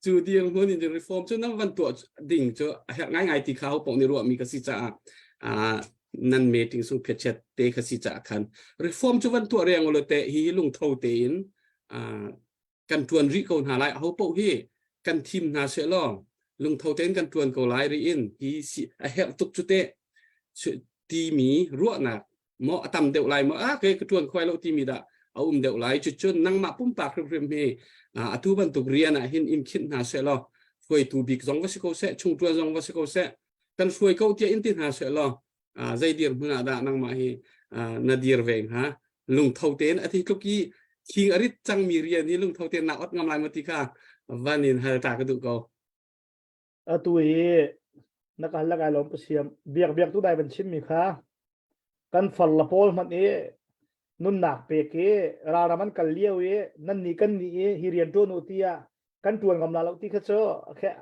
cu dir hmun in reform cu nan van tuah ding cu a herh ngaingai ti kha ho paoh nih ruahmi ka si caah nan meeting sung phiachet te kha si caah khan reform cu van tuah reng ulaw te hi lungtho tein kan tuan rih ko hna lai ho paoh hi kan thim hna seh law lungtho tein kan tuan ko lai ri in hi si a herh tuk cu te timi ruahnak maw a tam deuh lai maw a ke ka tuan khuai lo timi dah a um deuh lai cucun nangmah pumpak hrimhrim hi atu bantuk rian ah hin in khinh hna seh law hruaitu bik zong va si ko seh chungtuan zong va si ko seh kan hruai ko tiah in ti hna seh law zei dir hmun ah dah nangmah hi na dir ve hnga lungtho tein a thi tluk i khing a rit cangmi rian hi lungtho tein na ot ngam lai maw ti kha van in hal ta ka duh ko Atu i na ka hal le kai lawm ka siam. Biak biak tu dai van chimmi kha kan far la pawl hmanh i nunnak pek i ralram an kal lio i nan nih kan nih i hi rian ṭuan u tiah kan ṭuan ngam la lo ti kha cu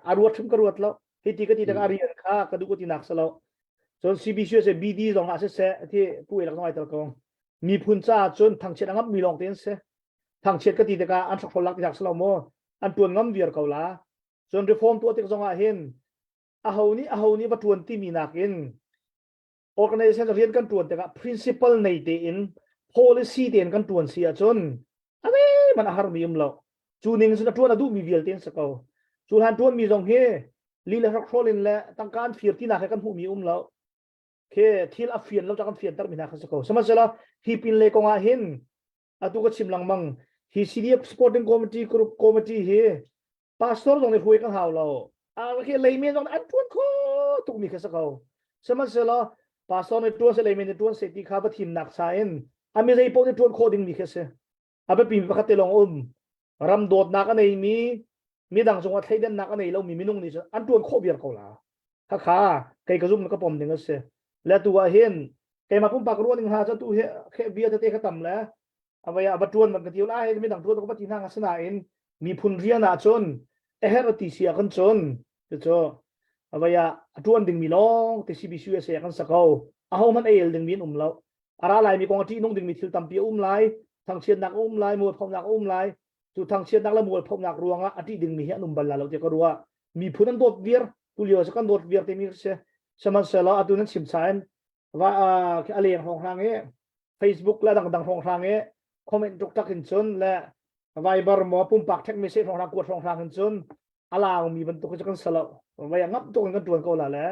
a ruat hrim ka ruat lo. Hi ti ka ti tak a rian kha ka duh ka ti nak si lo. Cun CBC se BD zong ah siseh ti pu elak zong ai tel ko. Miphun caah cun thangchiat a ngamh mi lawng te an si. Thangchiat ka ti tikah an hrokhrol lak ti hak si lo mu. An ṭuan ngam viar ko la. Cun reform tuah tik zongah hin aho nih aho nih va ṭuan timi nakin organization rian kan ṭuan tikah principle nei tein policy tein kan ṭuan si ahcun a man a harmi um lo. Cu ning cun a ṭuan a duhmi vialte an si ko. Cu hlan ṭuanmi zong hi li le hrokhrol in le tangka an fir tinak he kan hmuhmi um lo. Khi thil a fian lo ca kan fianter mi hna kha si ko. Sihmanhsehlaw hi pin le kong ah hin atu ka chim lengmang hi CDF supporting committee group committee hi pastor zong nih hruai kan hau lo. Khi leimi zong an ṭuan kho tukmi kha si ko. Sihmanhsehlaw pastor nih ṭuan seh leimi nih ṭuan seh ti kha va thimnak cha in a mi zei paoh nih ṭuan khawh dingmi khi a si. A biapimi pakhat te lawng um. Ram dawtnak a neimi, midang cungah thleidannak a nei lomi minung nih cun an ṭuan khawh viar ko la. Khakha kei ka zum ka pom ding a si. Le tu ah hin keimah pumpak ruah ning hna cu tu hi bia tete kha tam le avai ah va ṭuan van ka ti lai midang ṭuan ka va ti hna asinain miphun rian ah cun a herh ti si ah kan cun cucu avai ah a ṭuan dingmi lawng te CBC USA kan sa ko aho hmanh a el dingmi an um lo a ra laimi kong a ṭihnung dingmi thil tampi a um lai thangchiatnak a um lai mualphonak a um lai cu thangchiatnak le mualphonak ruangah a ṭih dingmi hi an um bal la lo tiah ka ruah miphun an dawt viar tu lio kan dawt viar timi si sihmanhsehlaw atu nan chim chain va a leng hrawng hrang i Facebook le dangdang hrawng hrang i comment tuk tak in cun le Viber maw pumpak text message hrawng hrang kuat hrawng hrang in cun a laungmi bantuk cu kan salo vai ngap tuk in kan tuan ko la le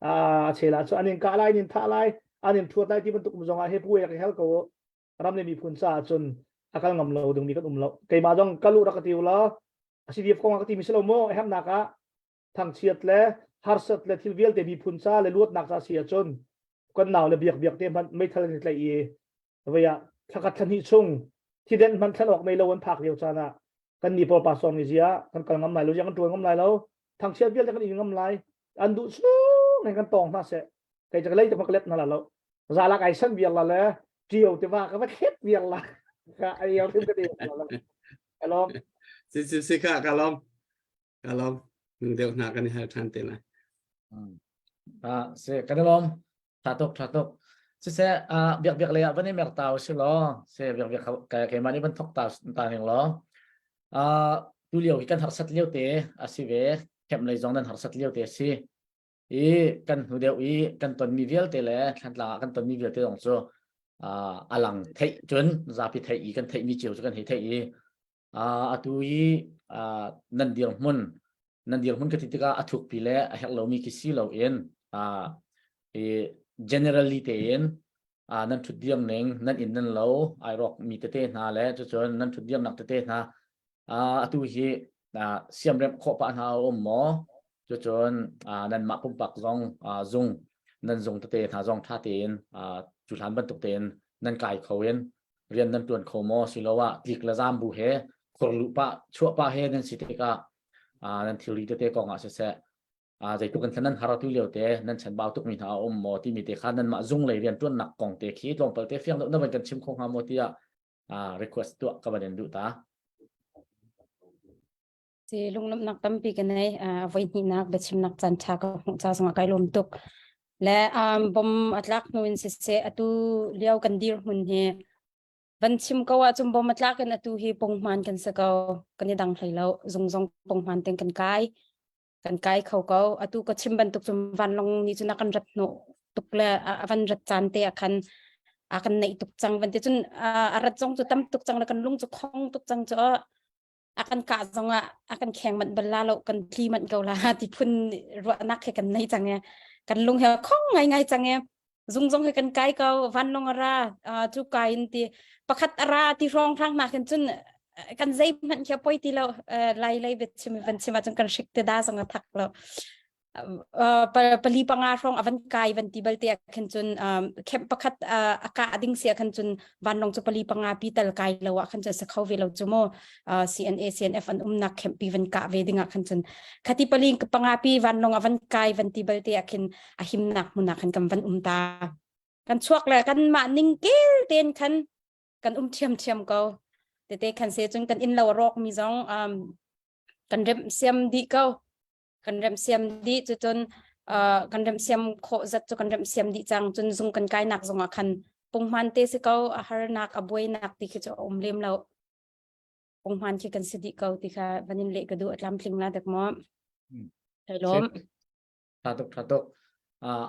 a chela cu an in kah lai in thah lai an in thuat lai ti bantuk zong ah he pu ek hel ko ram le miphun caah cun a kal ngam lo dingmi kan um lo keimah zong kalu rak ka ti la CDF kong ah ka ti mi si lo maw hernak ah thangchiat le harsat le thil vialte miphun ca le luatnak ca si ahcun kan nau le biak biak te hmanh meithal an i tlaih i vei ah thlakhat thlahnih chung thiden hmanh thlan awk nei lo an phak lio caan ah kan ni pawl pastor ni zia kan kal ngam lai lo zia kan tuan ngam lai lo thangchiat vialte kan in ngam lai an duh chung in kan tong hna seh kei ka lei te ka let hna la lo zalak ai san viar la le tio te va ka va thlet viar la ka ai yar tim ka te la kalom si si si ka kalom kalom nung deuh hna kan i hal than te lai ah se kan lom tha tuk tha tuk siseh ah biak biak le ah van i mer tau si law se biak biak ka keimah nih van thok ta ta ning law ah tu lio hi kan harsat lio te a si ve kemh lei zong nan harsat lio te a si i kan hnu deuh i kan tonmi vialte le thlantlang ah kan tonmi vialte zong cu a lang theih cun zapi theih i kan theihmi cio cu kan hei theih i atu i nan dirhmun nan dirhmun ka ti tikah a thukpi le a herh lomi khi si loin i generally tein nan ṭhut dir ning nan inn nan lo ai rawk mi tete hna le cucun nan ṭhut dirnak tete hna atu hi siamremh khawh pah hna a um maw cucun nanmah pumpak zong zung nan zung tete hna zong ṭha tein cu hlan bantuk tein nan kai kho in rian nan ṭuan kho maw siloah tlik le zaam bu he khurluh pah chuah pah he nan si tikah nan thilri tete kong ah siseh zeitluk in nan har tu lio te nan chanbau tukmi hna a um maw timi te kha nanmah zung lei rian ṭuannak kong te khi tlawmpal te fiang deuh na van kan chim kho hnga maw tiah request tuah ka van in duh ta. Si lunglawmhnak tampi ka nei voi hnihnak biachimnak caan ṭha ka hmuh ca zongah kai lawm tuk. Le um, bom a tlak hnu in siseh atu lio kan dir hmun hi van chim ko ahcun bom a tlak in atu hi punghman kan si ko kan i dang hlei lo zung zong punghman ten kan kai kan kai kho ko atu ka chim bantuk cun vanlawng nih cun a kan rat hnawh tuk le a van rat caan te ah khan a kan neih tuk cang van ti cun a rat zong cu tam tuk cang le kan lung cu khong tuk cang cu a kan kah zong ah a kan kheng manh bal la lo kan tli manh ko la ti phun ruahnak he kan nei cang e kan lung he khong ngai ngai cang e zung zong he kan kai ko vanlawng a ra cu kai in ti pakhat a ra ti hrawng hrang na khin cun kan zei hmanh khi poi ti lo lai lei bet chim van chim ah cun kan hrik te da zong a thak lo pali panga hrawng a van kai van ti balte ah khin cun camp pakhat a kah ding si ah khan cun vanlawng cu pali panga pi tal kai lo ah khan cun sa kho ve lo cu mu CNA CNF an umnak camp pi van kah ve ding ah khan cun khati pali panga pi vanlawng a van kai van ti balte ah khin a himnak hmun ah khan kan van um ta kan chuak le kan mah ning kel ten khan kan um thiam thiam ko tete khan se cun kan inn lo a rawk mi zong um, kan rem siam dih ko kan rem siam dih cu cun uh, kan rem siam khawh zat cu kan rem siam dih cang cun zung kan kai nak zong ah khan punghman te si ko a harnak a buainak ti khi cu a um lem lo punghman khi kan si dih ko ti kha vanin leh ka duh a tlamtling la dek maw lom Tha tuk tha tuk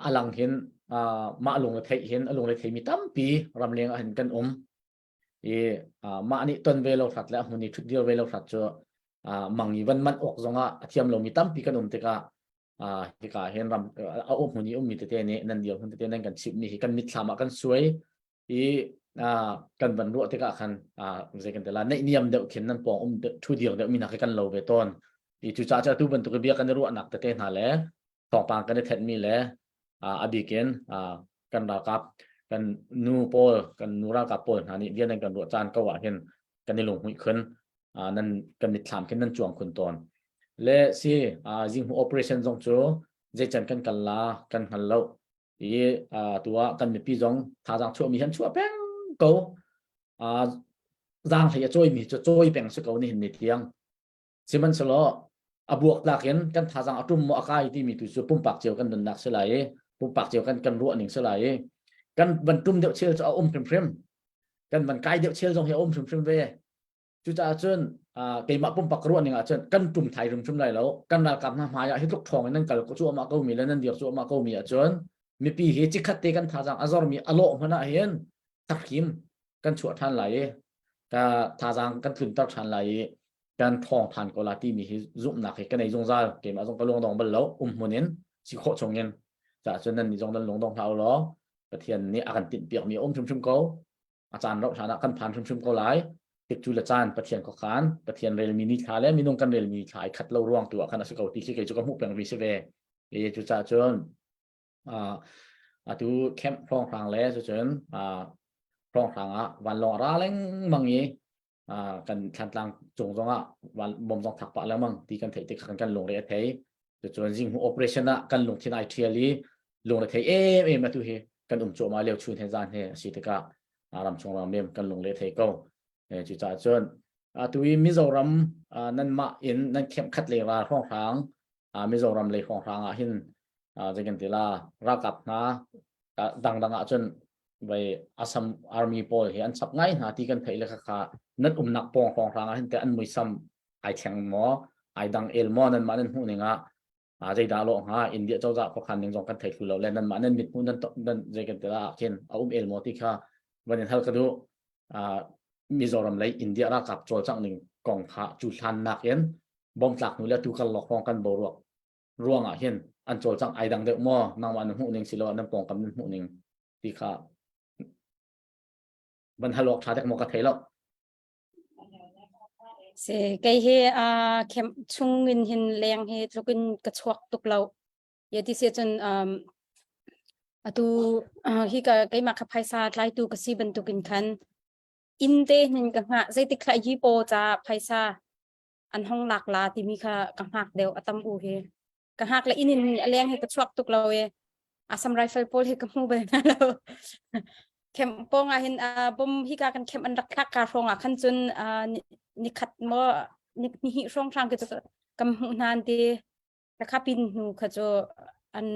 a lang hin mah lung le theih hin a lung le thei mi tampi ramleng ah hin kan um i mah nih ton ve lo hrat le a hmun i thut dir ve lo hrat cu mang i van manh awk zongah a thiam lomi tampi kan um tikah hika hin ram a um hmun i ummi tete nih nan dir hmun tete nan kan chimh mi hi kan mitthlam ah kan suai i kan van ruah tikah khan zei kan te la neih niam deuh khin nan pawng um thu dir deuh mi hna khi kan lo ve tawn. I cucaah cu atu bantuk bia kan i ruahnak tete hna le thawngpang kan i thenhmi le a bik in kan ralkap kan nu pawl kan nu ralkap pawl hna nih bia nan kan ruah caan ko ah hin kan i lunghmuih khun nan kan mitthlam khin nan cuang khun tawn le si zinghmu operation zong cu zeican kan kal la kan hngal lo i tu ah kan mipi zong thazaang chuahmi han chuah peng ko zaang hlei a cawimi cu cawi peng si ko nihin ni tiang Sihmanhsehlaw a buaktlak in kan thazaang a ṭum maw a kai timi tu cu pumpak cio kan nunnak si lai i pumpak cio kan kan ruah ning si lai i kan van ṭum deuh chel cu a um hrimhrim kan van kai deuh chel zong hi a um hrimhrim ve cucaah cun keimah pumpak ruah ning ahcun kan ṭum thai hrimhrim lai lo kan ralkap hna hmai ah hi tluk ṭhawng in nan kal cuahmah ko mi le nan dir cuahmah ko mi ahcun mipi hi cikhat te kan thazaang a zormi a lawh hmanh ah hin thakrim kan chuah ṭhan lai i ka thazaang kan tlunter ṭhan lai i kan ṭhawng ṭhan ko la timi hi zumhnak hi ka nei zungzal keimah zong ka lungdong bal lo um hmun in si khawh chung in caah cun nan nih zong nan lungdong hlah u law Pathian nih a kan tinhpiakmi a um hrimhrim ko a caan rauh hlan ah kan phan hrimhrim ko lai tikcu le caan Pathian khuakhan Pathian relmi ni thla le minung kan relmi thla ai khat lo ruang tu ah khan a si ko ti khi kei cu ka hmuh peng vi si ve e cucaah cun atu camp hrawnghrang le cucun hrawnghrang ah vanlawng a ra lengmang i kan thlantlang cung zongah bom zong thak pah lengmang ti kan theih tik khan kan lungre a thei cucun zinghmu operation ah kan lungthin ai thial i lungre thei em em atu hi kan um cuahmah lio chun he zan he a si tikah ram chung ram lem kan lungre thei ko cucaah cun atu i Mizoram nanmah in nan camp khat le ral hrawnghrang Mizoram lei hrawnghrang ah hin zei kan ti la ralkap hna dangdang ah cun vai Assam army pawl hi an chap ngai hna ti kan theih le kha nan umnak pawng hrawnghrang ah hin te an muisam ai thleng maw ai dang el maw nan mah nan hmuh ning ah zeidah lawh hnga India cozah khuakhan ning zong kan thei thlu lo le nan mah nan mit hmuh nan nan zei kan ti la khin a um el maw ti kha van in hal ka duh Mizoram lei India ralkap cawlcangh ning kong kha cu hlan nakin bom tlak hnu le tu kar lok hrawng kan boruak ruang ah hin an cawlcangh ai dang deuh maw nangmah na hmuh ning silo nan pawngkam nan hmuh ning ti kha van hal awk tha dek maw ka thei lo Se kei hi a khem chung in hin leng hi tlukin ka chuak tuk lo ye ti se cun um atu hi ka keimah kha phaisa tlaitu ka si bantukin khan inn te hnin ka hngah zeitik thla yi po ca phaisa an hong lak la timi kha ka hngak deuh a tam u hi ka hngak le inn in a leng hi ka chuak tuk lo e Assam rifle pawl hi ka hmu bal hna lo khem pong ah hin bom hi ka kan khem an rak thlak ka hrawng ah khan cun ni khat mo ni hi hrawng hrang ke kam hmuh hna an ti ka pin hnu kha cu an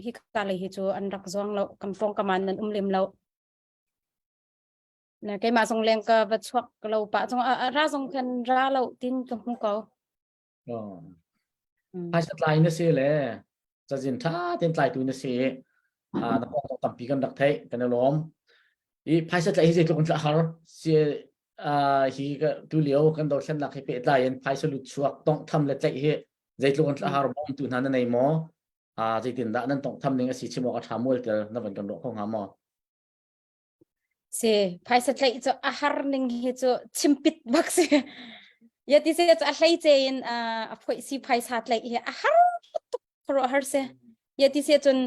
hi ka lei hi cu an rak zuang lo kan pong kaman nan um lem lo na keimah zong leng ka va chuak lo pa zong ra zong kan ra lo tin ka hmu ko oh phaisa tlai na si le cazin tha ten tlai tu na si na kong tampi kan rak theih kan i lawm i phaisa tlai hi zeitluk in har si hi tu lio kan dothlennak hi pehtlai in phaisa lut chuak tong tham le tlaih hi zeitluk in har bawm tu hna na nei maw zeitin dah nan tong tham ning a si chim awk a tha mual tel na van kan ruah kho hnga maw Si phaisa tlaih cu a har ning hi cu chimpit bak si. Ya ti se cu a hlei ce in a phoih si phaisa tlaih hi a har tuk khuaruah har si. Ya ti se cun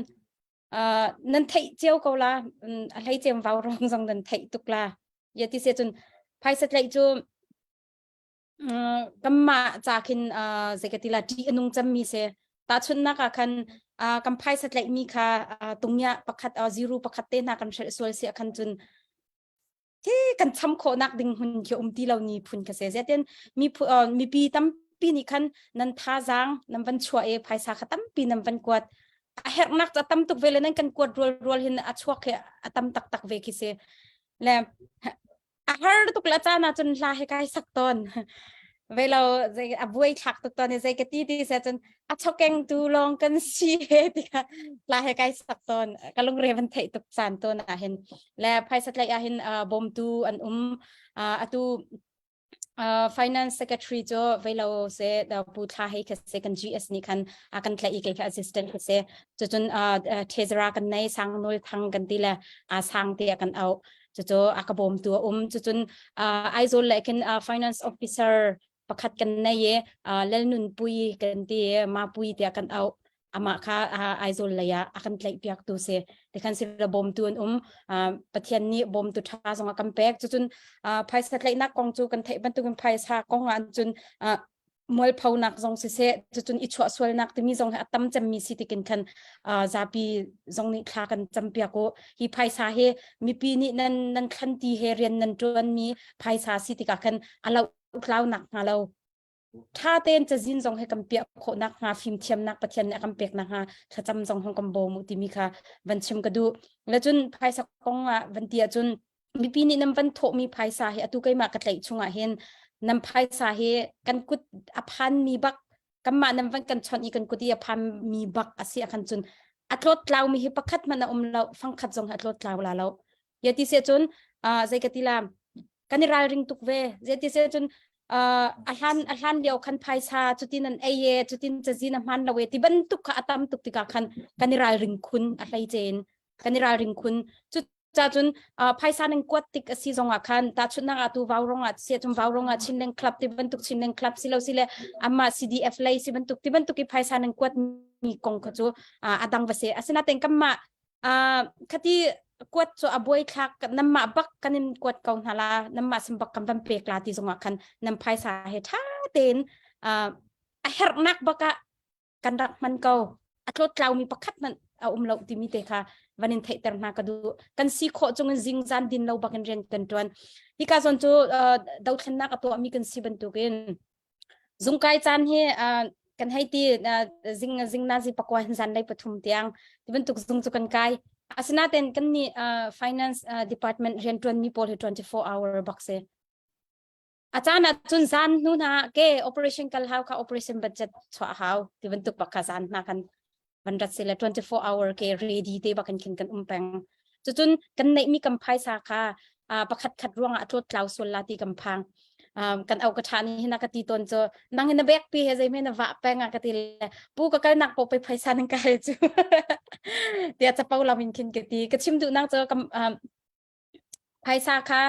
nan theih cio ko la a hlei cem vau rong zong nan theih tuk la. Ya ti se cun phaisa tlaih cu kanmah ca khin zei ka ti la ṭih a nung cemmi si tahchunhnak ah khan kan phaisa tlaihmi kha tungya pakhat zero pakhat te hna kan hrelh sual si ah khan cun khi kan cham khawhnak ding hmun khi um ti lo ni phun ka se zetin mi mipi tampi nih khan nan thazaang nan van chuah e phaisa kha tampi nan van kuat a herhnak a tam tuk ve le nan kan kuat rual rual hin a chuak he a tam tak tak ve khi si le a har tuk la caan ah cun hla he kai sak tawn ve lo zei a buai thlak tuk tawn zei ka ti ti se cun a chokeng tu lawng kan si he ti kha hla he kai sak tawn ka lungre van theih tuk caan tawn ah hin le phaisa tlaih ah hin bawmtu an um atu finance secretary cu veilo se pu thla hei kha se kan GS nih khan a kan tlaih i kei kha assistant kha se cucun treasurer kan nei sang nul thang kan ti le a sang te a kan au cucu a ka bawmtu a um cucun Aizawl le khin finance officer. Pakhat kan nei i Lalnun Pui kan ti i Ma Pui tiah kan auh. Amah kha Aizawl lei ah a kan tlaih piak tu si. Tikhan si la bawmtu an um. Pathian nih bawmtu ṭha zong a kan pek. Cucun phaisa tlaihnak kong cu kan theih bantukin phaisa kong ah cun mualphonak zong siseh cucun i chuah sualnak timi zong hi a tam cemmi si tikin khan zapi zong nih thla kan campiak u hi phaisa hi mipi nih nan nan thlanti he rian nan ṭuanmi phaisa si tikah khan a lo tlau nak hnga lo tha tein cazin zong he kan piah khawh nak hnga fimthiamnak Pathian nih a kan pek nak hnga thlacam zong hong kan bawm u timi kha van chim ka duh le cun phaisa kong ah van ti ahcun mipi nih nan van thawhmi phaisa hi atu keimah ka tlaih chungah hin nan phaisa hi kan kut a phanmi bak kanmah nan van kan chawnh i kan kut i a phanmi bak a si ahkhan cun a tlawt tlaumi hi pakhat hmanh a um lo fangkhat zong hi a tlawt tlau la lo ya ti se cun zei ka ti la kan i ralring tuk ve zei ti se cun a hlan a hlan lio khan phaisa cutin an ei e cutin cazin a hman lo e ti bantuk kha a tam tuk tikah khan kan i ralring khun a hlei cein kan i ralring khun cu ca cun phaisa nan kuat tik a si zong ah khan tahchunhnak ah tu vaurong ah si cun vaurong ah Chinland Club ti bantuk Chinland Club si lo si le amma CDF lei si bantuk ti bantuk i phaisa nan kuat mi kong kha cu a dang va se asinain kanmah khati kuat cu a buai thlak namah bak kan in kuat ko hna la namah sim bak kan van pek la ti zong ah khan nan phaisa he tha tein a herhnak bak ah kan rak hman ko a tlawt tlaumi pakhat hmanh a um lo timi te kha van in theihter hna ka duh kan si khawh chung in zingzan din lo bakin rian kan tuan hika zawn cu dothlennak a tuahmi kan si bantukin zungkai caan hi kan hei ti zing zing nazi pakwa hin zan lei pathum tiang ti bantuk zung cu kan kai asinaten kan nih finance department rian tuan mi pawl hi 24 hour bak se A caan ah cun zan hnu hna ke operation kal hau kha operation budget chuah hau ti bantuk bak kha zan hna kan van rat se le 24 hour ke ready te bak khin kan um peng. Cucun kan neih mi kan phaisa kha pakhat khat ruangah a tlawt tlau sual la ti kan phang. Kan au ka tha ni hina ka ti ton cu nang in na bek pi he zei me na va peng a ka ti le pu ka kal nak po pe phaisa nan ka hal cu tia chapo lamin khin ka ti ka chim duh nak cu kam Phaisa kha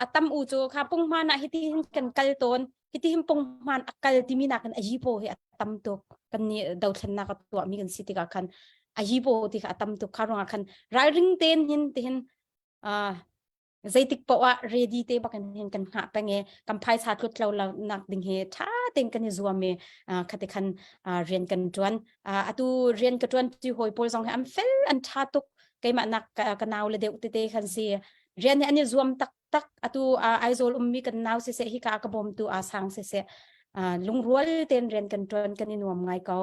a tam u cu kha punghman ah hiti hin kan kal tawn hiti hin punghman a kal timi nakin a yipo hi a tam tuk kan nih dothlennak a tuahmi kan si tikah khan a yipo ti kha a tam tuk kha ruangah khan ralring tein hin tihin zeitik poah ah ready te bakin hin kan hngah peng i kan phaisa tlut lo nak ding hi tha tein kan i zuam i khati khan rian kan tuan atu rian ka tuan ti hawi pawl zong hi an fel an tha tuk keimah nak ka nau le deuh tete khan si rian hi an i zuam taktak atu Aizawl ummi kan nau siseh hi ka ka bawmtu a sang siseh lungrual ten rian kan tuan kan i nuam ngai ko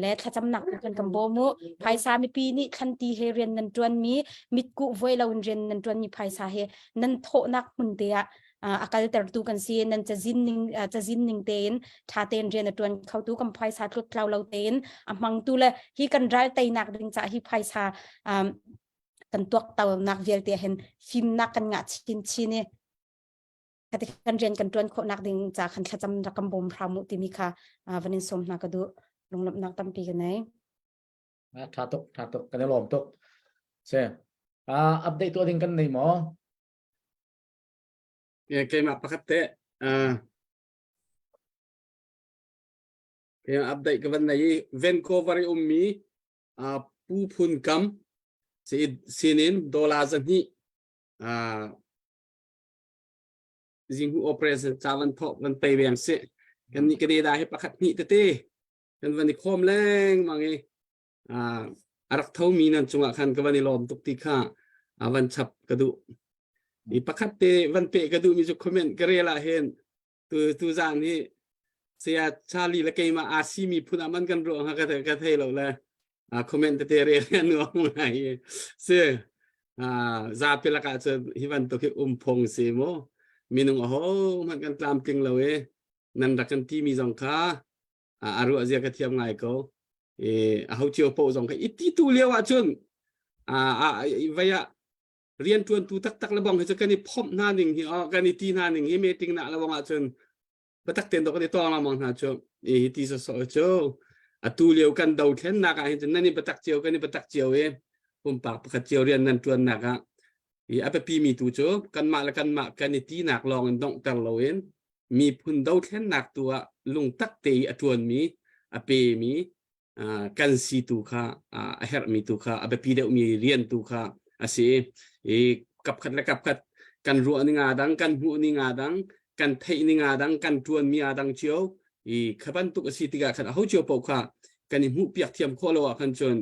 le thlacamnak kan kan bawm u phaisa mipi nih thlanti he rian nan tuan mi mitku voi lo in rian nan tuan mi phaisa he nan thawhnak hmun te ah a kaltertu kan si nan cazin ning cazin ning tein tha tein rian a tuan khotu kan phaisa tlut tlau lo tein a hmangtu le hi kan ral teinak ding ca hi phaisa kan tuak nak vialte hin fimnak kan ngah chin chin i khati kan rian kan tuan khawh nak ding ca khan thlacam rak kan bawm hram mu timi kha van in som hna ka duh lunglawmhnak tampi ka nei tha tuk tha tuk kan i lawm tuk se update tuah ding kan nei maw Keimah pakhat te keimah update ka van nei i Vancouver i ummi Pu Phun Kam sinin dollar 200 zinghu operation ca van thawk van pei veng si kan nih Canada hi pakhat hnih tete kan van i khawm lengmang i a rak thomi nan cungah khan ka van i lawm tuk ti kha a van chap ka duh i pakhat te van pe ka duhmi cu comment ka rel ah hin tu tu zan hi saya Charlie le keimah aa simi phun ah man kan ruah hnga ka ka thei lo le comment tete rel an nuam ngai si zapi lakah cun hi bantuk hi um phung si mu minung aho hmanh kan tlamtling lo i nan rak kan timi zong kha a ruah zia ka thiam ngai ko e a ho cio po zong kha iti tu lio ah cun a vai ah rian tuan tu taktak le bong hi cu kan i phomh hna ning hi kan i ti hna ning hi meeting na le bong ah cun batak ten do kan i tong lamang hna cu e hi ti so so cu atu lio kan do thlen nak ah hin cun nan i batak cio kan i batak cio i pumpak pakhat cio rian nan tuan nak ah i a biapi mi tu cu kanmah le kanmah kan i ti nak lawng in donghter loin. Miphun dothlennak tu ah lungtak te i a ṭuanmi, a pemi kan si tu kha a herhmi tu kha a biapi deuhmi rian tu kha a si. I kapkhat le kapkhat kan ruah ning aa dang, kan hmuh ning aa dang, kan theih ning aa dang, kan ṭuanmi aa dang cio. I kha bantuk a si tikah khan aho cio paoh kha kan i hmuhpiak thiam khawh lo ah khan cun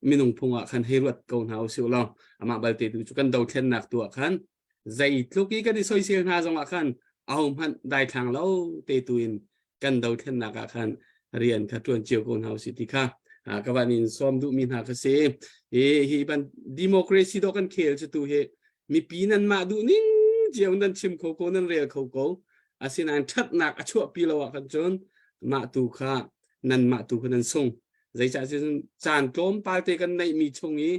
minung phung ah khan hei ruat ko hna usih law amah balte tu cu kan dothlennak tu ah khan zeitluk i kan i soisel hna zong ah khan ahohmanh daithlang lo te tu in kan dothlennak ah khan rian kha ṭuan cio ko hna usih ti kha ka van in sawm duhmi hna kha si. Hi hi ban democracy do kan khel cu tu hi mipi nan mah duh ning cio nan chim kho ko, nan rel kho ko. Asinain ṭhatnak a chuahpi lo ah khan cun mah tu kha nanmah tu kha nan sung. Zeicah cun caan tlawmpal te kan neihmi chung i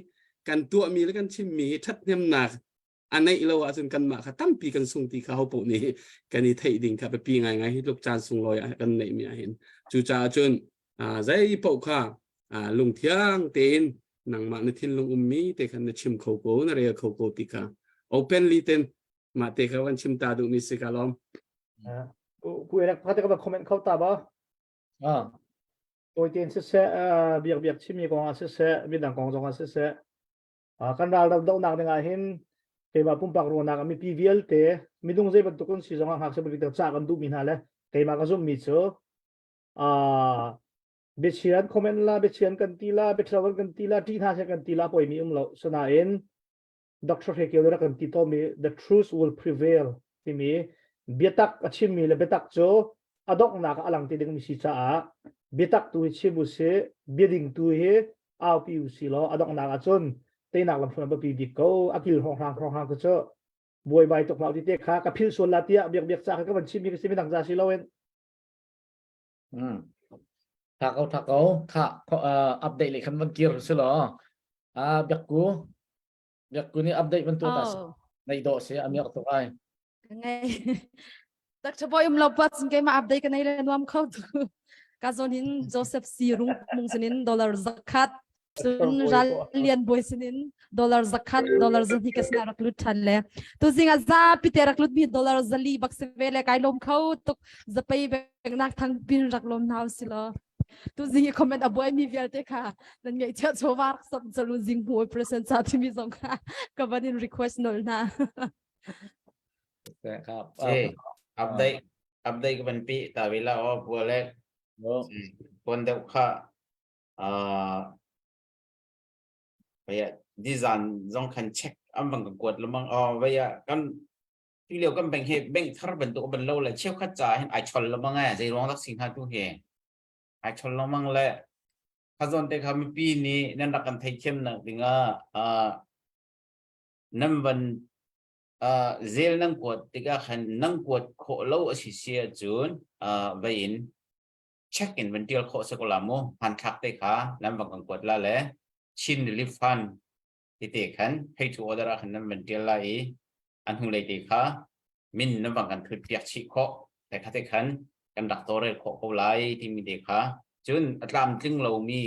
kan tuahmi le kan chimmi hi ṭhathnemnak a neih lo ahcun kanmah kha tampi kan sung ti kha hopoh nih kan i theih ding kha biapi ngaingai hi tluk caan sunglawi ah kan neihmi ah hin. Cucaah cun zei paoh kha lungthiang tein nangmah na thinlung ummi te khan na chim kho ko, na rel kho ko ti kha openly ten mah te kha van chim ta duhmi si ka lawm. Ku elak pakhat ka comment kho ta ba? Ah. Tawi tein siseh, biak biak chimmi kong ah siseh, midang kong zong ah siseh, kan ral dohnak ding ah hin keimah pumpak ruahnak ah mipi vialte minung zei bantuk kan si zong ah ngakchia bantuk ca kan duhmi hna le keimah ka zumhmi cu biachian comment la biachian kan ti la biaṭhalo kan ti la ṭih hna seh kan ti la poimi um lo sinain Dr. Hekio rak kan ti tawmi the truth will prevail timi biatak a chimmi le biatak cu a donghnak ah a lang te dingmi si caah biatak tu hi chim u si biading tu hi aupi u si law a donghnak ah cun teinak lamhruan biapi bik ko a kil hrawng hrang hrawng hrang cu buaibai tuk hlah ti te kha ka phil sual la tiah biak biak ca kha ka van chimmi ka si midang ca si loin Hmm. Tha ko tha ko kha update le khan van kir si law a biak ku Biak ku nih update bantuk ta Oh. nei dawh si a miak tuk ai. Ka ngei. Dr. Boy um lo pat sin keimah update ka nei le nuam kho tu. Ka zon hin Joseph C rung mung sinin dollar zakhat cun ral lian boy sinin dollar zakhat dollar zahni ka sina rak lut than le tu zinga zapi te rak lut mi dollar zali bak se ve le kai lom kho tuk zapei bek nak thang pin rak lom nau si lo Tu zing i comment a buaimi vialte kha nan ngaihchiah chawva rak sawm calu zing hmu present ca timi zong kha ka van in request nol hna. Si, update update ka van pi ta vila o buale pon deuh kha vaya design zong khan check am bang ka kuat lamang o vaya kan tu lio kan bank hi bank thar bantuk ban lo le cheukhat ca hin ai chol lengmang e zei ruang dak si hnga tu hi ai chol lengmang le khazon te kha mipi nih nan rak kan theithiam nak dingah nan van zel nan kuat tikah khan nan kuat khawh lo a si si ahcun vai in check in van tial khawh se ko la mu hmanthlak te kha nan van kan kuat la le Chin Relief Fund tete khan pay to order ah khan nan van tial lai i an hnulei te kha min nan van kan thut piak chih khawh te kha te khan kan rak tawlrel khawh ko lai timi te kha cun a tlamtling lomi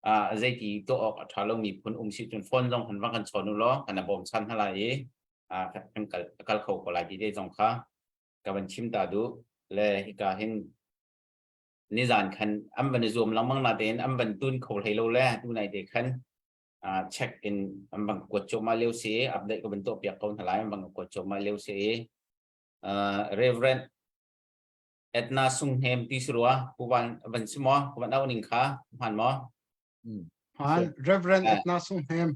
uh, zeiti tuah awk a ṭha lomi phun um si cun phone zong kan van kan chawn u law kan bawm chan hna lai i uh, kan kal kal kho ko lai ti te zong kha ka van chim ta duh le hika hin nizan khan an van i zuam lengmang na tein an van tun kho hlei lo le tu nai te khan check in an bang kuat cuahmah lio si update ka van tuah piak ko hna lai an bang kuat cuahmah lio si Reverend Edna Sunghnem ti si rua pu van van si maw pu van au ning kha hman maw Han Reverend Edna Sunghnem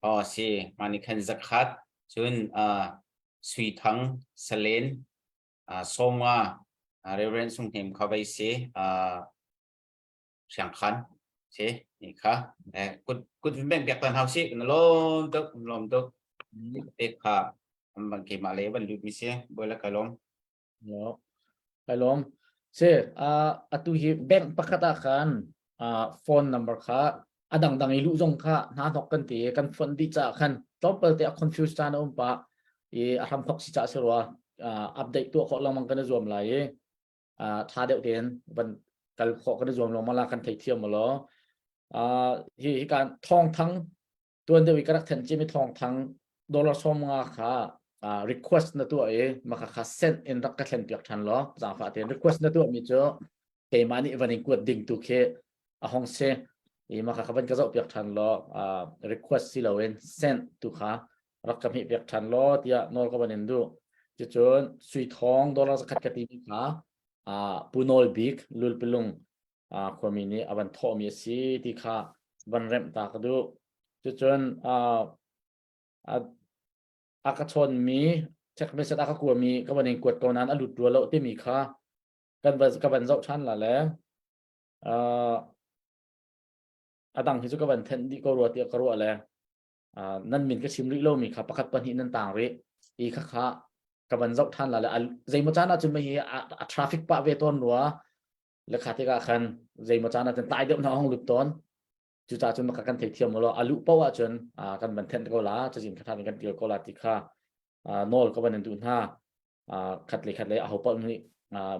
oh si mani khan zakhat cun Sui Thang Salen Sawmnga Reverend Sunghnem kha vai si Siangkhan si ni kha kut kut beng piak tan hau si na lom tuk lom tuk te kha bang ke ma le ban lut mi si boi la kai lom Yo kai lom si a atu hi bank pakhat ah khan phone number kha adang dang i lu zong kha hna hnok kan ti kan phone di cha khan tlawmpal te a confuse chan a um pa i a hram thok si cha si rua update tuah khawh lengmang kan i zuam lai i tha deuh tein van kal khawh kan i zuam lo mala kan theithiam law hi hi kan thawng thang tuan deuh i ka rak then cimi thawng thang dollar som nga kha. request na tuah i maka kha send in rak ka thlen piak ṭhan law zaangfah tein request na tuah mi cu keimah nih van in kuat ding tu khi a hong si i maka kha van ka zoh piak ṭhan law request si loin send tu kha rak ka hmeh piak ṭhan law tiah nawl ka van in duh. Cucun sui thong dollar zakhat ka timi kha Pu Nawl Bik Lulpilung khuami nih a van thawhmi a si ti kha van remh ta ka duh. Cucun a ka chawnmi text message a ka kuami ka van in kuat ko nain a lut rua lo timi kha kan van ka van zoh ṭhan la le a dang hi cu ka van thenh dih ko rua tiah ka ruah le nan min ka chim rih lomi kha pakhat pahnih nan tang rih i kha kha ka van zoh ṭhan la le zeimaw caan ahcun hi a traffic pah ve tawn rua le kha tikah khan zeimaw caan ahcun tlai deuh hna hong lut tawn cucaah cun maka kan theithiam law a luh paoh ahcun kan van thenh ko la cazin kha kan tial ko la ti kha nawl ka van in duh hna khat le khat le aho paoh nih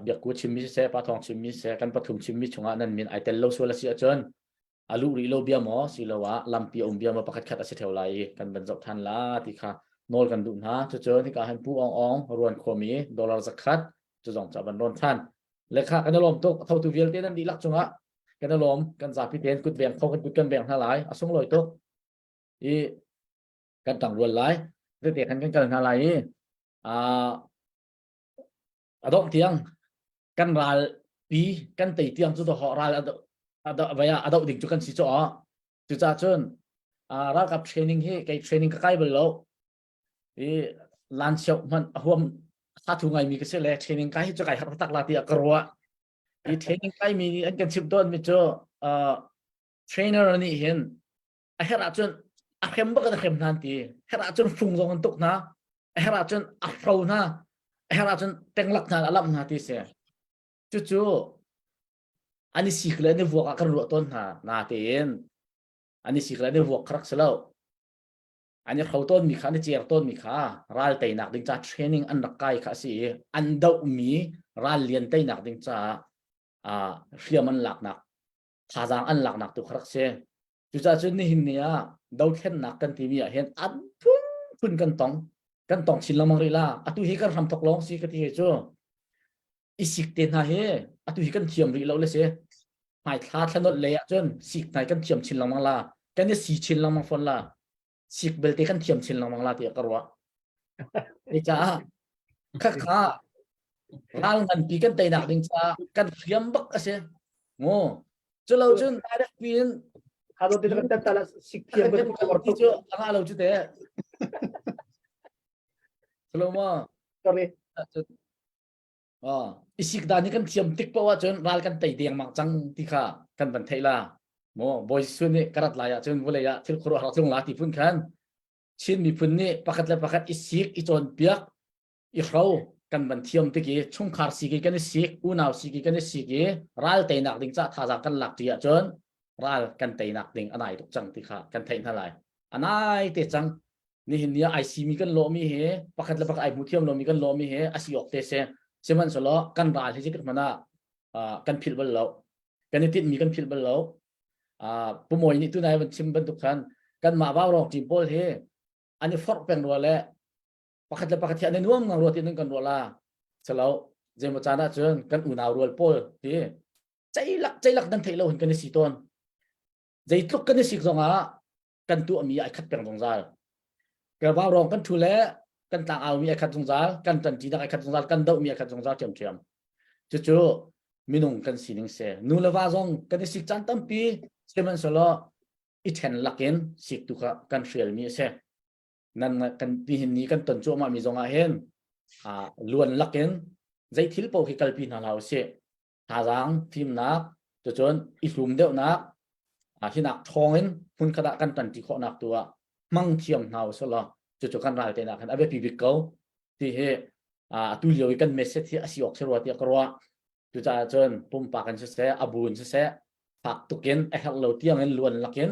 biakku chimmi siseh pa thawng chimmi siseh kan pathum chimmi chungah nan min ai tel lo sual a si ahcun a luh rih lo bia maw siloah lampi a um bia maw pakhat khat a si theo lai i kan van zoh than la ti kha nawl kan duh hna cucun hika hin pu ong ong ruan khuami dollar zakhat cu zong ca van rawn than lekha kan i lawm tuk thotu vialte nan dihlak cungah kan i lawm kan zapi tein kut veng kho kan kut kan veng hna lai a sunglawi tuk i kan tang rual lai tete kan kan kal hna lai i a dongh tiang kan ral pi kan tei tiang cu doh ral a a doh ding cu kan si cu cucaah cun ralkap training hi kei training ka kai bal lo i lan siau hmanh a huam tha thu ngai mi ka si le training kai hi cu kai har tak la tiah ka ruah i training kai mi nih an kan chimh tawn mi cu trainer nih hin a herh ahcun a hrem bak in a hrem hna an ti herh ahcun fung zong an tuk hna a herh ahcun a hro hna a herh ahcun tenglak hna a lamh hna ti si cucu an i sik le an i vuak ah kan ruah tawn hna na tein an i sik le an i vuak kha rak si lo an i hro tawnmi kha an i cer tawnmi kha ral teinak ding ca training an rak kai kha a si i an dohmi ral lian teinak ding caah hriam an laknak thazaang an laknak tu kha rak si cucaah cun nihin ni ah dothlennak kan timi ah hin an phunphun kan tong kan tong chin lengmang rih la atu hi kan hram thok lawng si ka ti he cu i sik te hna hi atu hi kan thiam rih lo le si hmai thla thlanolh lei ah cun sik hna kan thiam chin lengmang la kan i si chin lengmang fawn la sik belte kan thiam chin lengmang la tiah ka ruah ni caah khakha ral nganpi kan teinak ding caah kan hriam bak a si ngo culo cun direct pin Hado te kan tala sik thiam kan ti cu anga lo cu te Hello ma sorry I sik dan hi kan thiam tik paoh ahcun ral kan tei dengmang cang ti kha kan van theih la. Maw Bawi Jesuh nih ka rat lai ahcun vawlei ah thil khuaruahhar tlung la ti phun khan Chin miphun nih pakhat le pakhat i sik, i cawnpiak, i hro kan van thiam tik i chungkhar sik i kan i sik, unau sik i kan i sik i ral teinak ding cah thazaang kan lak ṭi ahcun ral kan teinak ding a nai tuk cang ti kha kan theih hna lai. A nai te cang. Nihin ni ah ai simi kan lawhmi hi pakhat le pakhat ai hmu thiam lomi kan lawhmi hi a si awk te si. Sihmanhsehlaw kan ral hi zeitik hmanh ah kan philh bal lo. Kan i tinhmi kan philh bal lo. Pu Mawi nih tunai van chim bantuk khan kanmah vaurawng team pawl hi an i forh peng rua le pakhat le pakhat hi an i nuam ngang rua ti nan kan ruah la. Silo zeimaw caan ahcun kan unau rual pawl hi ceilak ceilak nan theih lo hin kan i si tawn. Zeitluk kan i sik zongah kan tuahmi ai khat peng zungzal. Ka vaurawng kan thu le kan tlang aumi ai khat zungzal, kan ṭanṭinak ai khat zungzal, kan dohmi ai khat zungzal ṭhiamṭhiam. Cucu minung kan sining si. Nu le va zong kan i sik caan tampi sihmanhsehlaw i ṭhen lakin sik tu kha kan hrialmi a si. Nan kan nihin ni kan ton cuahmah mi zong ah hin luan lakin zei thil paoh hi kalpi hna hlah usih. Thazaang fimnak cucun i hlum deuhnak hinak ṭhawng in hmunkhat ah kan ṭanṭi khawhnak tu ah hmang thiam hna usih law cucu kan ral tenak hin a biapi bik ko ti hi atu lio i kan message hi a si awk si rua tiah ka ruah. Cucaah cun pumpak in siseh, a bu in siseh, fak tukin a herh lo tiang in luan lakin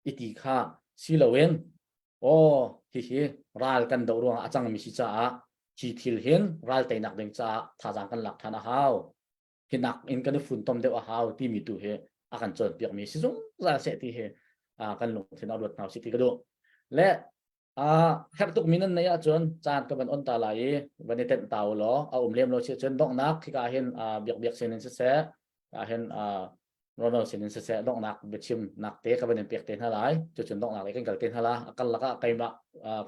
i ti kha si loin aw hihi ral kan doh ruangah a cangmi si caah hi thil hin ral teinak ding caah thazaang kan lak ṭhan a hau. Hinak in kan i funtom deuh a hau timi tu hi a kan cawnpiakmi si zungzal seh ti hi kan lungthin a ruat hna usih ti ka duh. Le. Herh tukmi nan neih ahcun caan ka van on ta lai i van i tenh ta u law a um lem lo si cun donghnak khika hin biak biak sin in siseh ah hin Ronald sin in siseh donghnak biachim nak te ka van in pek te hna lai. Cucun donghnak lei kan kal te hna la. A kal lakah keimah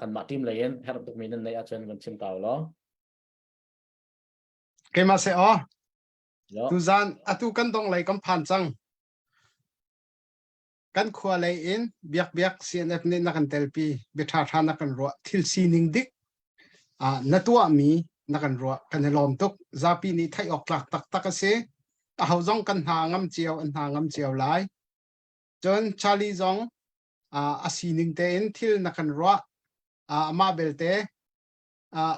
kanmah team lei in herh tukmi nan neih ahcun van chim ta u law. Keimah se aw. Tuzan atu kan dong lei kan phan cang. Kan khua lei in biak biak CNF nih na kan telpi bia ṭha ṭha na kan ruah thil sining dik na tuahmi na kan ruah kan i lawm tuk zapi nih theih awk tlak taktak a si aho zong kan hna ngam cio an hna ngam cio lai cun Charlie zong a sining tein thil na kan ruah amah belte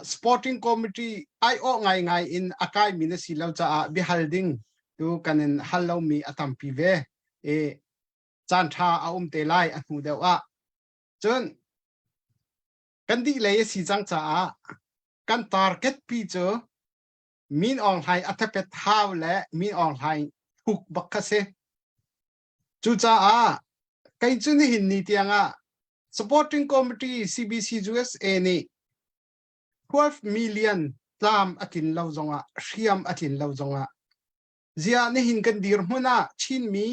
sporting committee aiawh ngaingai in a kaimi na si lo caah biahal ding tu kan in hal lomi a tampi ve i caan ṭha a um te lai a hnu deuh ah cun kan dih lei a si cang caah kan target pi cu Min Aung Hlaing a thapet hau le Min Aung Hlaing thuk bak kha si. Cucaah kei cu nihin ni tiangah Supporting Committee CBC USA nih 12 million tlam a tlin lo zongah hriam a tlin lo zongah ziah nihin kan dirhmun ah Chinmi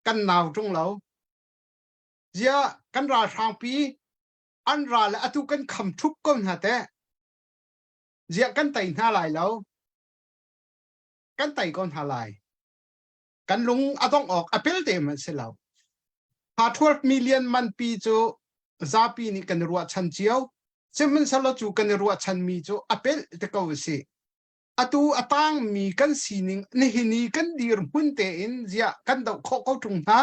kan nau ṭung lo ziah kan ralhrangpi an ral le atu kan kham ṭhup ko hna teh ziah kan tei hna lai lo kan tei ko hna lai kan lung a dongh awk a pelte hmanh si lo. Ha 12 million manpi cu zapi nih kan i ruahchan cio. Sihmanhsehlaw cu kan i ruahchanmi cu a pelh te ko a si. Atu a tangmi kan sining nihin i kan dirhmun tein ziah kan doh khawh ko ṭung hna.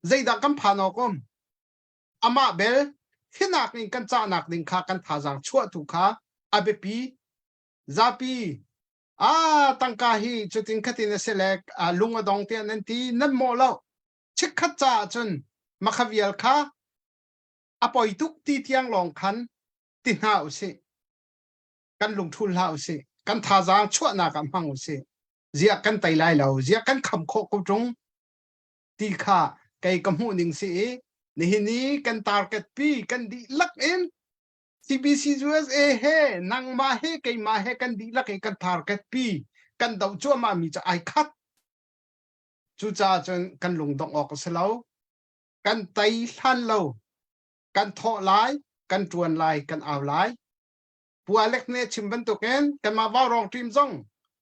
Zeidah kan phan awk um? Amah bel hinak in kan cahnak ding kha kan thazaang chuahtu kha a biapi. Zapi Ah, tangka hi cutin khatin a si le lung a dong tiah nan ti nan mawh lo. Chikkhat caah cun makha vial kha a poi tuk ti tiang lawng khan ti hna u sih. Kan lungṭhul hlah u sih. Kan thazaang chuahnak ah hmang u sih. Ziah kan tei lai lo, ziah kan kham khawh ko ṭung ti kha kei ka hmuh ning si i nihin i kan target pi kan dihlak in CBC USA he nangmah he keimah he kan dihlak in kan target pi kan doh cuahmah mi cu ai khat. Cucaah cun kan lungdongh awk a si lo. Kan tei hlan lo. Kan thawh lai, kan ṭuan lai, kan au lai. Pu Alex nih a chim bantukin kanmah Vaurawng team zong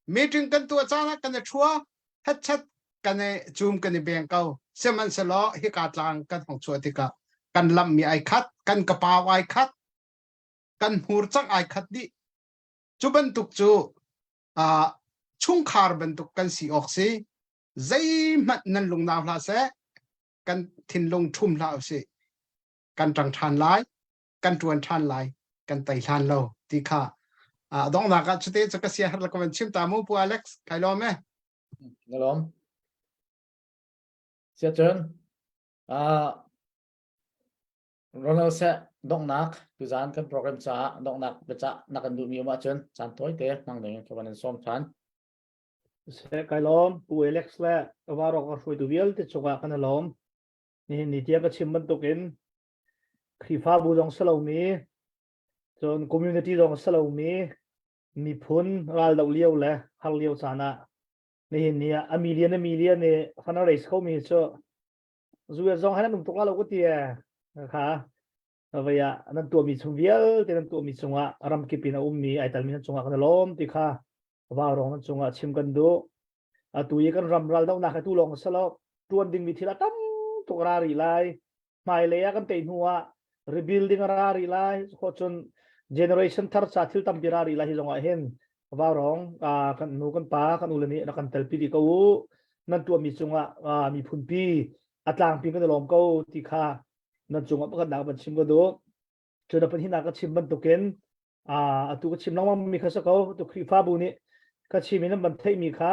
meeting kan tuah caan ah kan i ṭhua, hetchet kan i cum kan i beng ko. Sihmanhsehlaw hika tlang kan hong chuah tikah kan lamhmi ai khat, kan kapau ai khat, kan hmur cang ai khat dih. Cu bantuk cu uh, chungkhar bantuk kan si awk si. Zeihmanh nan lungnau hlah seh, kan thinlung ṭhum hlah usih. Kan ṭang ṭhan lai, kan ṭuan ṭhan lai, kan tei hlan lo ti kha uh, donghnak ah cute cu ka sia har la ka van chim ta mu Pu Alex kai lawm e. Na lawm. Siacun uh, Ronald seh donghnak tuzaan kan program caah donghnak biacah na kan duhmi um ahcun caan tawi te hmang ding in ka van in sawm ṭhan. Seh kai lawm Pu Alex le Varok a hruaitu vialte cungah kan i lawm. Nihin ni tiang ka chim bantukin Khrihfabu zong si lomi cun community zong si lomi miphun raldoh lio le har lio caan ah nihin ni ah a million a million i fundraise kho mi cu zu zong han um tuk la lo ka ti kha vei ah nan tuahmi chung vialte nan tuahmi cungah ramkip in a ummi ai talmi nan cungah kan i lawm ti kha vaurong nan cungah chim kan duh atu i kan ram ral dohnak hi tu lawng si lo tuan dingmi thil a tam tuk ra rih lai hmailei ah kan tei hnu ah rebuilding a ra rih lai ko cun generation thar ca thil tampi ra rih lai hi zong ah hin vaurong kan nu kan pa kan u le nih rak kan telpi dih ko u nan tuahmi cungah miphun pi a tlangpi kan i lawm ko ti kha nan cungah pakhat nak van chim ka duh cun a pahnihnak ka chim bantukin atu ka chim lengmang mi kha si ko tu Khrihfabu nih ka chim in an van theihmi kha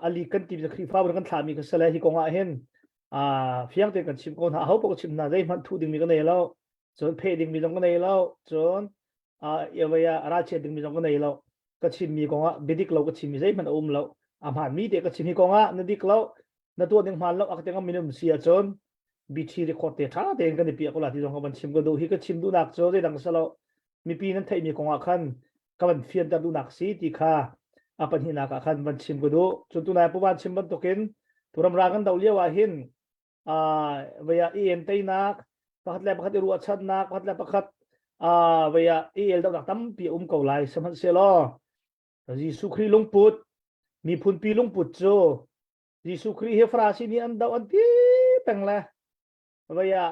ali kan ti Khrihfabu kan thlahmi kha si le hi kong ah hin fiang tein kan chim ko hna aho paoh ka chim hna zeihmanh thuh dingmi ka nei lo cun pheh dingmi zong ka nei lo cun ewaya ralchiat dingmi zong ka nei lo ka chimmi kong ah biadik lo ka chimmi zeihmanh a um lo a hmaanmi te ka chim hi kong ah na dik lo na tuah ding hmaan lo a ka ti ngam minum si ahcun. BT record te tha tein kan i piah ko la ti zong ka van chim ka duh hi ka chim duhnak cu zeidang salo mipi nan theihmi kong ah khan ka van fianter duhnak si ti kha a pahnihnak ah khan van chim ka duh cun tunai puvan chim bantukin turam ra kan do lio ah hin vaya i en teinak pakhat le pakhat i ruahchannak pakhat le pakhat vaya i el donak tampi um ko lai sihmanhsehlaw Jesuh Khrih lungput miphunpi lungput cu Jesuh Khrih hi Farasi nih an doh an ti peng le vaya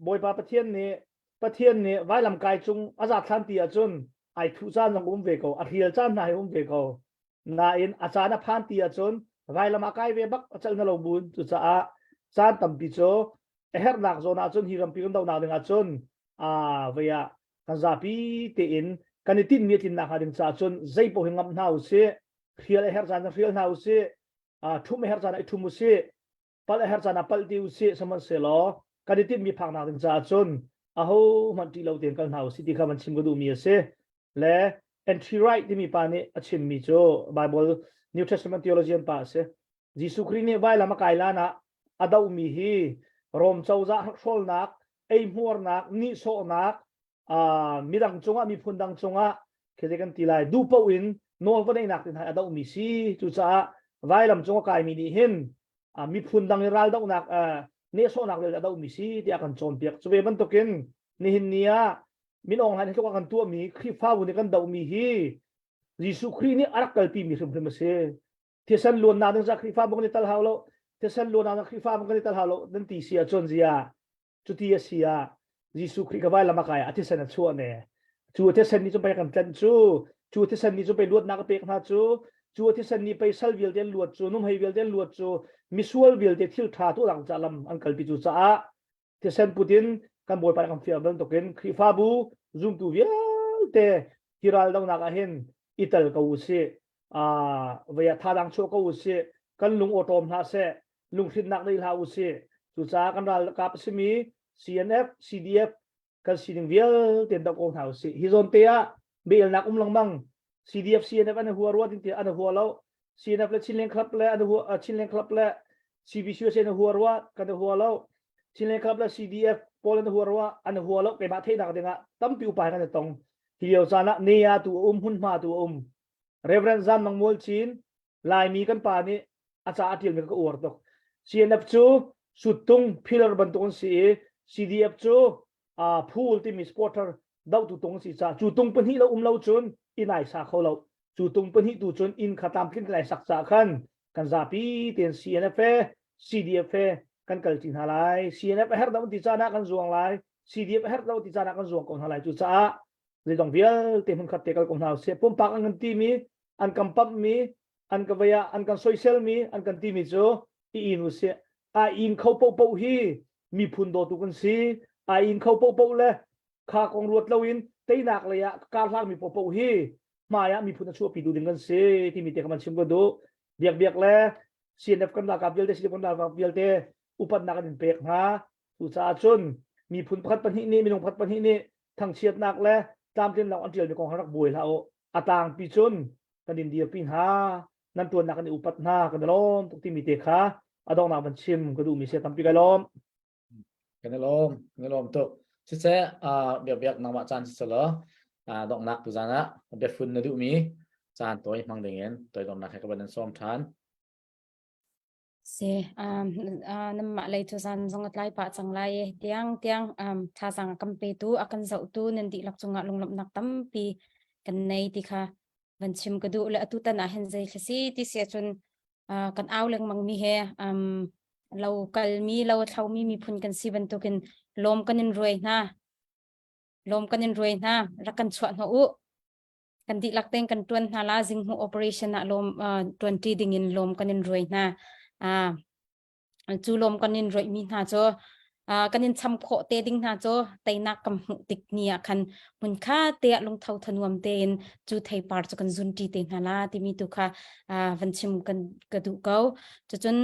Bawipa Pathian nih Pathian nih vailam kai cung a zathlan ti ahcun ai thuh caan zong um ve ko a hrial caan hna hi um ve ko nain a caan a phan ti ahcun vailam ah kai ve bak a celh na lo bun cucaah caan tampi cu a herhnak zawn ahcun hi rampi kan dohnak ding ahcun a vaya kan zapi tein kan i tinhmi a tlinnak hnga ding caah cun zei paoh hi ngamh hna usih hrial a herh caan hrial hna usih ṭhum a herh caan ah i ṭhum usih palh a herh caan ah palh ti usih sihmanhsehlaw kan i tinhmi phaknak ding caah cun aho hmanh ṭih lo tein kal hna usih ti kha van chim ka duhmi a si le N.T. Wright timi pa nih a chimmi cu Bible New Testament theologian pa a si Jesuh Khrih nih vailam a kai lan ah a dohmi hi Rom cozah hrawlnak eihmuarnak nihsawhnak midang cungah miphun dang cungah khi kan ti lai duh paoh in nawl va neihnak tin hai a dohmi si cucaah vailam cung a kaimi nih hin miphun dang i ral dohnak nehsawhnak le a dohmi si tiah kan cawnpiak cu ve bantukin nihin ni ah min Aung Hlaing tluk kan tuahmi Khrihfabu nih kan dohmi hi Jesuh Khrih nih a rak kalpi mi hrimhrim a si thisen luannak ding za Khrihfabu kan i tal hau lo thisen luannak ding Khrihfabu kan i tal hau lo nan ti si ahcun zia Cuti a si ah Jesuh Khrih ka vailam a kai ah a thisen a chuah ne. Cu a thisen nih cun pei kan tlanh cu, cu a thisen nih cun pei luatnak a pek hna cu, cu a thisen nih pei sal vialte an luat cu, numhei vialte an luat cu, misual vialte thil ṭha tuahnak caah lam an kalpi cu caah thisen put in kan Bawipa kan fial bantukin Khrihfabu zumtu vialte hi ral donak ah hin i tel ko usih. Uh, vei ah thadang chuah ko usih. Kan lung awṭawm hlah seh. Lunghrinnak nei hlah usih. Cucaah kan ralkap a simi CNF, CDF kan sining vialte doh ko hna usih. Hi zawn te ah biaelnak um lengmang. CDF, CNF an hua rua ding ti an hua lo. CNF le Chinland Club le an hua Chinland Club le CBCUSA an hua rua kan hua lo. Chinland Club le CDF pawl an hua rua an hua lo. Keimah theihnak dingah tampi upa kan i tong. Hi lio caan ah nea tu a um, hmunhma tu a um. Reverend Zam Mang Mual Chin Laimi kan pa nih a ca a ṭialmi ka uar tuk. CNF cu suttung pillar bantuk an si i CDF cu uh, phul timi supporter dohtu tung an si caah cu tung pahnih lo um lo cun inn ai sa kho lo. Cu tung pahnih tu cun inn kha tlamtling lai sak caah khan kan zapi tein CNF he CDF he kan kal ṭi hna lai. CNF a herh deuh ti caan ah kan zuang lai. CDF a herh deuh ti caan ah kan zuang ko hna lai. Cucaah zeidong vialte hmunkhat te kal ko hna usih. Pumpak an kan timi an kan pamhmi an ka vei ah an kan soiselmi an kan timi cu i in usih a in kho popo hi miphun dawtu kan si a in kho popo le kha kong ruat loin teinak lei ah kar hlangmi popo hi hmai ah miphun a chuahpi tu ding kan si timi te ka man chim ka duh biak biak le CNF kan ralkap vialte CDF kan ralkap vialte upatnak an in pek hna cucaah cun miphun pakhat pahnih nih minung pakhat pahnih nih thangchiatnak le tlamtlinnak an ṭialmi kong rak buai hlah u a tlangpi cun kan in dirpi hna nan ṭuannak kan i upat hna kan i lawm tuk timi te kha a donghnak van chim ka duhmi si tampi kai lawm kan i lawm kan i lawm tuk siseh biak biak nangmah caan si selaw donghnak tu zan ah biafun na duhmi caan tawi hmang dingin toidornak he ka van in sawm ṭhan Si, um, uh, nanmah lei cu zan zong a tlai pah cang lai i tiang tiang um, thazaang a kan petu a kan zohtu nan dihlak cungah lunglawmhnak tampi kan nei ti kha van chim ka duh le atu tan ah hin zei thla si ti si ahcun uh, kan au lengmang mi he um, lo kalmi lo thlomi miphun kan si bantukin lawm kan in ruai hna lawm kan in ruai hna rak kan chuah hna u kan dihlak tein kan tuan hna la zinghmuh operation ah lawm tuan ṭi ding in lawm kan in ruai hna cu lawm kan in ruai mi hna cu kan in cham khawh te ding hna cu teinak kan hmuh tik ni ah khan hmun kha te ah lungtho thanuam tein cu theipar cu kan zun ṭi te hna la timi tu kha van chim kan ka duh ko cucun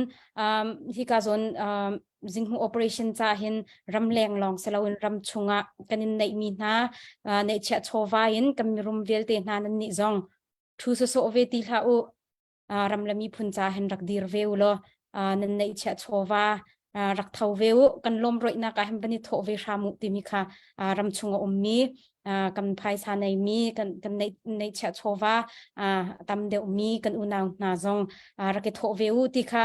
hika zawn zinghmuh operation ca hin ramleng lawng si loin ram chungah kan in neihmi hna neihchiah chawva in kan mirum vialte hna nan nih zong thu sawsawh ve ti hlah u ram le miphun ca hin rak dir ve u law nan neihchiah chawva. Rak tho ve u, kan lawm roihnak ah hin van i thawh ve hram u timi kha ram chung a ummi kan phaisa neimi kan kan neihchiah chawva tam deuhmi kan unau hna zong rak i thawh ve u ti kha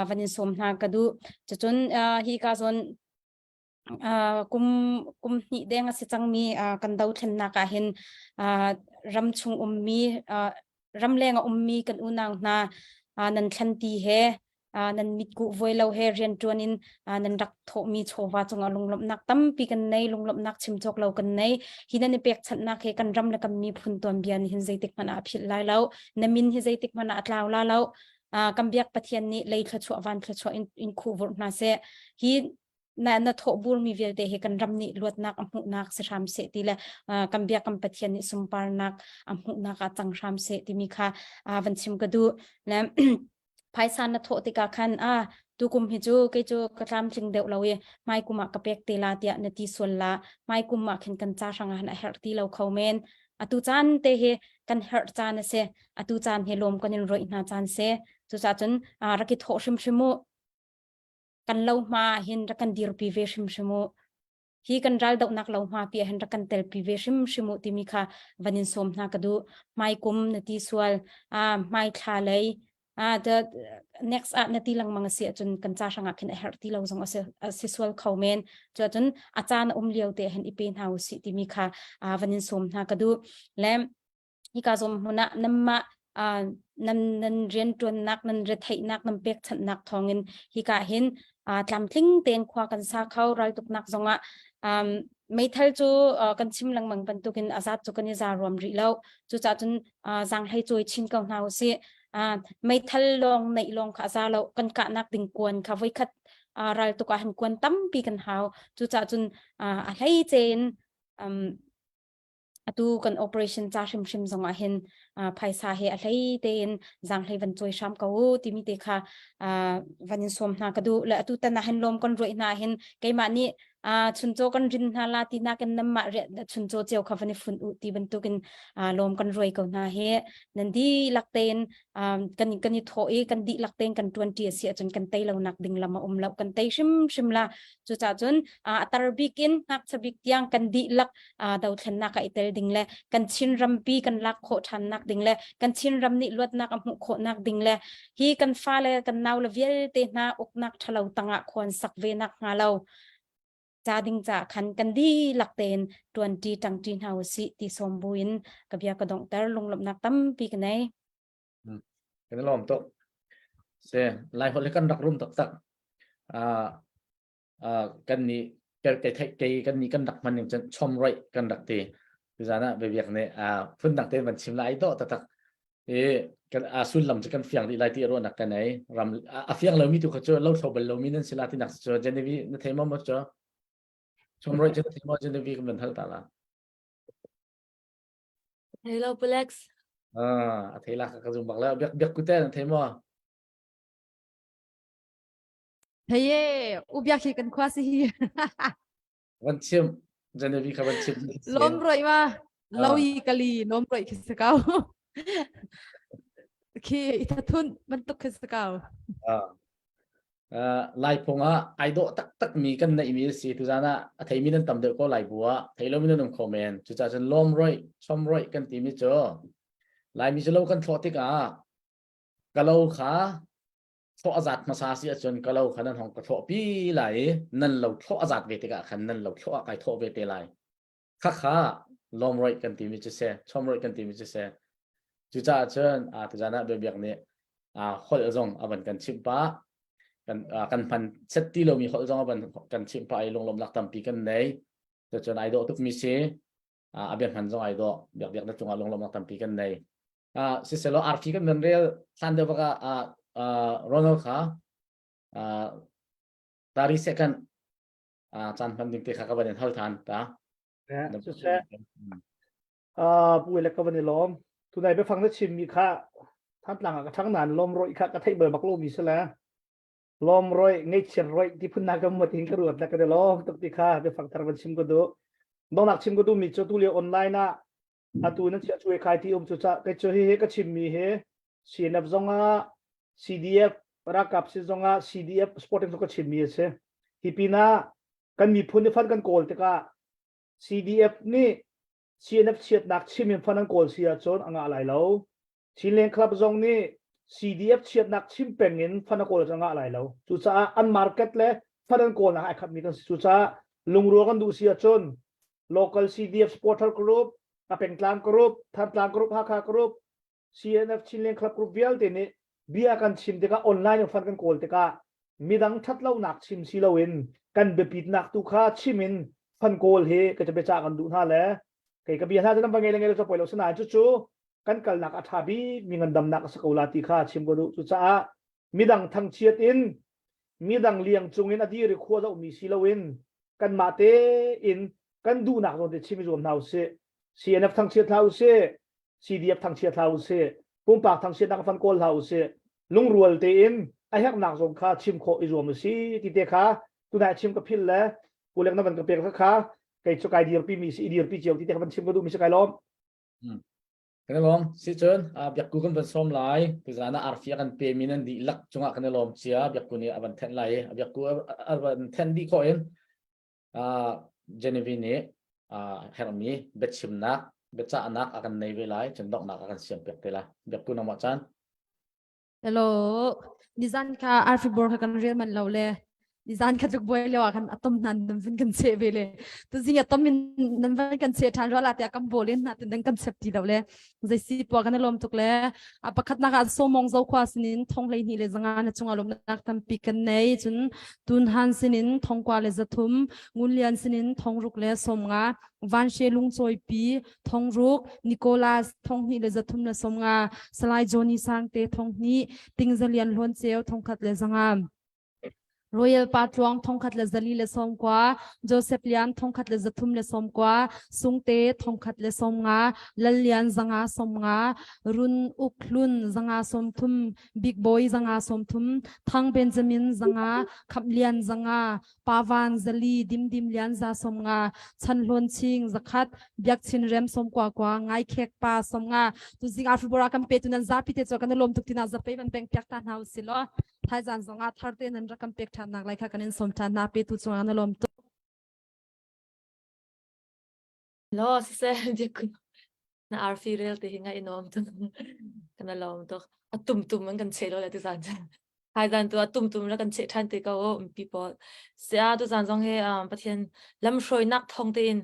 van in sawm hna ka duh. Cucun hi ka zawn kum kum hnih deng a si cangmi kan dothlennak ah hin ram chung ummi ramleng a ummi kan unau hna nan thlanti he nan mitkuh vuai lo he rianṭuan in nan rak thawhmi chawva cungah lunglawmhnak tampi kan nei, lunglawmhnak chim cawk lo kan nei. Hi nan i pekchanhnak he kan ram le kan miphun tuanbia nih hin zeitik hmanh ah a philh lai lo. Na min hi zeitik hmanh ah a tlau la lo. Kan biak Pathian nih lei thluachuah van thluachuah in, in khuh vurh hna seh. Hi na na thawh burmi vialte hi kan ram nih luatnak a hmuhnak si hram seh ti le kan biak kan Pathian nih sunparnak a hmuhnak ah cang hram seh timi kha van chim ka duh. Le phaisa na thawh tikah khan a tukum hi cu kei cu ka tlamtling deuh lo i hmai kum ah ka pek te la tiah na ti sual la. Hmai kum ah khin kan ca hrang ah han a herh ti lo kho men. Atu caan te hi kan herh caan a si. Atu caan hi lawm kan in roih hna caan si. Cucaah cun rak i thawh hrimhrim u. Kan lo hma hin rak kan dirpi ve hrimhrim u. Hi kan ral dohnak lo hma pi hin rak kan telpi ve hrimhrim u timi kha van in sawm hna ka duh. Hmai kum na ti sual, a hmai thla lei, a the next ah na ti lengmang a si ahcun kan ca hrangah khin a herh ti lo zong a si sual kho men. Cuahcun a caan a um lio te hin i pe hna u sih timi kha van in sawm hna ka duh. Le hika zawm hmun ah nanmah nan nan rianṭuannak nan retheihnak nan pekchanhnak thawngin hika hin tlamtling tein khua kan sa kho. Raltuknak zongah meithal cu kan chim lengmang bantukin a zat cu kan i za ruam rih lo. Cucaah cun zaanghlei cawi chin ko hna usih. Meithal lawng neih lawng kha a za lo, kan kahnak ding kuan kha voikhat raltuk ah hin kuan tampi kan hau. Cucaah cun a hleice in atu kan operation ca hrimhrim zong ah hin phaisa he a hlei tein zaanghlei van cawi hram ko u timi te kha van in sawm hna ka duh. Le atu tan ah hin lawm kan ruai hna hin keimah nih chuncaw kan rin hna la ti nakin nanmah chuncaw cio kha van i fun u ti bantukin lawm kan ruai ko hna hi. Nan dihlak tein kan kan i thawh i kan dihlak tein kan ṭuan ṭi a si ahcun kan tei lonak ding lam a um lo, kan tei hrimhrim la. Cucaah cun a tar bik in ngakchia bik tiang kan dihlak dothlennak ah i tel ding le kan Chin rampi kan lak khawh ṭhannak ding le kan Chin ram nih luatnak a hmuh khawhnak ding le hi kan fale kan naule vialte hna uknak ṭhalo tangah khuan sak ve nak hnga lo ca ding ca khan kan dihlak tein ṭuanṭi ṭangṭi hna usih ti sawm buin ka bia ka donghter. Lunglawmhnak tampi ka nei. Kan i lawm tuk. Se Lai holh hi kan rak rum taktak. Kan nih kei theih kei kan nih kan rak hman ning cun chom roih kan rak ti. Tuzan ah biabiak nih phundang tein van chim la ai dawh taktak. I kan a sullam cu kan fiang dih lai ti ruahnak ka nei. Ram a fiang lomi tu kha cu lo thlo bal lomi nan si la ti nak cu Genevieve na thei maw maw cu? Chom roih cu na thei maw Genevieve kan van hal ta la. Hello Alex. Ah, a thei la ka zum bak la. Biak biak kute na thei maw? Thei e, u biak hi kan khua si hi. Van chim Genevieve kha van chim. Lom roi ma. Loi kali lom roi khi sa kau. Khi ithathun bantuk khi sa kau. Ah. Lai phung ah ai dawh taktak mi kan neih mi a si. Tuzan ah a theimi nan tam deuh ko lai bu ah thei lomi nan um kho men. Cucaah cun lawm roih, chom roih kan timi cu Laimi cu lo kan thlawh tikah ka lo kha thlawh a zat hmasa si ahcun ka lo kha nan hong ka thlawh pi lai i nan lo thlawh a zat ve tikah khan nan lo thlawh ah kai thawh ve te lai. Khakha lawm roih kan timi cu si, chom roih kan timi cu si. Cucaah cun tuzan ah biabiak nih holh zong a van kan chimh pah. Kan kan hman set ti lomi holh zong a van kan chimh pah i lunglawmhnak tampi kan nei. Cucun ai dawh tukmi si. A bia hman zong ai dawh. Biakbiak na cungah lunglawmhnak tampi kan nei. Siselaw arfi kan nan rel hlan deuh bak ah Ronald kha 30 second caan hman ding te kha ka van in hal than ta. Siseh pu le ka van i lawm. Tunai biafang na chimmi kha Thantlang ah ka ṭhang nain lawm roih kha ka theih bal bak lomi si le lawm roih ngaihchiat roih ti phun na ka muat hin ka ruat le ka i lawm tuk ti kha biafang thar van chim ka duh. Dongnak chim ka duhmi cu tu lio online ah atu nan chiah cuai khai ti um cu ca kei cu hi hi ka chimmi hi CNF zong ah CDF. Ralkap si zongah CDF supporting zong ka chimmi a si. Hi pinah kan miphun i fund kan kawl tikah CDF nih CNF chiatnak chim in fund an kawl si ahcun a ngah lai lo. Chinland Club zong nih CDF chiatnak chim peng in fund a kawl ahcun a ngah lai lo. Cucaah an market le fund an kawlnak ai khatmi kan si. Cucaah lungrual kan duh si ahcun local CDF supporter group, a pengtlang group, Thantlang group, Hakha group, CNF Chinland Club group vialte nih bia kan chim tikah online in fund kan kawl tikah midang ṭhatlonak chim si loin kan biapitnak tu kha chim in fund kawl hi ka biacah kan duh hna le kei ka bia hna cu nan va ngei le ngei lo cu poi lo sinain cucu kan kalnak a ṭha bik mi ngandamnak a si ko la ti kha chim ka duh. Cucaah midang thangchiat in midang liang cungin a dir i khua zohmi si loin kanmah tein kan duhnak zawn te chim i zuam hna usih. CNF thangchiat hlah usih, CDF thangchiat hlah usih, pumpak thangchiatnak fan kawl hlah usih, lungrual tein a herhnak zong kha chim khawh i zuam usih ti te kha tunai chim ka phil le kulek na van ka pek kha kei cu kai dirpi mi si i dirpi cio ti te kha van chim ka duh mi si kai lawm. Kan i lawm. Si cun biakku kan van sawm lai. Tuzaan ah arfi a kan pemi nan dihlak cungah kan i lawm cia. Biakku nih a van thenh lai i a biakku a van thenh dih khawh in Genevieve nih herhmi biachimnak, biacahnak a kan nei ve lai. Cun donghnak a kan siampiak te lai. Biakku nangmah caan. Hello. Nizan kha arfi bor kha kan rel man lo le nizan kha tluk buai lio ah khan atom nan nan vun kan che ve le tuzing atom in nan van kan che than rola tiah kan bol in na tin kan chep ti lo le zei si po kan lom tuk le a pakhat nak ah somong zo khwa sinin thong hlei ni le zanga na chunga lom nak tampi kan nei chun tun han sinin thongkwa le zathum ngun lian sinin thongruk le somnga Van She Lungcawi pi Thongruk, Nicholas 2 le 3 le 50, Salai Johnny Sangte 2, Tingzalian Hlawn Ceu 1 le 5. Royal Pa Tluang 1 le 4 le 90, Joseph Lian 1 le 3 le 90, Sungte 1 le 50, Lal Lian 5 50, Run Uk Hlun 5 30, Big Boy 5 30, Thang Benjamin 5, Khap Lian 5, Pavan Zali Dimdim Lian za 50 Chan Hlawn Ching 100 Biak Chin Rem 90 kwa Ngai Khek Pa 50 tuzing Afribora kan pe tu nan zapi te cho kan lom tuk tina zape ban peng piak ta hna usih law thaizan zong ah thar te nan rak kan pek than nak lai kha kan in som than na pe tu chungah na lom tuk Lo siseh biak na arfi rel te hi ngai inom tuk kana lom tuk a tum tum an kan che lo le tu zan Hai zan tu a tum tum ra kan cheh ṭhan te ko umpi pawl. Sia tu zan zong hi um, Pathian lamhruainak thawng tein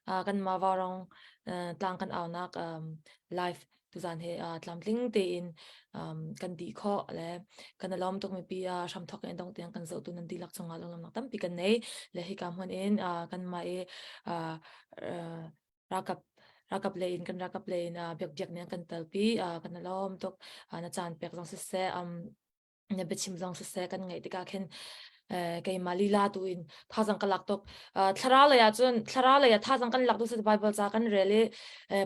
uh, kan ma varong uh, tlang kan aunak um, live tu zan he uh, tlamtling tein um, kan di kho le kan alom tuk mipi uh, hram thok in dong tiang kan zoh tu nan dilak chungah longlamnak tampi kan nei le hika hmun in uh, kan ma i uh, uh, ralkap ralkap lei in kan ralkap lei in uh, biak biak nih an kan telpi uh, kan alawm tuk uh, na caan pek zong siseh um, na biachim zong siseh kan ngaih tikah khin keimah lila tu in thazang ka lak tuk thlarau lei ah cun thlarau lei ah thazang kan lak tu si bible ca kan rel i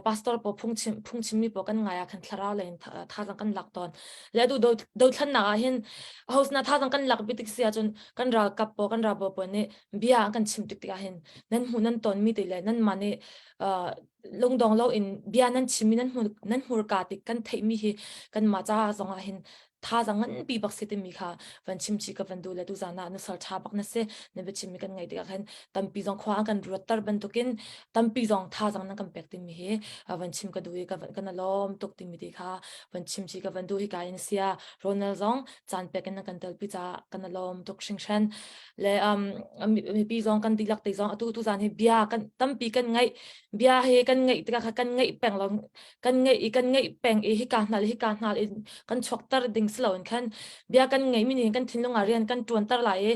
pastor po phungchim phungchimmi po kan ngai ah khan thlarau lei in thazang kan lak tawn le du dothlannak ah hin host na thazang kan lak bi tik si ahcun kan ralkap po kan ralbawi po nih bia an kan chim tik tikah hin nan hmuh nan tonmi te le nan mah nih uh, lungdong lo in bia nan chimmi nan hmur nan hmurka tik kan theihmi hi kanmah ca zongah hin thazang nganpi bak si timi kha van chim chi ka van du le tu zan ah nusal tha bak na si na biachim mi kan ngai tikah khan tampi zong khua an kan ruattar bantukin tampi zong thazang nan kan pek timi hi van chim ka du i ka kan alom tuk timi ti kha van chim chi ka van du hi ka in sia Ronald zong caan pek in na kan telpi ca kan alom tuk hringhran le um mipi zong kan dihlak te zong atu tu zan hi bia kan tampi kan ngaih bia he kan ngaih tikah kha kan ngaih peng lo kan ngaih i kan ngaih peng i hika hnal hika hnal in kan chuakter ding si loin khan bia kan ngaih mi nih kan thinlung ah rian kan tuanter lai i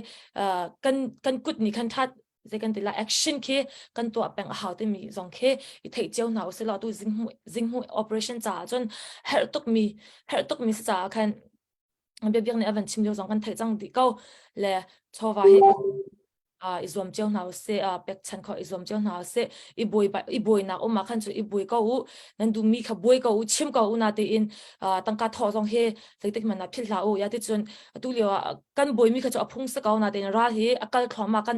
kan kan kut nih khan that zei kan ti la action khi kan tuah peng a hau timi zong khi i theih cio hna usih law tu zinghmu zinghmu operation caah cun herh tuk mi herh tuk mi si caah khan biabiak nih a van chim lio zong kan theih cang dih ko le chawva he. I zuam cio hna usih, pekchan kho i zuam cio hna usih. I buai i buainak um ah khan cu i buai ko u. Nan duhmi kha buai ko u, chim ko u na tiin tangka thawh zong hi zeitik hmanh ah philh hlah u. Ya ti cun atu lio ah kan buaimi kha cu a phung si ko na tiin ral hi a kal thluahmah kan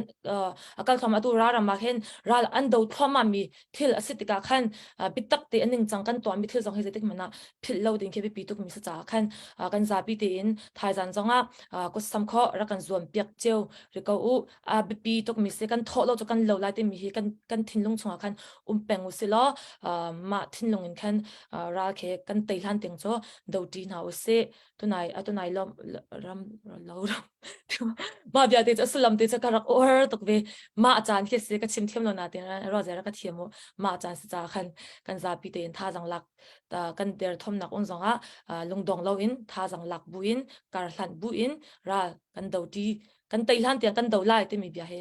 a kal thluahmah atu ral ram ah hin ral an do thluahmah mi thil a si tikah khan biatak te a ningcang kan tuahmi thil zong hi zeitik hmanh ah philh lo ding khi biapi tukmi si caah khan kan zapi tein thaizan zongah kutsam khawh rak kan zuam piak cio ri ko u. A biapi tukmi si kan thawh lo cu kan lo lai timi hi kan kan thinlung chungah khan um peng u si law mah thinlung in khan ral khi kan tei hlan tiang cu do ṭi hna u sih. Tunai atunai lom ram lo ram mah bia te cu sullam te cu ka rak uar tuk ve. Mah caan khi si ka chim thiam lo na te ro zera ka thiam u. Mah caan si ca khan kan zapi tein thazang lak kan der thomnak un zongah lungdong lo in thazang lak bu in kar hlan bu in ral kan do ti kan tei hlan tiang kan do lai timi bia he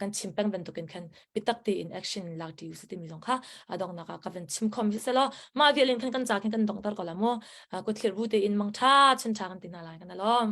kan chim peng bantukin khan bitak tein action lak ti usi timi zong kha adongnak ah ka van chim khom hi selaw mah vial in khan kan ca khin kan dongter ko la mu. Kuthlir bu tein mang tha chun tha kan ti hna lai kan alom.